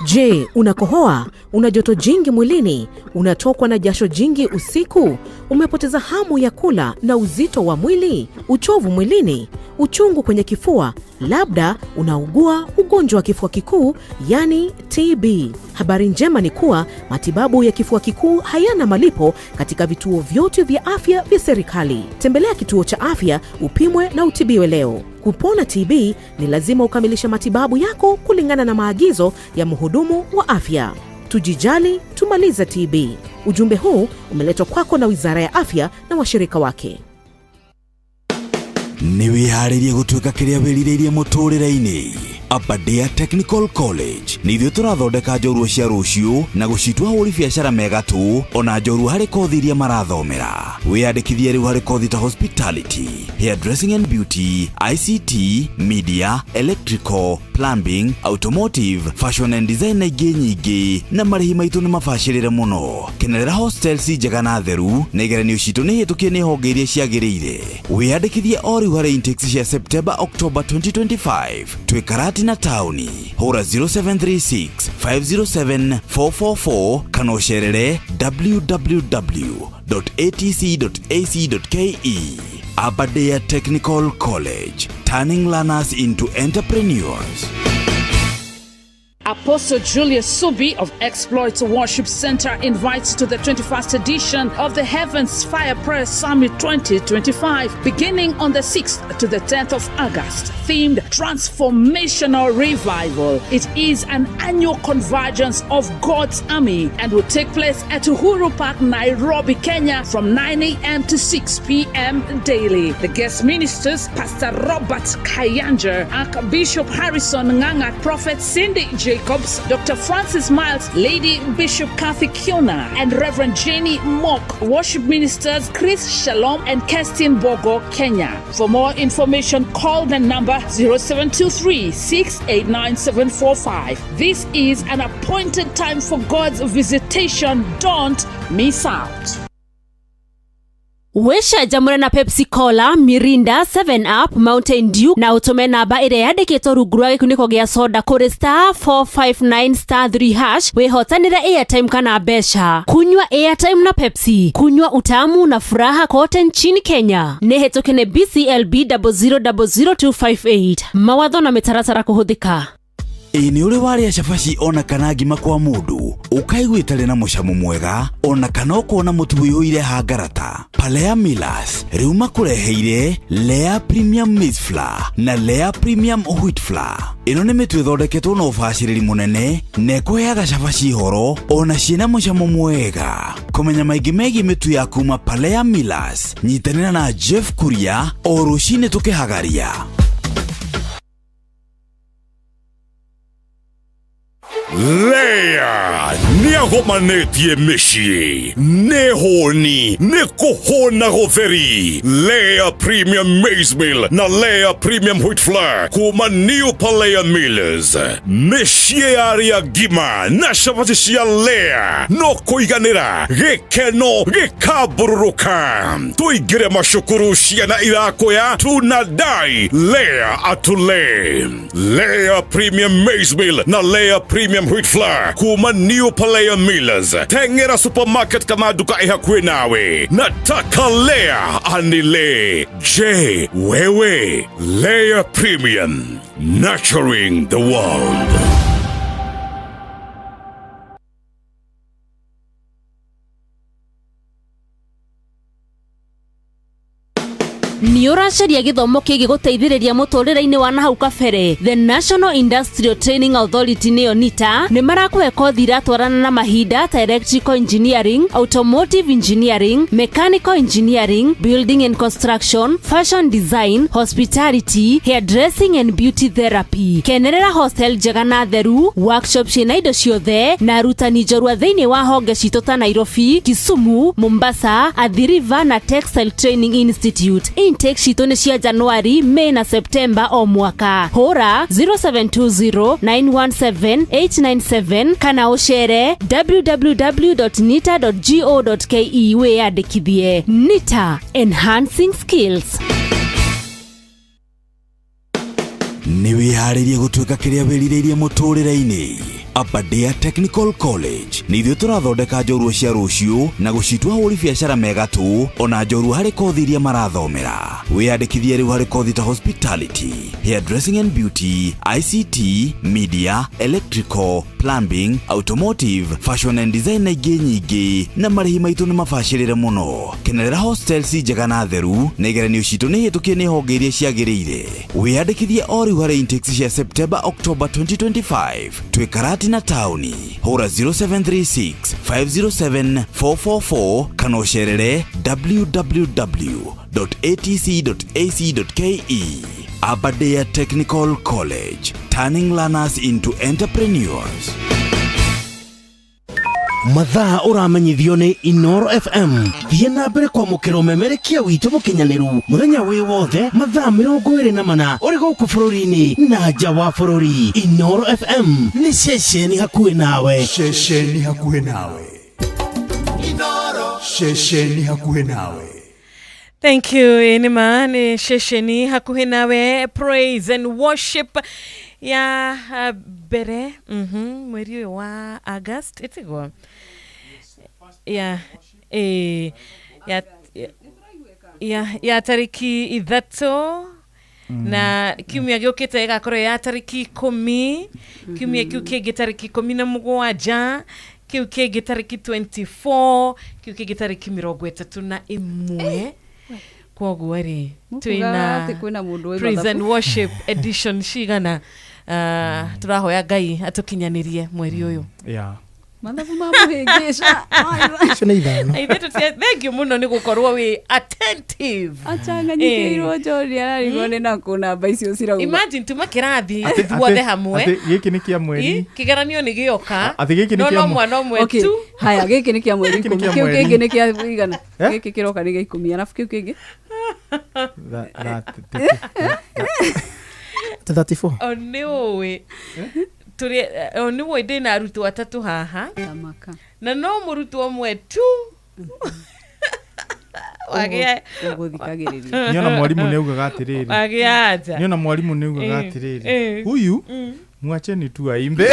Je, unakohoa? Una joto jingi mwilini? Unatokwa na jasho jingi usiku? Umepoteza hamu ya kula na uzito wa mwili? Uchovu mwilini? Uchungu kwenye kifua? Labda unaugua ugonjwa wa kifua kikuu, yani TB. Habari njema ni kuwa matibabu ya kifua kikuu hayana malipo katika vituo vyote vya afya vya serikali. Tembelea kituo cha afya upimwe na utibiwe leo. Kupona TB ni lazima ukamilishe matibabu yako kulingana na maagizo ya mhudumu wa afya. Tujijali, tumalize TB. Ujumbe huu umeletwa kwako na Wizara ya Afya na washirika wake. Nĩ wĩharĩirie gũtuĩka kĩrĩa wĩrirĩirie mũtũrĩre-inĩ? Aberdare Technical College nĩ ithuĩ tũrathondeka njorua cia rũciũ na gũcitua ahũri biacara mega tu, ona njorua harĩ kothi iria marathomera. Wĩyandĩkithie rĩu harĩ kothi ta hospitality, hairdressing and beauty, ICT, media, electrical, plumbing, automotive, fashion and design na ingĩ nyingĩ, na marĩhi maitũ nĩ mabacĩrĩre mũno. Kenerera hostels njega na theru, na igeranio citũ nĩ hĩtũkie nĩ honge iria ciagĩrĩire. Wĩyandĩkithie o rĩu harĩ intakes cia September October 2025. Twĩ Karatina taũni. Hũra 0736 507 444 kana ũcerere www.atc.ac.ke. Aberdare Technical College, turning learners into entrepreneurs. Apostle Julius Subi of Exploits Worship Center invites to the 21st edition of the Heavens Fire Prayer Summit 2025, beginning on the 6th to the 10th of August, themed Transformational Revival. It is an annual convergence of God's army and will take place at Uhuru Park, Nairobi, Kenya, from 9 a.m. to 6 p.m. daily. The guest ministers, Pastor Robert Kayanja, Archbishop Harrison Nganga, Prophet Cindy J. Jacobs, Dr. Francis Miles, Lady Bishop Kathy Kiona, and Reverend Jenny Mock. Worship ministers Chris Shalom and Kerstin Bogo, Kenya. For more information, call the number 0723 689 745. This is an appointed time for God's visitation. Don't miss out. Wĩcanjamũre na Pepsi Cola, Mirinda, 7 Up, Mountain Dew na ũtũme namba ĩrĩa yandĩkĩtwo rungu rwa gĩkunĩko gĩa soda kũrĩ star 459 star 3 hash wĩhotanĩre airtime kana mbeca. Kunywa airtime na Pepsi, kunywa utamu na furaha kote nchini Kenya. Nĩ hĩtũke nĩ BCLB 0000258. Mawatho na mĩtaratara kũhũthĩka. Ĩ nĩ ũrĩ warĩa cabaci ona kana ngima kwa mũndũ ũkaigua ĩtarĩ na mũcamo mwega ona kana ũkona mũtu ũiyũire hangarata? Palea Millers rĩu makũreheire Lea Premium Maize Flour na Lea Premium Wheat Flour. Ĩno nĩ mĩtu ĩthondeketwo na ũbacĩrĩri mũnene na ĩkũheaga cabaci horo ona ciĩna mũcamo mwega. Kũmenya maingĩ megiĩ mĩtu ya kuma Palea Millers, nyitanĩra na Jeff Kuria o rũcinĩ tũkĩhagaria. Lea nĩagomanĩtie mĩciĩ nĩ hũni nĩ kũhũna gũtheri. Lea Premium Maize Meal na Lea Premium Wheat Flour kuma New Palea Millers, mĩciĩ yarĩa ngima na cabaci cia Lea no kũiganĩra gĩkeno gĩkambũrũrũka. Tũingĩre macukuru ciana irakoya tunadai Lea atule. Lea Premium Maize Meal na Lea Premium Wheat Flour kuma New Palea Millers, tengera supermarket kana duka ĩ hakuhĩ nawe. Nataka Lea anile. Je, wewe? Lea Premium, nurturing the world. Nĩ ũracaria gĩthomo kĩgiĩ gũteithĩrĩria mũtũrĩre-inĩ wa nahau kabere? The National Industrial Training Authority nĩyo NITA nĩ marakũhe kothi iratwarana na mahinda ta electrical engineering, automotive engineering, mechanical engineering, building and construction, fashion design, hospitality, hairdressing and beauty therapy. Kenerera hostel njega na theru, workshop ciĩna indo ciothe na arutani njorua thĩinĩ wa honge citũ ta Nairobi, Kisumu, Mombasa, Athi River na Textile Training Institute. Intake citũ nĩ cia Januari, May na September o mwaka. Hũra 0720 917 897 kana ũcere www.nita.go.ke wĩyandĩkithie. NITA, enhancing skills. Nĩ wĩharĩrie gũtuĩka kĩrĩa wĩrirĩirie mũtũrĩre-inĩ? Aberdare Technical College nĩ ithuĩ tũrathondeka njorua cia rũciũ na gũcitua ahũri biacara megatũ ona njorua harĩ kothi iria marathomera. Wĩyandĩkithie rĩu harĩ kothi ta hospitality, hairdressing and beauty, ICT, media, electrical, plumbing, automotive, fashion and design na ingĩ nyingĩ, na marĩhi maitũ nĩ mabacĩrĩre mũno. Kenerera hostels njega na theru na igeranio citũ nĩ hĩtũkie nĩ honge iria ciagĩrĩire. Wĩyandĩkithie o rĩu harĩ intakes cia September, October 2025. Twĩ Karatina taũni. Hũra 0736 507 444 kana ũcerere www.atc.ac.ke. Aberdare Technical College, turning learners into entrepreneurs. Mathaa ũramenyithio nĩ Inoro FM. Thiĩ na mbere kwamũkĩra ũmemerekia witũ mũkinyanĩru mũthenya wĩ wothe mathaa 24 ũrĩ gũkũ bũrũri-inĩ na nja wa bũrũri. Inoro FM nĩ ceceni hakuhĩ nawe. Ceceni hakuhĩ nawe. Ceceni hakuhĩ nawe. Thank you. Nĩma nĩ ceceni hakuhĩ nawe, praise and worship ya mbere mweri ũyũ wa August ĩtigwo ya ya tarĩki 3 na kiumia gĩũkĩte ĩgakorwo ya tarĩki 10, kiumia kĩu kĩngĩ tarĩki 17, kĩu kĩngĩ tarĩki 24, kĩu kĩngĩ tarĩki 31. Koguo rĩ, twĩna atĩ kwĩna mũndũ wĩ praise and mathabu. Worship edition cigana? Tũrahoya Ngai atũkinyanĩrie mweri ũyũ. Mathabu ma mũhĩngĩca. Icio nĩ ithano. Ithuĩ thengiũ mũno nĩ gũkorwo wĩ attentive. Acanganyikĩirwo John ararigwo nĩ nakũ namba icio cirauga. Imagine tuma kĩrathi Atĩ- ithuothe atĩ- hamwe. atĩ gĩkĩ nĩ kĩa mweri. Kĩgeranio nĩ gĩoka. Atĩ gĩkĩ nĩ no kĩa no mwe- mwana ũmwe Okay, tu. Haya, gĩkĩ nĩ kĩa mweri Gĩkĩ nĩ ikũmi, kĩa kĩu mweri. kĩngĩ nĩ kĩa igana. Eh? Gĩkĩ kĩroka nĩ gĩa ikũmi, arabu kĩu kĩngĩ. 34. O nĩ ũĩ tũrĩ, o nĩ ũĩ ndĩna arutwo atatũ haha. Tamaka. Na no mũrutwo ũmwe tu wagĩa Ũgũthikagĩrĩria. Niona mwalimu nĩ augaga atĩrĩrĩ. Wagĩa anja. Niona mwalimu nĩ augaga atĩrĩrĩ. Huyu mwacheni tu aimbe.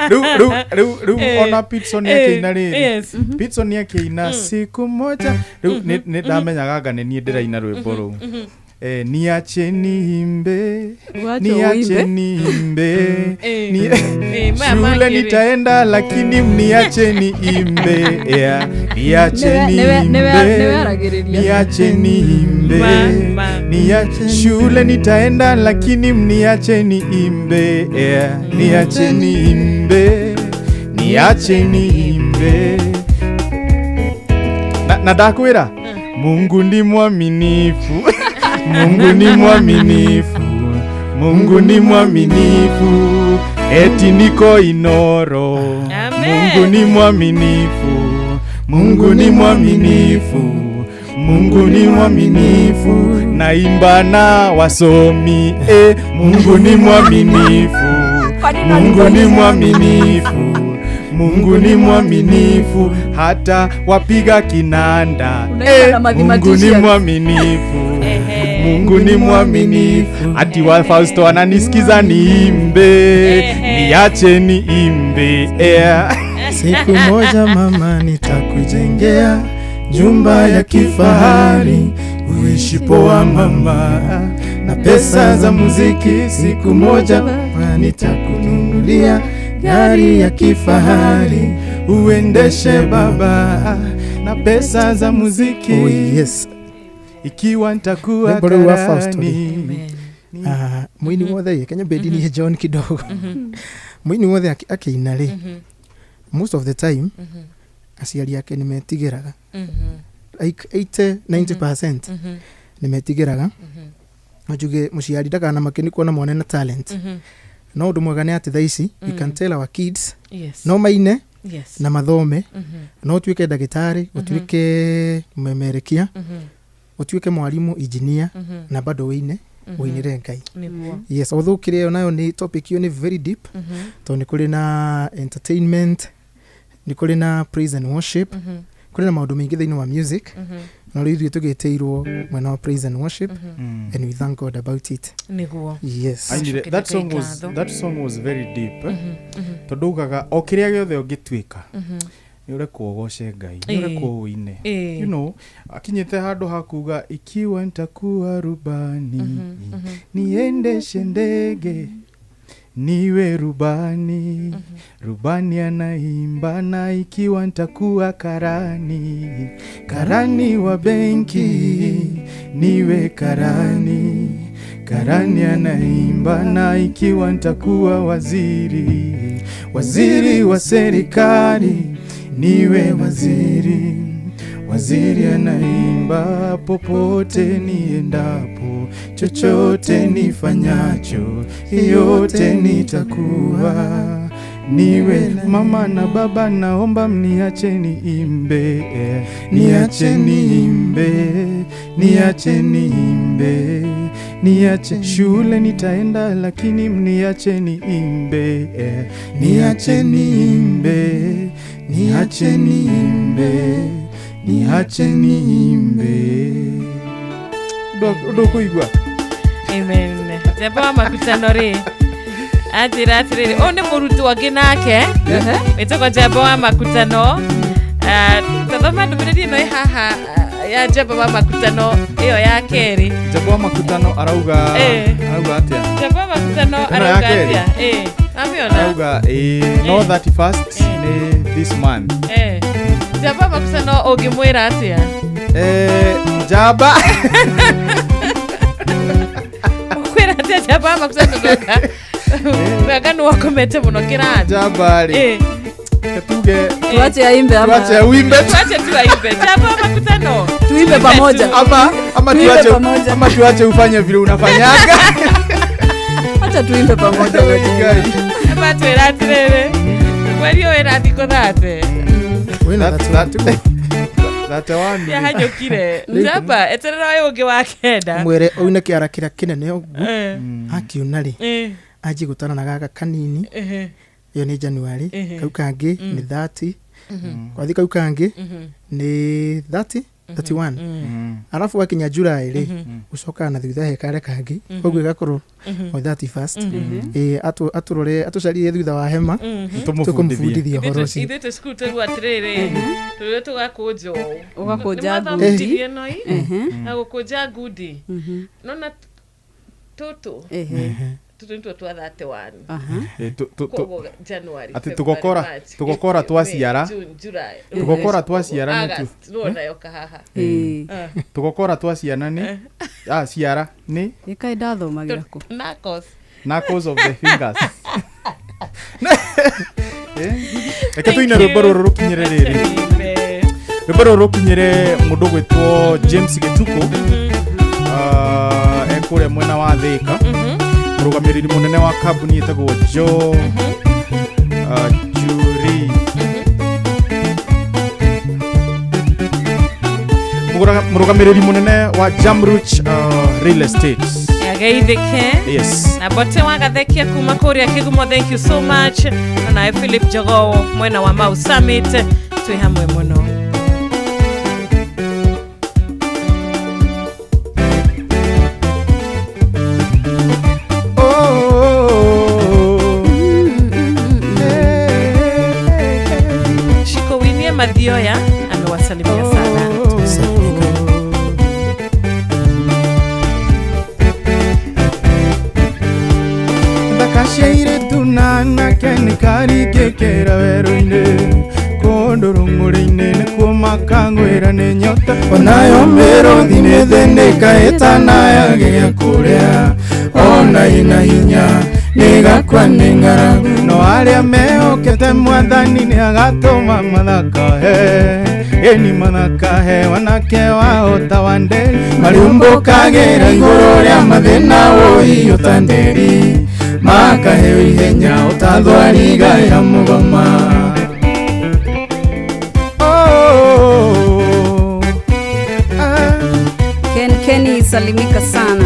Rĩu ona Pitson akĩina rĩrĩ. Pitson akĩina siku moja. Rĩu nĩ ndamenyaga anga nĩ niĩ ndĩraina rwĩmbo rũu. Niache niimbe, Wacha niache uimbe. niimbe, Maya shule mangĩ rĩ. nitaenda lakini mniache niimbe, yeah. Niache Nĩwe niimbe, aragĩrĩria. niache niimbe, Ma. niache shule nitaenda lakini mniache niimbe, yeah. Niache niimbe, niache niimbe. Na ndakwĩra Mungu ni mwaminifu, Mungu ni mwaminifu, Mungu ni mwaminifu, eti niko Inoro. Mungu ni mwaminifu, Mungu ni mwaminifu, Mungu ni mwaminifu, naimba na wasomi Mungu ni mwaminifu, Mungu ni mwaminifu, Mungu ni mwaminifu, hata wapiga kinanda Unaimba na Mungu ni mathematicians. mwaminifu, Mungu ni mwaminifu, ati wa Fausto ananisikiza niimbe, niache niimbe yeah. Siku moja mama nitakujengea nyumba ya kifahari uishi poa mama, na pesa za muziki. Siku moja mama nitakununulia gari ya kifahari uendeshe baba, na pesa za muziki. Oh, yes. Ikiwa nitakuwa Rwĩmbo rũu rwa Fausto rĩ. karani. Ah, mũini wothe ĩ kenya mbendinihe John kidogo, mũini wothe akĩina rĩ, most of the time aciari ake nĩ metigĩraga, like 80 90% nĩ metigĩraga. No njuge mũciari ndakanamake nĩ kuona mwana na talent. No ũndũ mwega nĩ atĩ thaa ici we can tell our kids no maine na mathome, no ũtuĩke ndagĩtarĩ, ũtuĩke mũmemerekia, ũtuĩke mwarimũ, engineer, na bado wĩine, ũinĩre Ngai. Nĩguo. Yes, although kĩrĩa ĩyo nayo nĩ topic ĩyo nĩ very deep, tondũ nĩ kũrĩ na entertainment, nĩ kũrĩ na praise and worship, kũrĩ na maũndũ maingĩ thĩinĩ wa music. No rĩu ithuĩ tũgĩtĩirwo mwena wa praise and worship, and we thank God about it. Nĩguo. Yes. Ainire, that song was very deep, eh? Tondũ ugaga o kĩrĩa gĩothe ũngĩtuĩka, nĩ ũrekwo ũgoce Ngai, nĩ ũrekwo ũine. Akinyĩte handũ ha kuga ikiwa nitakuwa rubani, niendeshe ndege niwe rubani, rubani anaimba, na ikiwa nitakuwa karani, karani wa benki niwe karani, karani anaimba, na ikiwa nitakuwa waziri, waziri wa serikali niwe waziri, waziri anaimba, popote niendapo, chochote nifanyacho, yote nitakuwa niwe. Mama na baba, naomba mniache niimbe, niache niimbe, niache niimbe, niache shule nitaenda, lakini mniache niimbe, niache niimbe, niache niimbe, niache niimbe. Ndũkũigua. Amen. Njamba wa makutano rĩ anjĩra atĩrĩrĩ, ũyũ nĩ mũrutwo angĩ nake wĩtagwo Njamba wa makutano. Ah, tathoma ndũmĩrĩri ĩno ĩ haha, ya Njamba wa makutano ĩyo ya kerĩ. Njamba wa makutano arauga arauga atĩa? Njamba wa makutano Ĩno ya arauga kerĩ? atĩa? Amĩona. Arauga no 31st nĩ this month. Njamba wa makutano ũngĩmwĩra atĩa? Njamba Ũkwĩra atĩa Njamba wa makutano ndoka? Wega nĩ athomete mũno kĩrathi. Njamba rĩ. Eh. Tuge Tuache aimbe ama- Tuache uimbe. Tuache tu aimbe. Njamba wa makutano. Tuimbe pamoja. tu. Ama Tuimbe tuache pamoja. ama tuache ufanye vile unafanyaga. Acha tuimbe pamoja. Ama twĩra atĩrĩrĩ mweri ũyũ wĩna thikũ 30. Wĩna 31. Yahanyũkire. Njamba eterera ũyũ ũngĩ wa kenda. Mwĩre oine kĩara kĩrĩa kĩnene ũguo. Eh. Akiuna rĩ. Eh. Anjie gũtara na gaka kanini. Ehe. Ĩyo nĩ January. Ehe. Kau kangĩ Mm. nĩ 30. Mhm. Kwathi kau kangĩ Mhm. nĩ 30 31. Arabu wakinya July rĩ Mhm. ũcokaga na thutha he karĩa kangĩ Mhm. koguo ĩgakorwo Mhm. o 31st. Mhm. Ĩ atũrore atũcarie thutha wa hema Mhm. tũkũmũbundithia ũhoro ũcio. Ithuĩ twĩ cukuru twaigua atĩrĩrĩ tũrĩa tũgakũnja ũũ. Ũgakũnja Nĩ ngundi. mwathomithirie noi Mhm. na gũkũnja ngundi Mhm. nona tũtũ Ehe. tũtũ nĩtuo twa 31. Eh, Koguo January, Atĩ February, tũgokora March, tũgokora April, twaciara. May, June, July. Tũgokora twaciara nĩ tu. August, nĩwona yoka haha. Eh. Ah. Tũgokora twaciana nĩ ah ciara nĩ Ĩkaĩ ndathomagĩra kũ? Knuckles. knuckles of the fingers. Eh, Reke Thank tuine rwĩmbo you. rũrũ rũkinyĩre rĩrĩ. Rwĩmbo rũrũ rũkinyĩre mũndũ ũgwĩtwo James Gĩtukũ. Ah, e kũrĩa mwena wa Thĩka. Mũrũgamĩrĩri mũnene wa kambuni ĩtagwo Joe ah, Jury. Mũrũgamĩrĩri mũnene wa Jamruch Real Estate. Ageithĩke. Yes. Na bote wagathekia kuma kũrĩa kĩgumo thank you so much na nawe Philip Jogoo mwena wa Mau Summit twĩ hamwe mũno. Shiko Winie Mathioya amewasalimia sana. Thaka cia airĩtu na anake nĩkaringĩkĩra werũ-inĩ kũndũ rũng'ũrĩ-inĩ nĩkuo makangwĩra nĩ nyota onayo mĩrũthi nĩthĩnĩka ĩtanayagĩria kũrĩa ona ĩna hinya nĩgakua nĩ ng'aragu no arĩa mehokete mwathani nĩagatũma mathakahe ĩni mathakahe wanake wao ta wa nderi mariumbũkagĩra igũrũ rĩa mathĩna wũi ũta nderi makaheo ihenya ũtathwariga ya mũgoma. Ken Kenny salimika sana.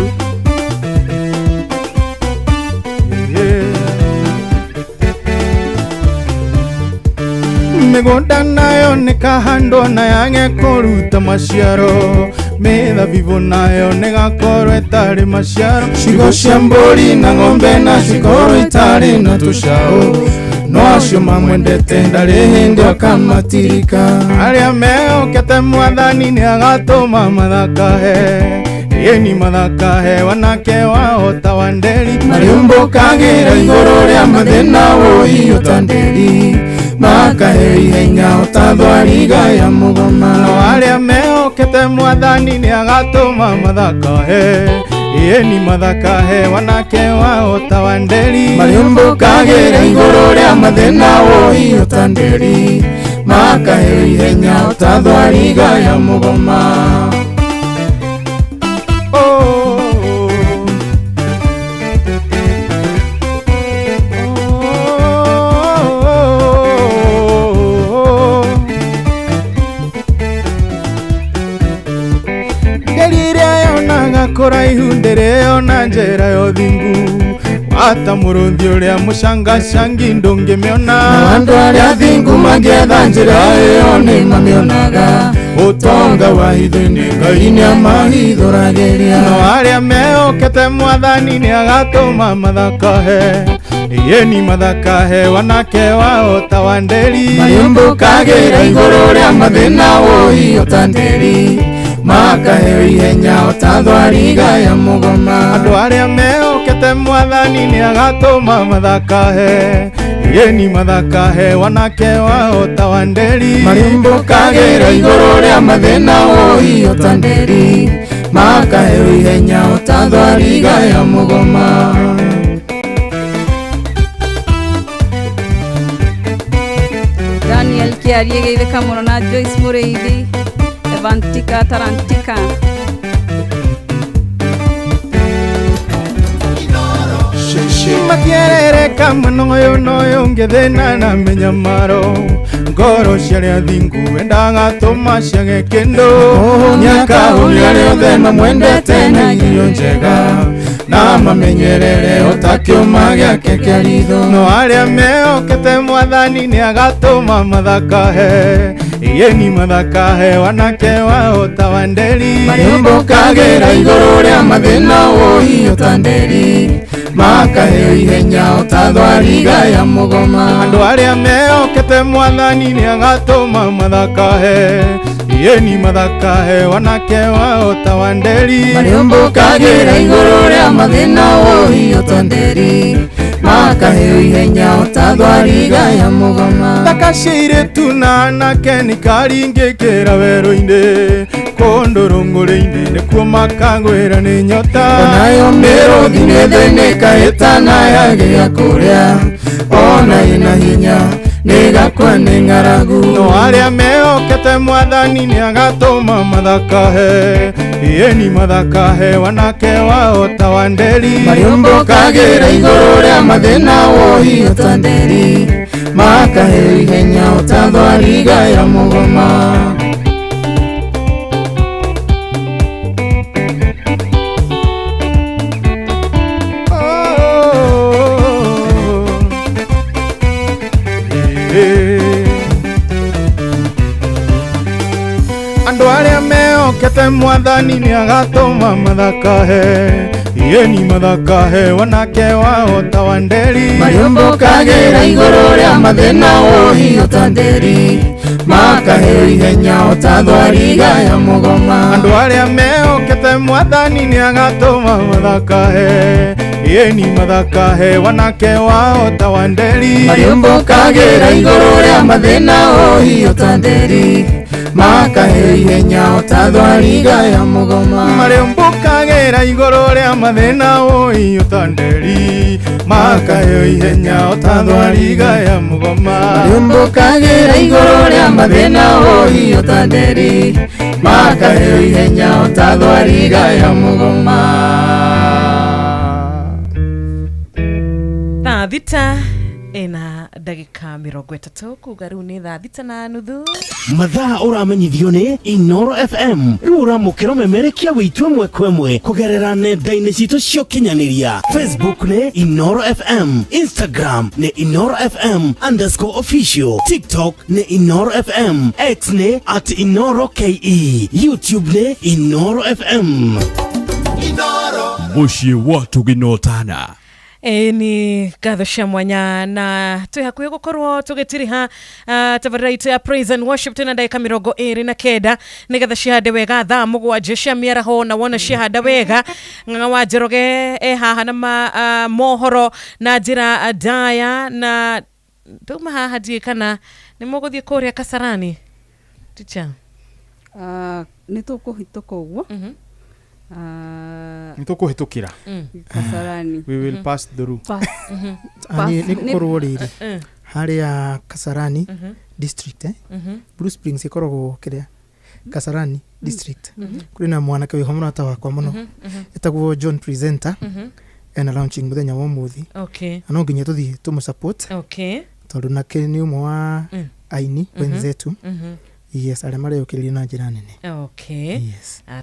Mĩgũnda nayo nĩkahandwo na yage kũruta maciaro mĩthabibũ nayo nĩgakorwo ĩtarĩ maciaro Ciugo cia mbũri na ng'ombe na cikorwo itarĩ na tũcaũ no acio mamwendete ndarĩ hĩndĩ akamatirika. Arĩa mehokete mwathani nĩagatũma mathakahe ĩni mathakahe wanake wao ta wa nderi Mariumbũkagĩra igũrũ rĩa mathĩna wũi ũta nderi makaheo ihenya ũtathwariga ya mũgoma. No arĩa mehokete mwathani nĩagatũma mathakahe ĩni mathakahe wanake wao ta wa nderi Mariumbũkagĩra igũrũ rĩa mathĩna wũi ũta nderi makaheo ihenya ũtathwariga ya mũgoma. Nderi ĩrĩa yonaga kũraihu ndĩrĩona njĩra ya ũthingu wata mũrũthi ũrĩa mũcangacangi ndũngĩmĩona. Na andũ arĩa athingu mangĩetha njĩra ĩyo nĩmamĩonaga ũtonga wa hitho-inĩ Ngai nĩamahithũragĩria. No arĩa mehokete mwathani nĩagatũma mathakahe ĩni mathakahe wanake wao ta wa nderi Mariumbũkagĩra igũrũ rĩa mathĩna wũi ũta nderi makaheo ihenya ũtathwariga ya mũgoma. Andũ arĩa mehokete mwathani nĩagatũma mathakahe ĩni mathakahe wanake wao ta wa nderi Mariumbũkagĩra igũrũ rĩa mathĩna wũi ũta nderi makaheo ihenya ũtathwariga ya mũgoma. Kĩarie geithĩka mũno na Joyce Mũrĩithi Evantika Tarantika. Matierereka mwena ũyũ na ũyũ ũngĩ thĩna na mĩnyamaro ngoro cia arĩa thingu endaga tũma ciage kĩndũ nĩakahũnia arĩa othe mamwendete na irio njega na mamenyerere o ta kĩũma gĩake kĩa ritho. No arĩa mehokete mwathani nĩagatũma mathakahe ĩni mathakahe wanake wao ta wa nderi. Marĩũmbũkagĩra igũrũ rĩa mathĩna ũhiũ ta nderi makaheo ihenya o ta thwariga ya mũgoma. Andũ arĩa mehokete mwathani nĩagatũma mathakahe ĩni mathakahe wanake wao ta wa nderi. Marĩũmbũkagĩra igũrũ rĩa mathĩna ũhiũ ta nderi makaheo ihenya o ta thwariga ya mũgoma. Thaka cia airĩtu na anake nĩkaringĩkĩra werũ-inĩ kũndũ rũng'ũrĩ-inĩ nĩkuo makagwĩra nĩ nyota. Onayo mĩrũthi nĩthĩnĩka ĩtanayagĩa kũrĩa ona ĩna hinya nĩgakua nĩ ng'aragu. No arĩa mehokete mwathani nĩagatũma mathakahe ĩni mathakahe wanake wao ta wa nderi. Marĩũmbũkagĩra igũrũ rĩa mathĩna ũhiũ ta nderi makaheo ihenya o ta thwariga ya mũgoma. Andũ arĩa mehokete mwathani nĩagatũma mathakahe ĩni mathakahe wanake wao ta wa nderi. Marĩũmbũkagĩra igũrũ rĩa mathĩna ũhiũ ta nderi makaheo ihenya o ta thwariga ya mũgoma. Andũ arĩa mehokete mwathani nĩagatũma mathakahe ĩni mathakahe wanake wao ta wa nderi. Marĩũmbũkagĩra igũrũ rĩa mathĩna ũhiũ ta nderi makaheo ihenya o ta thwariga ya mũgoma. Marĩũmbũkagĩra igũrũ rĩa mathĩna ũhiũ ta nderi makaheo ihenya o ta thwariga ya mũgoma. Marĩũmbũkagĩra igũrũ rĩa mathĩna ũhiũ ta nderi makaheo ihenya o ta thwariga ya mũgoma. Thaa thita ĩna ndagĩka 30 kuga rĩu nĩ thaa 6:30. Mathaa ũramenyithio nĩ Inoro FM rĩu ũramũkĩra ũmemerekia witũ ĩmwe kwa ĩmwe kũgerera nenda-inĩ citũ cia ũkinyanĩria. Facebook nĩ Inoro FM, Instagram nĩ Inoro FM underscore official, TikTok nĩ Inoro FM, X nĩ at Inoro KE, YouTube nĩ Inoro FM. Mũciĩ wa tũginotana. Ĩĩ nĩ ngatho cia mwanya na twĩ hakuhĩ gũkorwo tũgĩtiriha tabarĩra itũ ya praise and worship twĩna ndagĩka 29 nĩgetha cihande wega thaa 7 cia mĩaraho na wona ciahanda wega. Ng'ang'a wa Njoroge e haha na mohoro na njĩra ndaya na ndauma haha ndiũĩ kana nĩ mũgũthiĩ kũrĩa Kasarani ticha. Nĩ tũkũhĩtũka ũguo. Nĩ tũkũhĩtũkĩra. Kasarani. We will pass through. Pass. Nĩ gũkorwo rĩrĩ harĩa Kasarani district Blue Springs ĩkoragwo kĩrĩa Kasarani district. Kũrĩ na mwanake wĩho mũrata wakwa mũno etagwo John Presenter ena launching mũthenya wa ũmũthĩ. Na no nginya tũthiĩ tũmũ support tondũ nake nĩ ũmwe wa aini wenzetu. Yes, arĩa mareyũkĩrĩria na njĩra nene. Okay.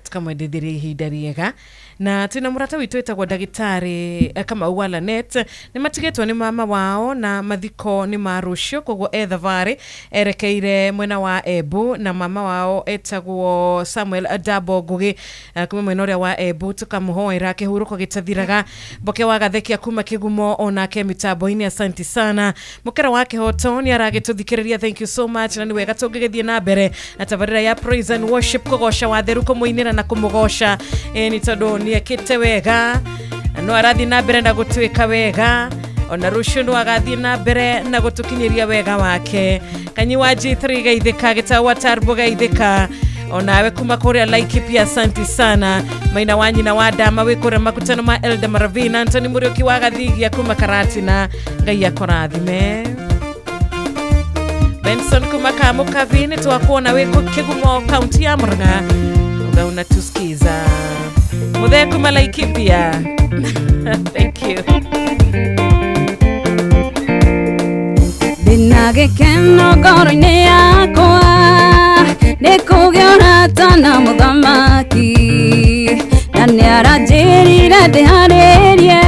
Tukamwendithiria ihinda rĩega na twĩna mũrata witũ wĩtagwo ndagĩtarĩ Kamau wa Lanet. Nĩ matigĩtwo nĩ mama wao na mathiko nĩ ma rũciũ, koguo e thabarĩ erekeire mwena wa Embu na mama wao etagwo Samuel Dabo Ngugi kuma mwena ũrĩa wa Embu. Tukamũhoera kĩhurũko gĩtathiraga. Mboke wa Gathekia kuma Kĩgumo onake mitambo-inĩ, asanti sana. Mũkera wa Kĩhoto nĩ aragĩtũthikĩrĩria, thank you so much, na nĩ wega tũngĩgĩthiĩ na mbere na tabarĩra ya praise and worship kũgoca watheru kũmũinĩra na kũmũgoca nĩ tondũ nĩekĩte wega no arathiĩ na mbere na gũtuĩka wega ona rũciũ no agathiĩ na mbere na gũtũkinyĩria wega wake. Kanyi wa G3 geithĩka, Gĩtau wa Tarbo geithĩka, onawe kuma kũrĩa Laikipia asanti sana. Maina wa nyina wa Dama wĩ kũrĩa makutano ma Elda Maravina, Antony Mũriũki wa Gathigia kuma Karatina, Ngai akũrathime. Benson kuma Kamukavi nĩ twakuona wĩ Kĩgumo kaunti ya Murang'a uga unatusikiza. Muthee kuma Laikipia. Thank you. Ndĩna gĩkeno ngoro-inĩ yakwa nĩ kũgĩa ũrata na mũthamaki na nĩaranjĩrire ndĩharĩrie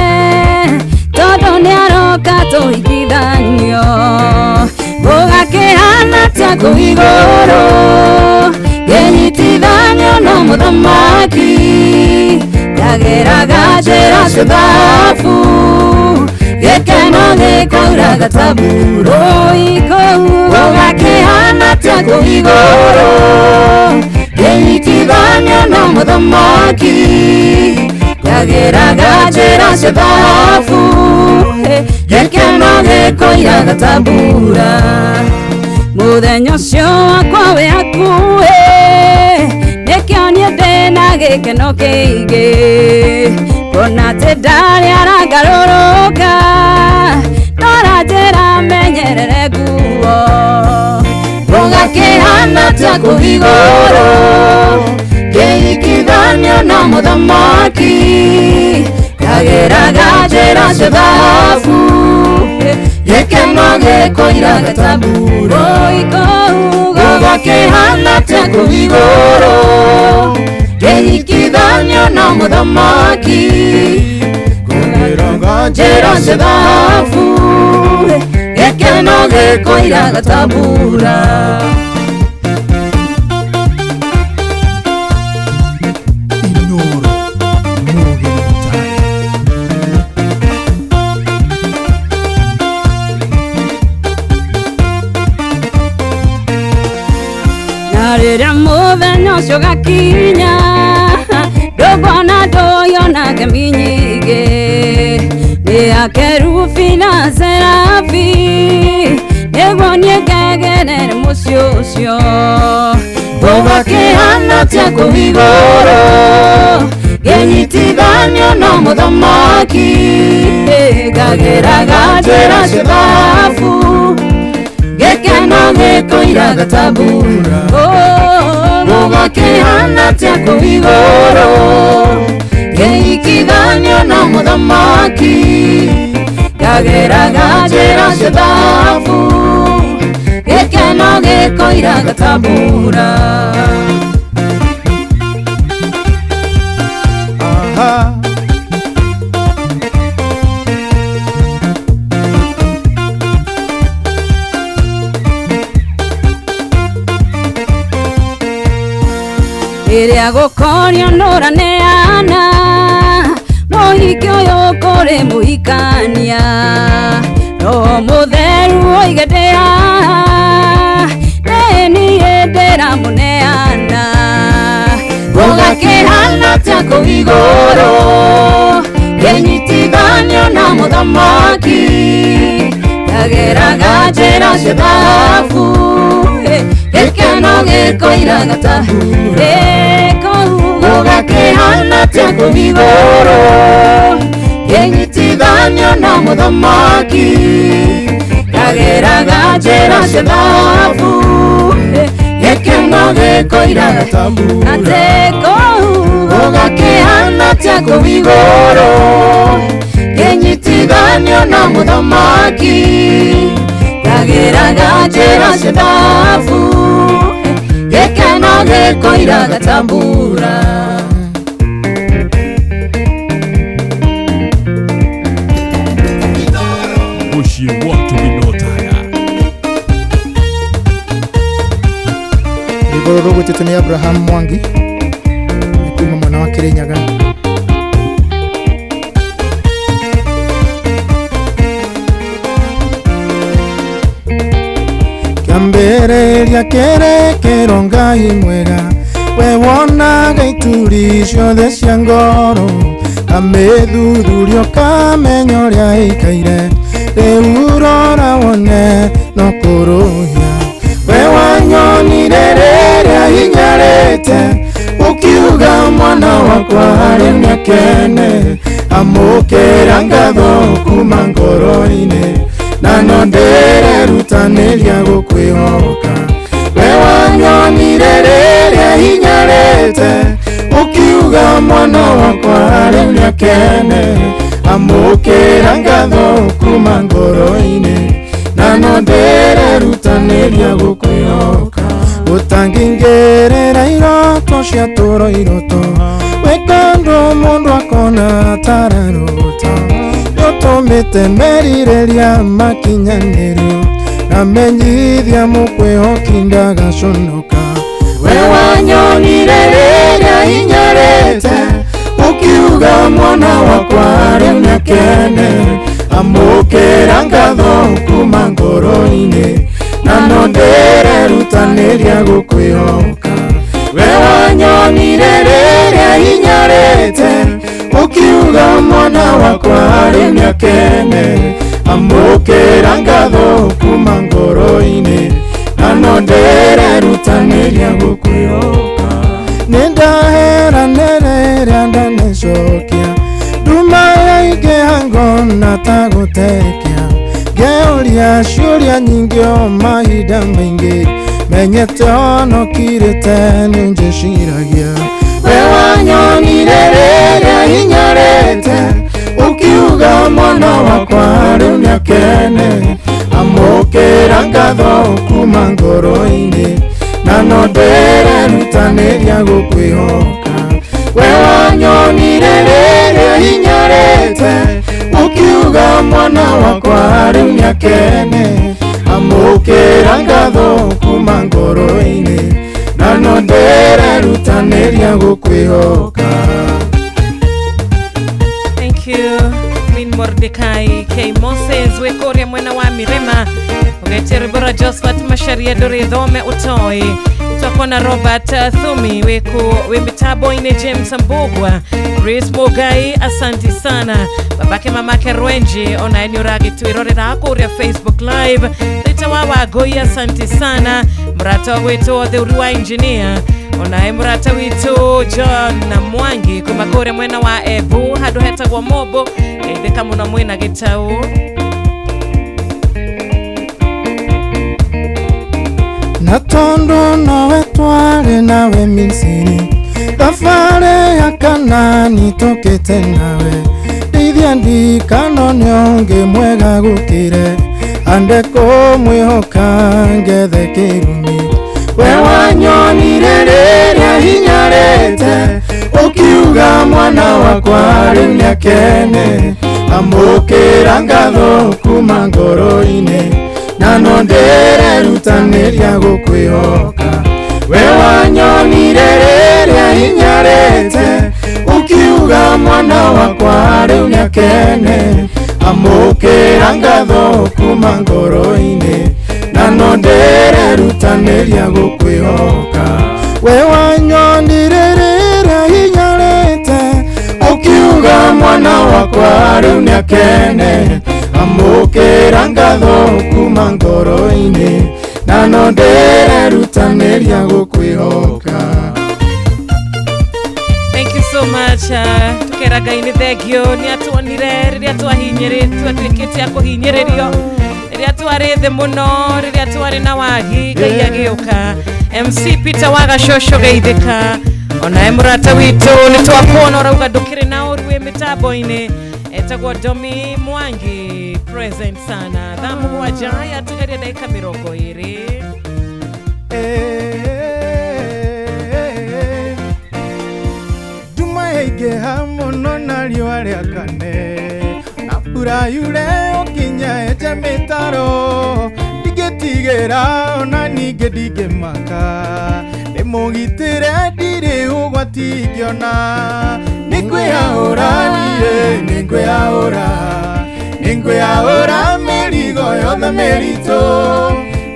tondũ nĩaroka tũhikithanio gũgakĩhana ta kũu igũrũ ngĩnyitithanio na mũthamaki ndageraga njĩra cia thahabu gĩkeno gĩkoiraga ta mbura gũgakĩhana ta kũu igũrũ ngĩnyitithanio na mũthamaki ndageraga njĩra cia thahabu gĩkeno gĩkoiraga ta mbura mũthenya ũcio wakwa wĩ hakuhĩ nĩkĩo niĩ ndĩna gĩkeno kĩingĩ kuona atĩ ndarĩ arangarũrũka noranjĩra menyerere nguo gũgakĩhana ta kũu igũrũ ngĩnyitithanio na mũthamaki ndageraga njĩra cia thahabu gĩkeno gĩkoiraga ta mbura gũgakĩhana ta kũu igũrũ ngĩnyitithanio na mũthamaki ndageraga njĩra cia thahabu gĩkeno gĩkoiraga ta mbura. Na rĩrĩa mũthenya ũcio ũgakinya ndũkuona ndũyona ngemi nyingĩ nĩ akerubi na serafi nĩguo niĩ ngegerere mũciĩ ũcio gũgakĩhana ta kũu igũrũ ngĩnyitithanio na mũthamaki ngageraga njĩra cia thahabu gĩkeno gĩkoiraga ta mbura gũgakĩhana ta kũu igũrũ ngĩnyitithanio na mũthamaki ngageraga njĩra cia thahabu gĩkeno gĩkoiraga ta mbura. Rĩrĩa gũkorio nũraneana mũhiki ũyũ kũrĩ mũhikania Roho Mũtheru oige ndĩ haha nĩ niĩ ndĩramũneana gũgakĩhana ta kũu igũrũ ngĩnyitithanio na mũthamaki ndageraga njĩra cia thahabu gĩkeno gĩkoiraga ta gũgakĩhana ta kũu igũrũ ngĩnyitithanio na mũthamaki ndageraga njĩra cia thahabu gĩkeno gĩkoiraga ta mbura gũgakĩhana ta kũu igũrũ ngĩnyitithanio na mũthamaki ndageraga njĩra cia thahabu gĩkeno gĩkoiraga ta mbura. Mũciĩ watu minotaya. Rwĩmbo rũrũ rũgwĩtĩtwo nĩ Abraham Mwangi nĩ kuma mwena wa Kĩrĩnyaga. Kĩambĩrĩria kĩrĩkĩro Ngai mwega we wonaga ituri ciothe cia ngoro kamĩthuthuria ũkamenya ũrĩa ĩikaire rĩu rora wone no kũrũhia we wanyonire rĩrĩa hinyarĩte ũkiuga mwana wakwa harĩ nĩakene amũkĩra ngatho kuma ngoro-inĩ na no ndĩrerutanĩria gũkwĩhoka. Ũkiuga mwana wakwa rĩu nĩakene amũkĩra ngatho kuma ngoro-inĩ na no ndĩrerutanĩria gũkwĩhoka ũtangĩingĩrĩra iroto cia tũro iroto wĩkandũ mũndũ akona tararota nĩũtũmĩte merirĩria makinyanĩru na menyithia mũkwĩhoki ndagaconoka we wanyonire rĩrĩa hinyarĩte ũkiuga mwana wakwa rĩu nĩakene amũkĩra ngatho kuma ngoro-inĩ na no ndĩrerutanĩria gũkwĩhoka we wanyonire rĩrĩa hinyarĩte ũkiuga mwana wakwa rĩu nĩakene amũkĩra ngatho kuma ngoro-inĩ na no ndĩrerutanĩria gũkwĩhoka nĩndaheranĩra ĩrĩa ndanecokia nduma yaingĩha ngona ta gũtekia ngeũria ciũria nyingĩ o mahinda maingĩ menyete honokirĩte nĩnjĩciragia we wanyonire rĩrĩa hinyarĩte ũkiuga mwana wakwa rĩu nĩakene amũkĩra ngatho kuma ngoro-inĩ na no ndĩrerutanĩria gũkwĩhoka we wanyonire rĩrĩa hinyarĩte ũkiuga mwana wakwa rĩu nĩakene amũkĩra ngatho kuma ngoro-inĩ na no ndĩrerutanĩria gũkwĩhoka. Thank you Min Mordecai K Moses wĩkũrĩa mwena wa Mirema ũgetie rwĩmbo rwa Josephat Macharia ndũrĩ thome ũtoĩ twakona Robert Thumi wĩkũ wĩ mĩtambo-inĩ James Mbugua Grace Mugai asanti sana babake mamake Rwenji onaye nĩ ũragĩtwĩrorera kũrĩa Facebook Live Thaita wa Wangũi asanti sana mũrata witũ Theuri wa engineer onaye mũrata witũ John na Mwangi kuma kũrĩa mwena wa Embu handũ hetagwo Mobo geithĩka mũno mwĩna gĩtau. Na tondũ nowe twarĩ nawe Misiri thabarĩ ya Kanani tũkĩte nawe ndeithia ndikano nĩ ũngĩ mwega gũkĩre ande kũmwĩhoka ngethe kĩrumi we wanyonire rĩrĩa hinyarĩte ũkiuga mwana wakwa rĩu nĩakene amũkĩra ngatho kuma ngoro-inĩ na no ndĩrerutanĩria gũkwĩhoka we wanyonire rĩrĩa hinyarĩte ũkiuga mwana wakwa rĩu nĩakene amũkĩra ngatho kuma ngoro-inĩ na no ndĩrerutanĩria gũkwĩhoka we wanyonire rĩrĩa hinyarĩte ũkiuga mwana wakwa rĩu nĩakene amũkĩra ngatho kuma ngoro-inĩ na no ndĩrerutanĩria gũkwĩhoka. Thank you so much tukera Ngai nĩ thengio nĩ atuonire rĩrĩa twatuĩkĩte a kũhinyĩrĩrio rĩrĩa twarĩ thĩ mũno rĩrĩa twarĩ na wagi Ngai agĩũka. MC Peter wa Gacũcũ geithĩka onaye mũrata witũ nĩ twakuona ũrauga ndũkĩrĩ na ũru wĩ mĩtambo-inĩ etagwo Domi Mwangi present sana thaa mũgwanja yatigaria ndagĩka 20. Nduma yaingĩha mũno na riũa rĩakane na mbura yure ũkinya enje mĩtaro ndingĩtigĩra ona ningĩ ndingĩmaka ndĩmũgitĩre ndirĩ ũgwati ingĩona nĩngwĩyaũra niĩ nĩngwĩyaũra nĩngwĩyaũra mĩrigo yothe mĩritũ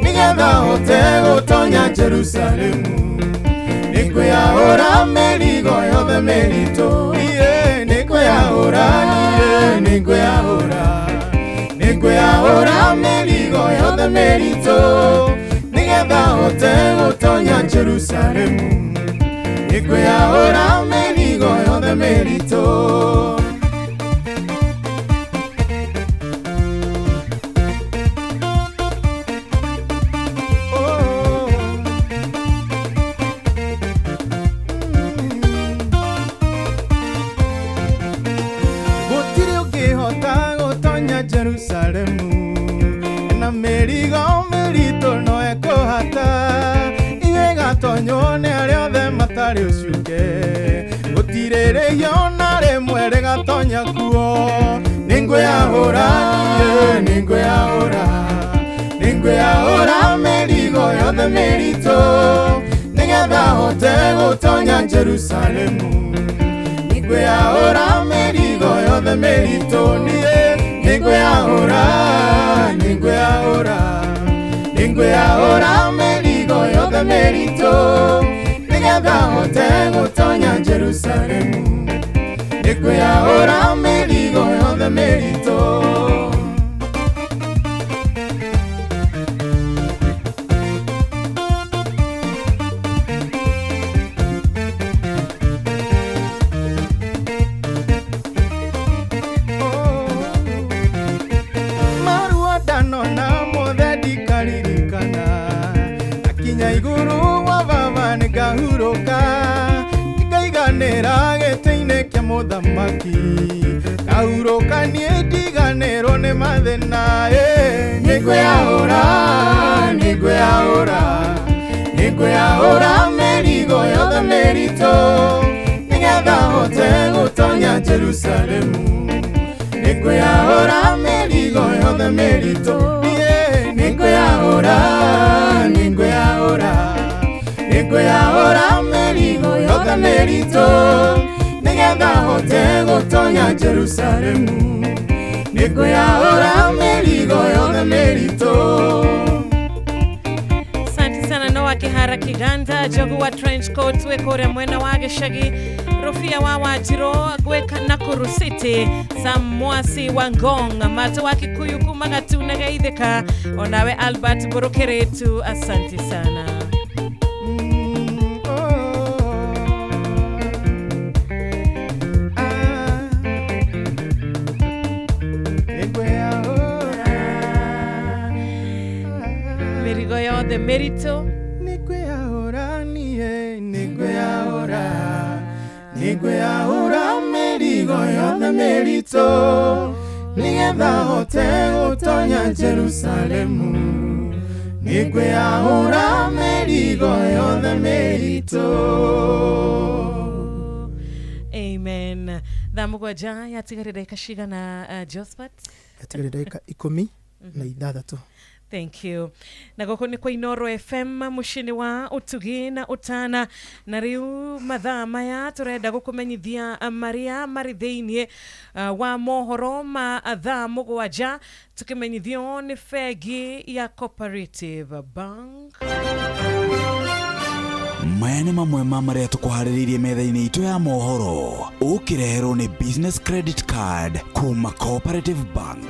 nĩgetha hote gũtonya Jerusalemu nĩngwĩyaũra mĩrigo yothe mĩritũ niĩ nĩngwĩyaũra niĩ nĩngwĩyaũra nĩngwĩyaũra mĩrigo yothe mĩritũ nĩgetha hote gũtonya Jerusalemu nĩngwĩyaũra mĩrigo yothe mĩritũ. Mĩrigo mĩritũ no ĩkũhata Igĩgatonywo nĩ arĩa othe matarĩ ũcuke Gũtirĩrĩrio na rĩmwe rĩgatonya kuo Nĩngwĩyahũra niĩ nĩngwĩyahũra Nĩngwĩyahũra mĩrigo yothe mĩritũ Nĩgetha hote gũtonya Jerusalemu Nĩngwĩyahũra mĩrigo yothe mĩritũ niĩ Nĩngwĩyahũra nĩngwĩyahũra Nĩngwĩyahũra mĩrigo yothe mĩritũ Nĩgetha hote gũtonya Jerusalemu Nĩngwĩyahũra mĩrigo yothe mĩritũ. Maruo ndanona mothe ndikaririkana Akinya igũrũ wa baba nĩngahurũka Ngaiganĩra gĩtĩ-inĩ kĩa mũthamaki Ngahurũka niĩ ndiganĩrwo nĩ mathĩna Nĩngwĩyahũra nĩngwĩyahũra Nĩngwĩyahũra mĩrigo yothe mĩritũ Nĩgetha hote gũtonya Jerusalemu Nĩngwĩyahũra mĩrigo yothe mĩritũ niĩ Nĩngwĩyahũra nĩngwĩyahũra Nĩngwĩyahũra mĩrigo yothe mĩritũ Nĩgetha hote gũtonya Jerusalemu Nĩngwĩyahũra mĩrigo yothe mĩritũ. Asante sana Noah Kihara Kiganda, Jogu wa trench coat wĩ kũrĩa mwena wa Gĩcagi, Rufia wa Wanjirũ gwĩ Nakuru City, Sam Mwasi wa Ngong, Mato wa Kikuyu kuma Gatuna Geithĩka, onawe Albert Burukiritu, asante sana. Mĩrigo yothe mĩritũ Nĩngwĩyahũra niĩ nĩngwĩyahũra Nĩngwĩyahũra mĩrigo yothe mĩritũ Nĩgetha hote gũtonya Jerusalemu Nĩngwĩyahũra mĩrigo yothe mĩritũ. Amen. Thaa 7 yatigarĩ ndagĩka cigana, Josphat? Yatigarĩ ndagĩka 16. Thank you. Na gũkũ nĩ kwa Inoro FM mũciĩ-inĩ wa ũtugi na ũtana, na rĩu mathaa maya tũrenda gũkũmenyithia marĩa marĩ thĩiniĩ wa mohoro ma thaa 7 tũkĩmenyithio nĩ bengi ya Cooperative Bank. Maya nĩ mamwe ma marĩa tũkũharĩrĩirie metha-inĩ itũ ya mohoro ũkĩreherwo nĩ Business Credit Card kuma Cooperative Bank.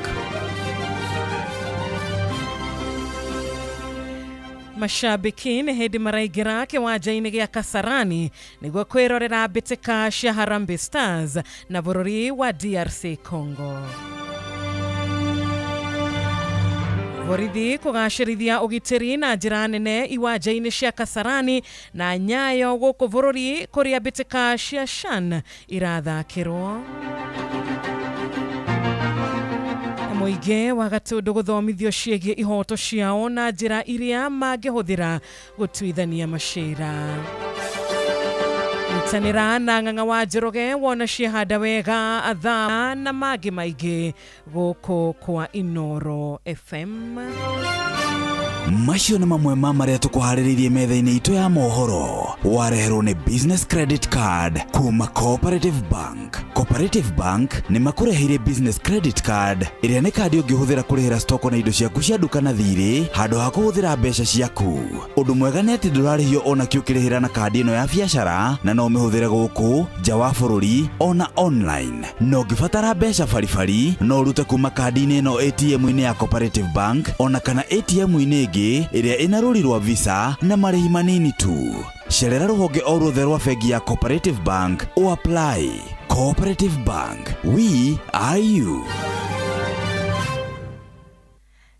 Mashabiki nĩ hĩndĩ maraingĩra kĩwanja-inĩ gĩa Kasarani nĩguo kwĩrorera mbĩtĩka cia Harambee Stars na bũrũri wa DRC Congo. Borithi kũgacĩrithia ũgitĩri na njĩra nene iwanja-inĩ cia Kasarani na Nyayo gũkũ bũrũri kũrĩa mbĩtĩka cia CHAN irathakĩrwo. Mũingĩ wa Gatũndũ gũthomithio ciĩgiĩ ihoto ciao na njĩra iria mangĩhũthĩra gũtuithania macira. Nyitanĩra na Ng'ang'a wa Njoroge wona ciehanda wega thaa na mangĩ maingĩ gũkũ kwa Inoro FM. Macio nĩ mamwe ma marĩa tũkũharĩrĩirie metha-inĩ itũ ya mohoro wareherwo nĩ Business Credit Card kuma Cooperative Bank. Cooperative Bank nĩ makũreheire Business Credit Card ĩrĩa nĩ kandi ũngĩhũthĩra kũrĩhĩra stoko na indo ciaku cia nduka na thirĩ handũ ha kũhũthĩra mbeca ciaku. Ũndũ mwega nĩ atĩ ndũrarĩhio ona kĩ ũkĩrĩhĩra na kandi ĩno ya biacara na no ũmĩhũthĩre gũkũ nja wa bũrũri ona online. Na ũngĩbatara mbeca baribari no ũrute kuma kandi-inĩ ĩno ATM-inĩ ya Cooperative Bank ona kana ATM-inĩ ĩngĩ ĩrĩa ĩna rũri rwa Visa na marĩhi manini tu. Cerera rũhonge o ruothe rwa bengi ya Cooperative Bank o apply. Cooperative Bank, we are you.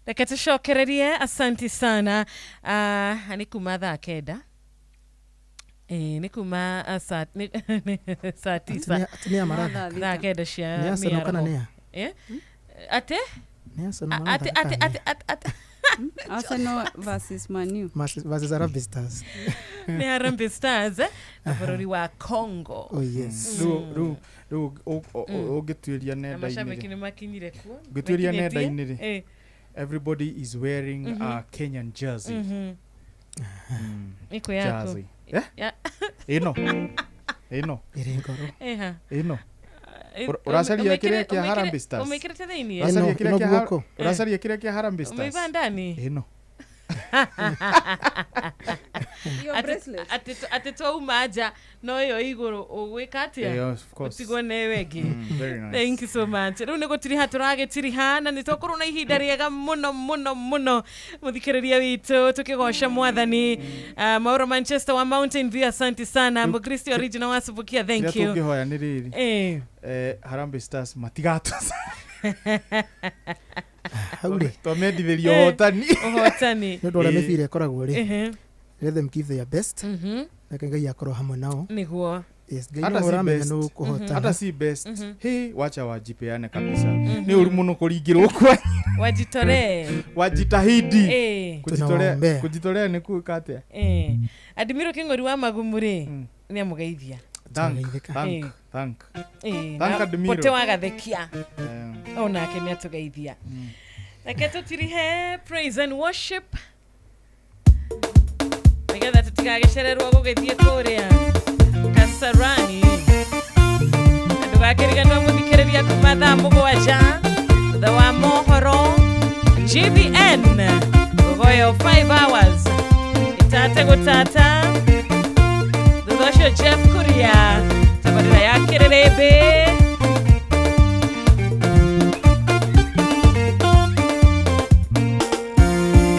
Reke tũcokererie, asanti sana. Nĩ kuma thaa 9. Nĩ kuma saa 9. Atĩ nĩ a marathaka? Thaa 9 cia Nĩ Arsenal kana mĩaraho. nĩ a? Atĩ? Nĩ Arsenal Atĩ marathaka atĩ kana nĩ atĩ atĩ atĩ Arsenal versus Manu. Versus Harambee Stars. Nĩ Harambee Stars na bũrũri wa Congo. Oh, yes. Rĩu rĩu ũngĩtuĩria Na nenda-inĩ mashabiki rĩ, nĩ makinyire kuo. ũngĩtuĩria Makinyĩtie? nenda-inĩ rĩ, everybody is wearing a Kenyan jersey. Ĩkũ yaku. Jersey. Eh? Ĩno ĩno Ĩrĩ ngoro. Ĩha. Ĩno Ũracaria kĩrĩa kĩa Harambee Stars? Ũmĩkĩrĩte thĩiniĩ? Ũracaria kĩrĩa Ĩno kĩa guoko. Ũracaria kĩrĩa kĩa Harambee Stars? Ũmĩiva ndani? Ĩno. Your bracelet. Atĩ twauma nja no ĩyo igũrũ ũgwĩka atĩa? Eh, of course. Ũtigwo nĩ ĩyo ĩngĩ. Very nice. Thank you so much. Rĩu nĩ gũtiriha tũragĩtiriha na nĩ twakorwo na ihinda rĩega mũno mũno mũno mũthikĩrĩria witũ tũkĩgoca mwathani. Mauro Manchester wa Mountain View, asante sana. Mukristo original wa Subukia, thank Kĩrĩa you. tũngĩhoya nĩ rĩrĩ, Harambee Stars matigatũ Hau rĩ. Twamendithĩria ũhotani. Ũhotani. Nĩ ũndũ ũrĩa mĩbira ĩkoragwo rĩ, let them give their best. Reke Ngai akorwo hamwe nao. Nĩguo. Yes, Ngai Hata nĩwe si ũramenya best. nũ kũhotana. Hata si best. Hey, wacha wajipeane kabisa. Nĩ ũru mũno kũringĩrwo kwanyu. Wajitolee. Wajitahidi. Kujitolea Tunawaombea. kujitolea nĩ kuĩka atĩa? Adimiro Kĩng'ori wa Magumu rĩ, nĩ amũgeithia. Thank, thank, thank. Thank Na Admiro. Pote wa Gathekia onake nĩ atũgeithia. Reke tũtirihe praise and worship nĩgetha tũtigagĩcererwo gũgĩthiĩ kũrĩa Kasarani na ndũgakĩriganĩrwo mũthikĩrĩria kuma thaa 7 thutha wa mohoro GBN gũgoyo 5 hours ĩtate gũtata thutha ũcio Jeff Kuria tabarĩra ya Kĩrĩrĩmbĩ.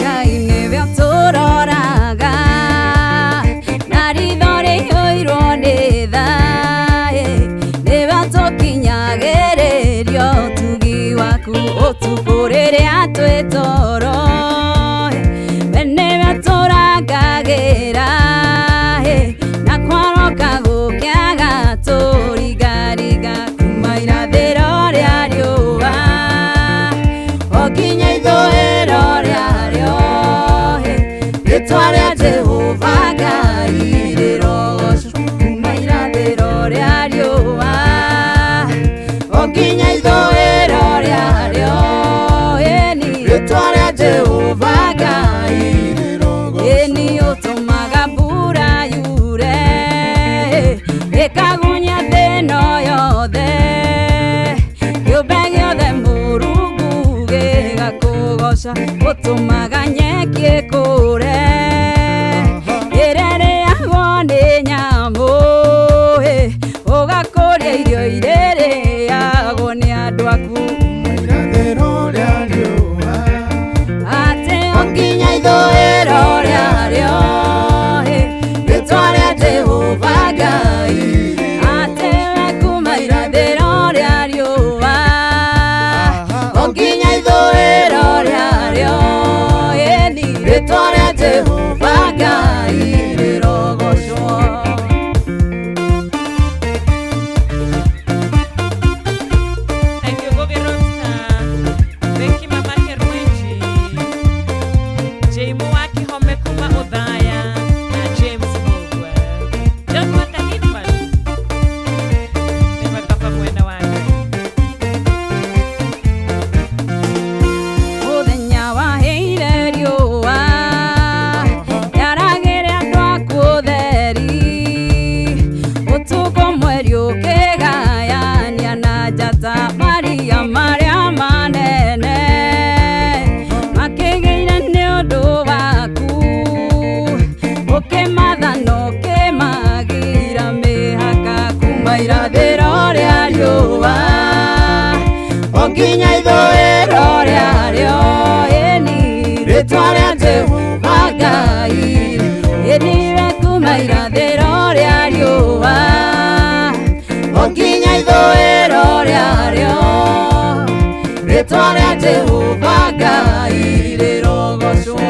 Ngai nĩwe ũtũroraga na ritho rĩiyũirwo nĩ tha, nĩwe ũtũkinyagĩrĩria ũtugi waku ũtukũ rĩrĩa twĩ toro, we nĩwe ũtũrangagĩra, na kwaroka gũkĩaga tũrigaringa kuma irathĩro rĩa riũa o nginya ithũĩro rĩarĩo, rĩtwa rĩa Jehova Ngai rĩrogocwo kuma irathĩro rĩa riũa o nginya ithũĩro rĩarĩo, ĩni rĩtwa rĩa Jehova Ngai, ĩni ũtũmaga mbura yure ĩkagunya thĩ ĩno yothe, kĩũmbe gĩothe Mũrungu gĩgakũgoca, ũtũmaga nyeki ĩkũre ĩrĩa ĩrĩagwo nĩ nyamũ, ũgakũria irio iria irĩagwo nĩ andũ aku. Irathĩro rĩa riũa Atĩ o nginya ithũĩro rĩarĩo, rĩtwa rĩa Jehova Ngai, atĩ we kuma irathĩro rĩa riũa o nginya ithũĩro rĩarĩo, ĩni rĩtwa rĩa Jehova Ngai rĩrogocwo. Thank you, Goge Rockstar. Becky Mama Kerwenji. Jaimu wa Kihome kuma Othaya na James Mbugua. John Makahidman. Nĩ makaba mwena wa Ngai. Mũthenya waheire riũa yaragĩre andũ aku ũtheri, ũtukũ mweri ũkĩgayania na njata maria marĩa manene makĩgĩire nĩ ũndũ waku, ũkĩmatha na ũkĩmagira mĩhaka kuma irathĩro rĩa riũa o nginya ithũĩro rĩarĩo, ĩni rĩtwa rĩa Jehova Ngai, ĩni we kuma irathĩro rĩa riũa o nginya ithũĩro rĩarĩo, rĩtwa rĩa Jehova Ngai rĩrogocwo.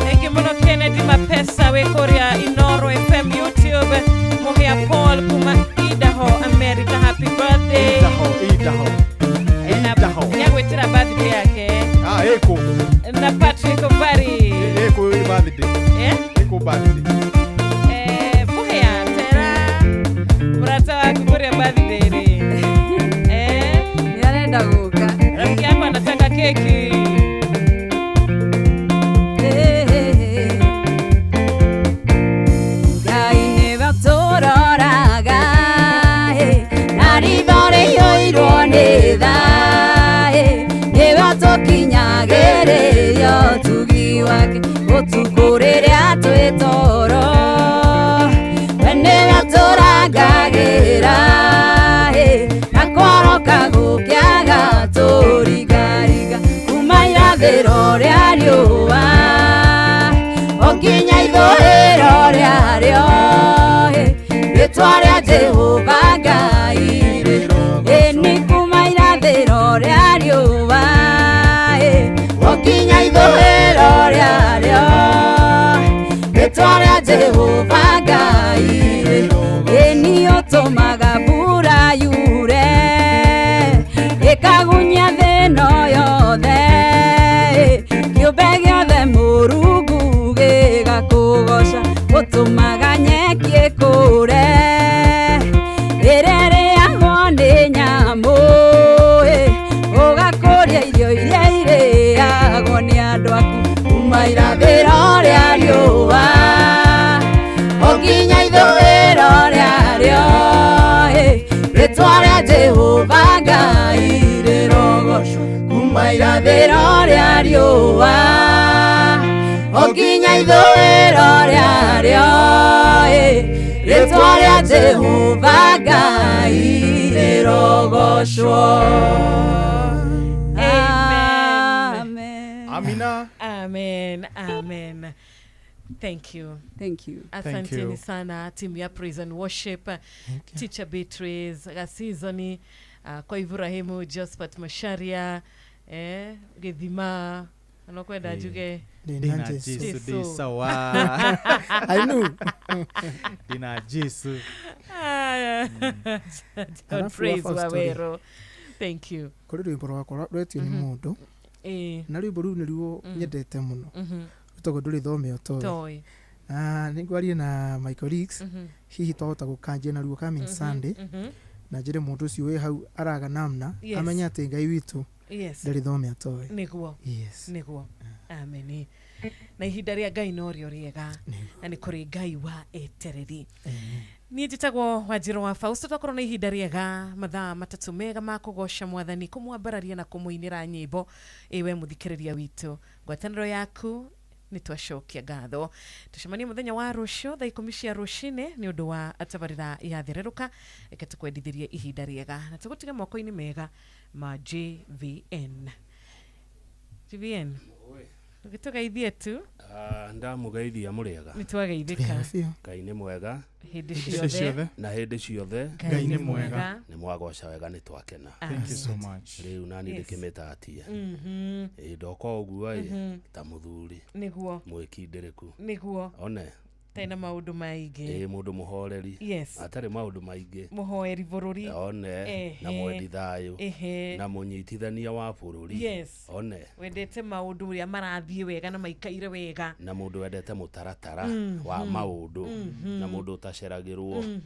Thank you mũno Kennedy Mapesa wĩ kũrĩa Inoro FM YouTube. Mũhĩa Paul kuma Idaho, America. Happy birthday. Idaho, Idaho. Nĩagwĩtĩra birthday yake. Eko Na Patrick Obari. Eko birthday. Eh? Eko birthday. Eh, Muhea tera murata waku kuria birthday ri. Eh? Nĩarenda gũka. Rafiki yako anataka keki. Ngai nĩwe ũtũroraga, na ritho rĩiyũirwo nĩ tha, nĩwe ũtũkinyagĩrĩria ũtugi wake ũtukũ rĩrĩa twĩ toro. We nĩwe ũtũrangagĩra, na kworoka gũkĩaga tũrigariga kuma irathĩro rĩa riũa o nginya ithũĩro rĩarĩo, rĩtwa rĩa Jehova Ngai rĩ nĩ kuma irathĩro rĩa riũa o nginya ithũĩro rĩarĩo, rĩtwa rĩa Jehova Ngai rĩ nĩ ũtũmaga mbura yure ĩkagunyia thĩ ĩno yothe, kĩũmbe gĩothe Mũrungu gĩgakũgoca, ũtũmaga nyeki ĩkũre ĩrĩa ĩrĩagwo nĩ nyamũ, ũgakũria irio iria irĩagwo nĩ andũ aku kuma irathĩro rĩa riũa o nginya ithũĩro rĩarĩo, rĩtwa rĩa Jehova Ngai rĩrogocwo kuma irathĩro rĩa riũa o nginya ithũĩro rĩarĩo, rĩtwa rĩa Jehova Ngai rĩrogocwo. Amen. Amina. Amen. Amen. Thank you. Thank you. Asanteni sana timu ya Praise and Worship. Teacher Beatrice Gasizoni, kwa Ibrahimu Josephat Masharia, Githima anokwenda njuge Ndina Jesu ndi sawa. I knew. Ndina Jesu. John Praise Wawero. Thank you. Kuri rwimbo rwakwa rwetio ni mundu. Na rwimbo rũu nĩruo nyendete mũno. Rwĩtagwo ndũrĩ thome ũtoĩ. Nĩngwaria na my colleagues hihi twahota gũkanjia naruo coming Sunday na njĩre mũndũ ũcio wĩ hau araga namna amenye atĩ Ngai witũ ndarĩ thome atoĩ. Nĩguo. Yes. Nĩguo. Amen. Na ihinda rĩa Ngai norĩo rĩega na nĩ kũrĩ Ngai wa etereri. Niĩ njĩtagwo Wanjirũ wa Fausto, twakorwo na ihinda rĩega mathaa matatũ mega ma kũgoca mwathani, kũmwambararia na kũmũinĩra nyĩmbo. Ĩwe mũthikĩrĩria witũ, ngwatanĩro yaku nĩ twacokia ngatho. Tũcemanie mũthenya wa rũciũ thaa 10 cia rũcinĩ nĩ ũndũ wa tabarĩra ya thererũka. Reke tũkwendithĩrie ihinda rĩega na tũgũtige moko-inĩ mega ma JVN. JVN, ũgĩtũgeithie tu. Ndamũgeithia mũrĩega. Nĩ twageithĩka. Ngai nĩ mwega hĩndĩ ciothe. Na hĩndĩ ciothe Ngai nĩ mwega. Nĩ mwagoca wega nĩ twakena. Thank you so much. Rĩu nani ndĩkĩmĩtatie. Ndoka ũguo ĩ ta mũthuri. Nĩguo. Mwĩkindĩrĩku. Nĩguo. One. Tena maũndũ maingĩ. Ĩ mũndũ mũhoreri. Yes. Atarĩ maũndũ maingĩ. Mũhoeri bũrũri. One. Na mwendi thayũ. Na mũnyitithania wa bũrũri. Yes. One. Wendete maũndũ ũrĩa marathiĩ wega na maikaire wega. Na mũndũ wendete mũtaratara wa maũndũ. Na mũndũ ũtaceragĩrwo.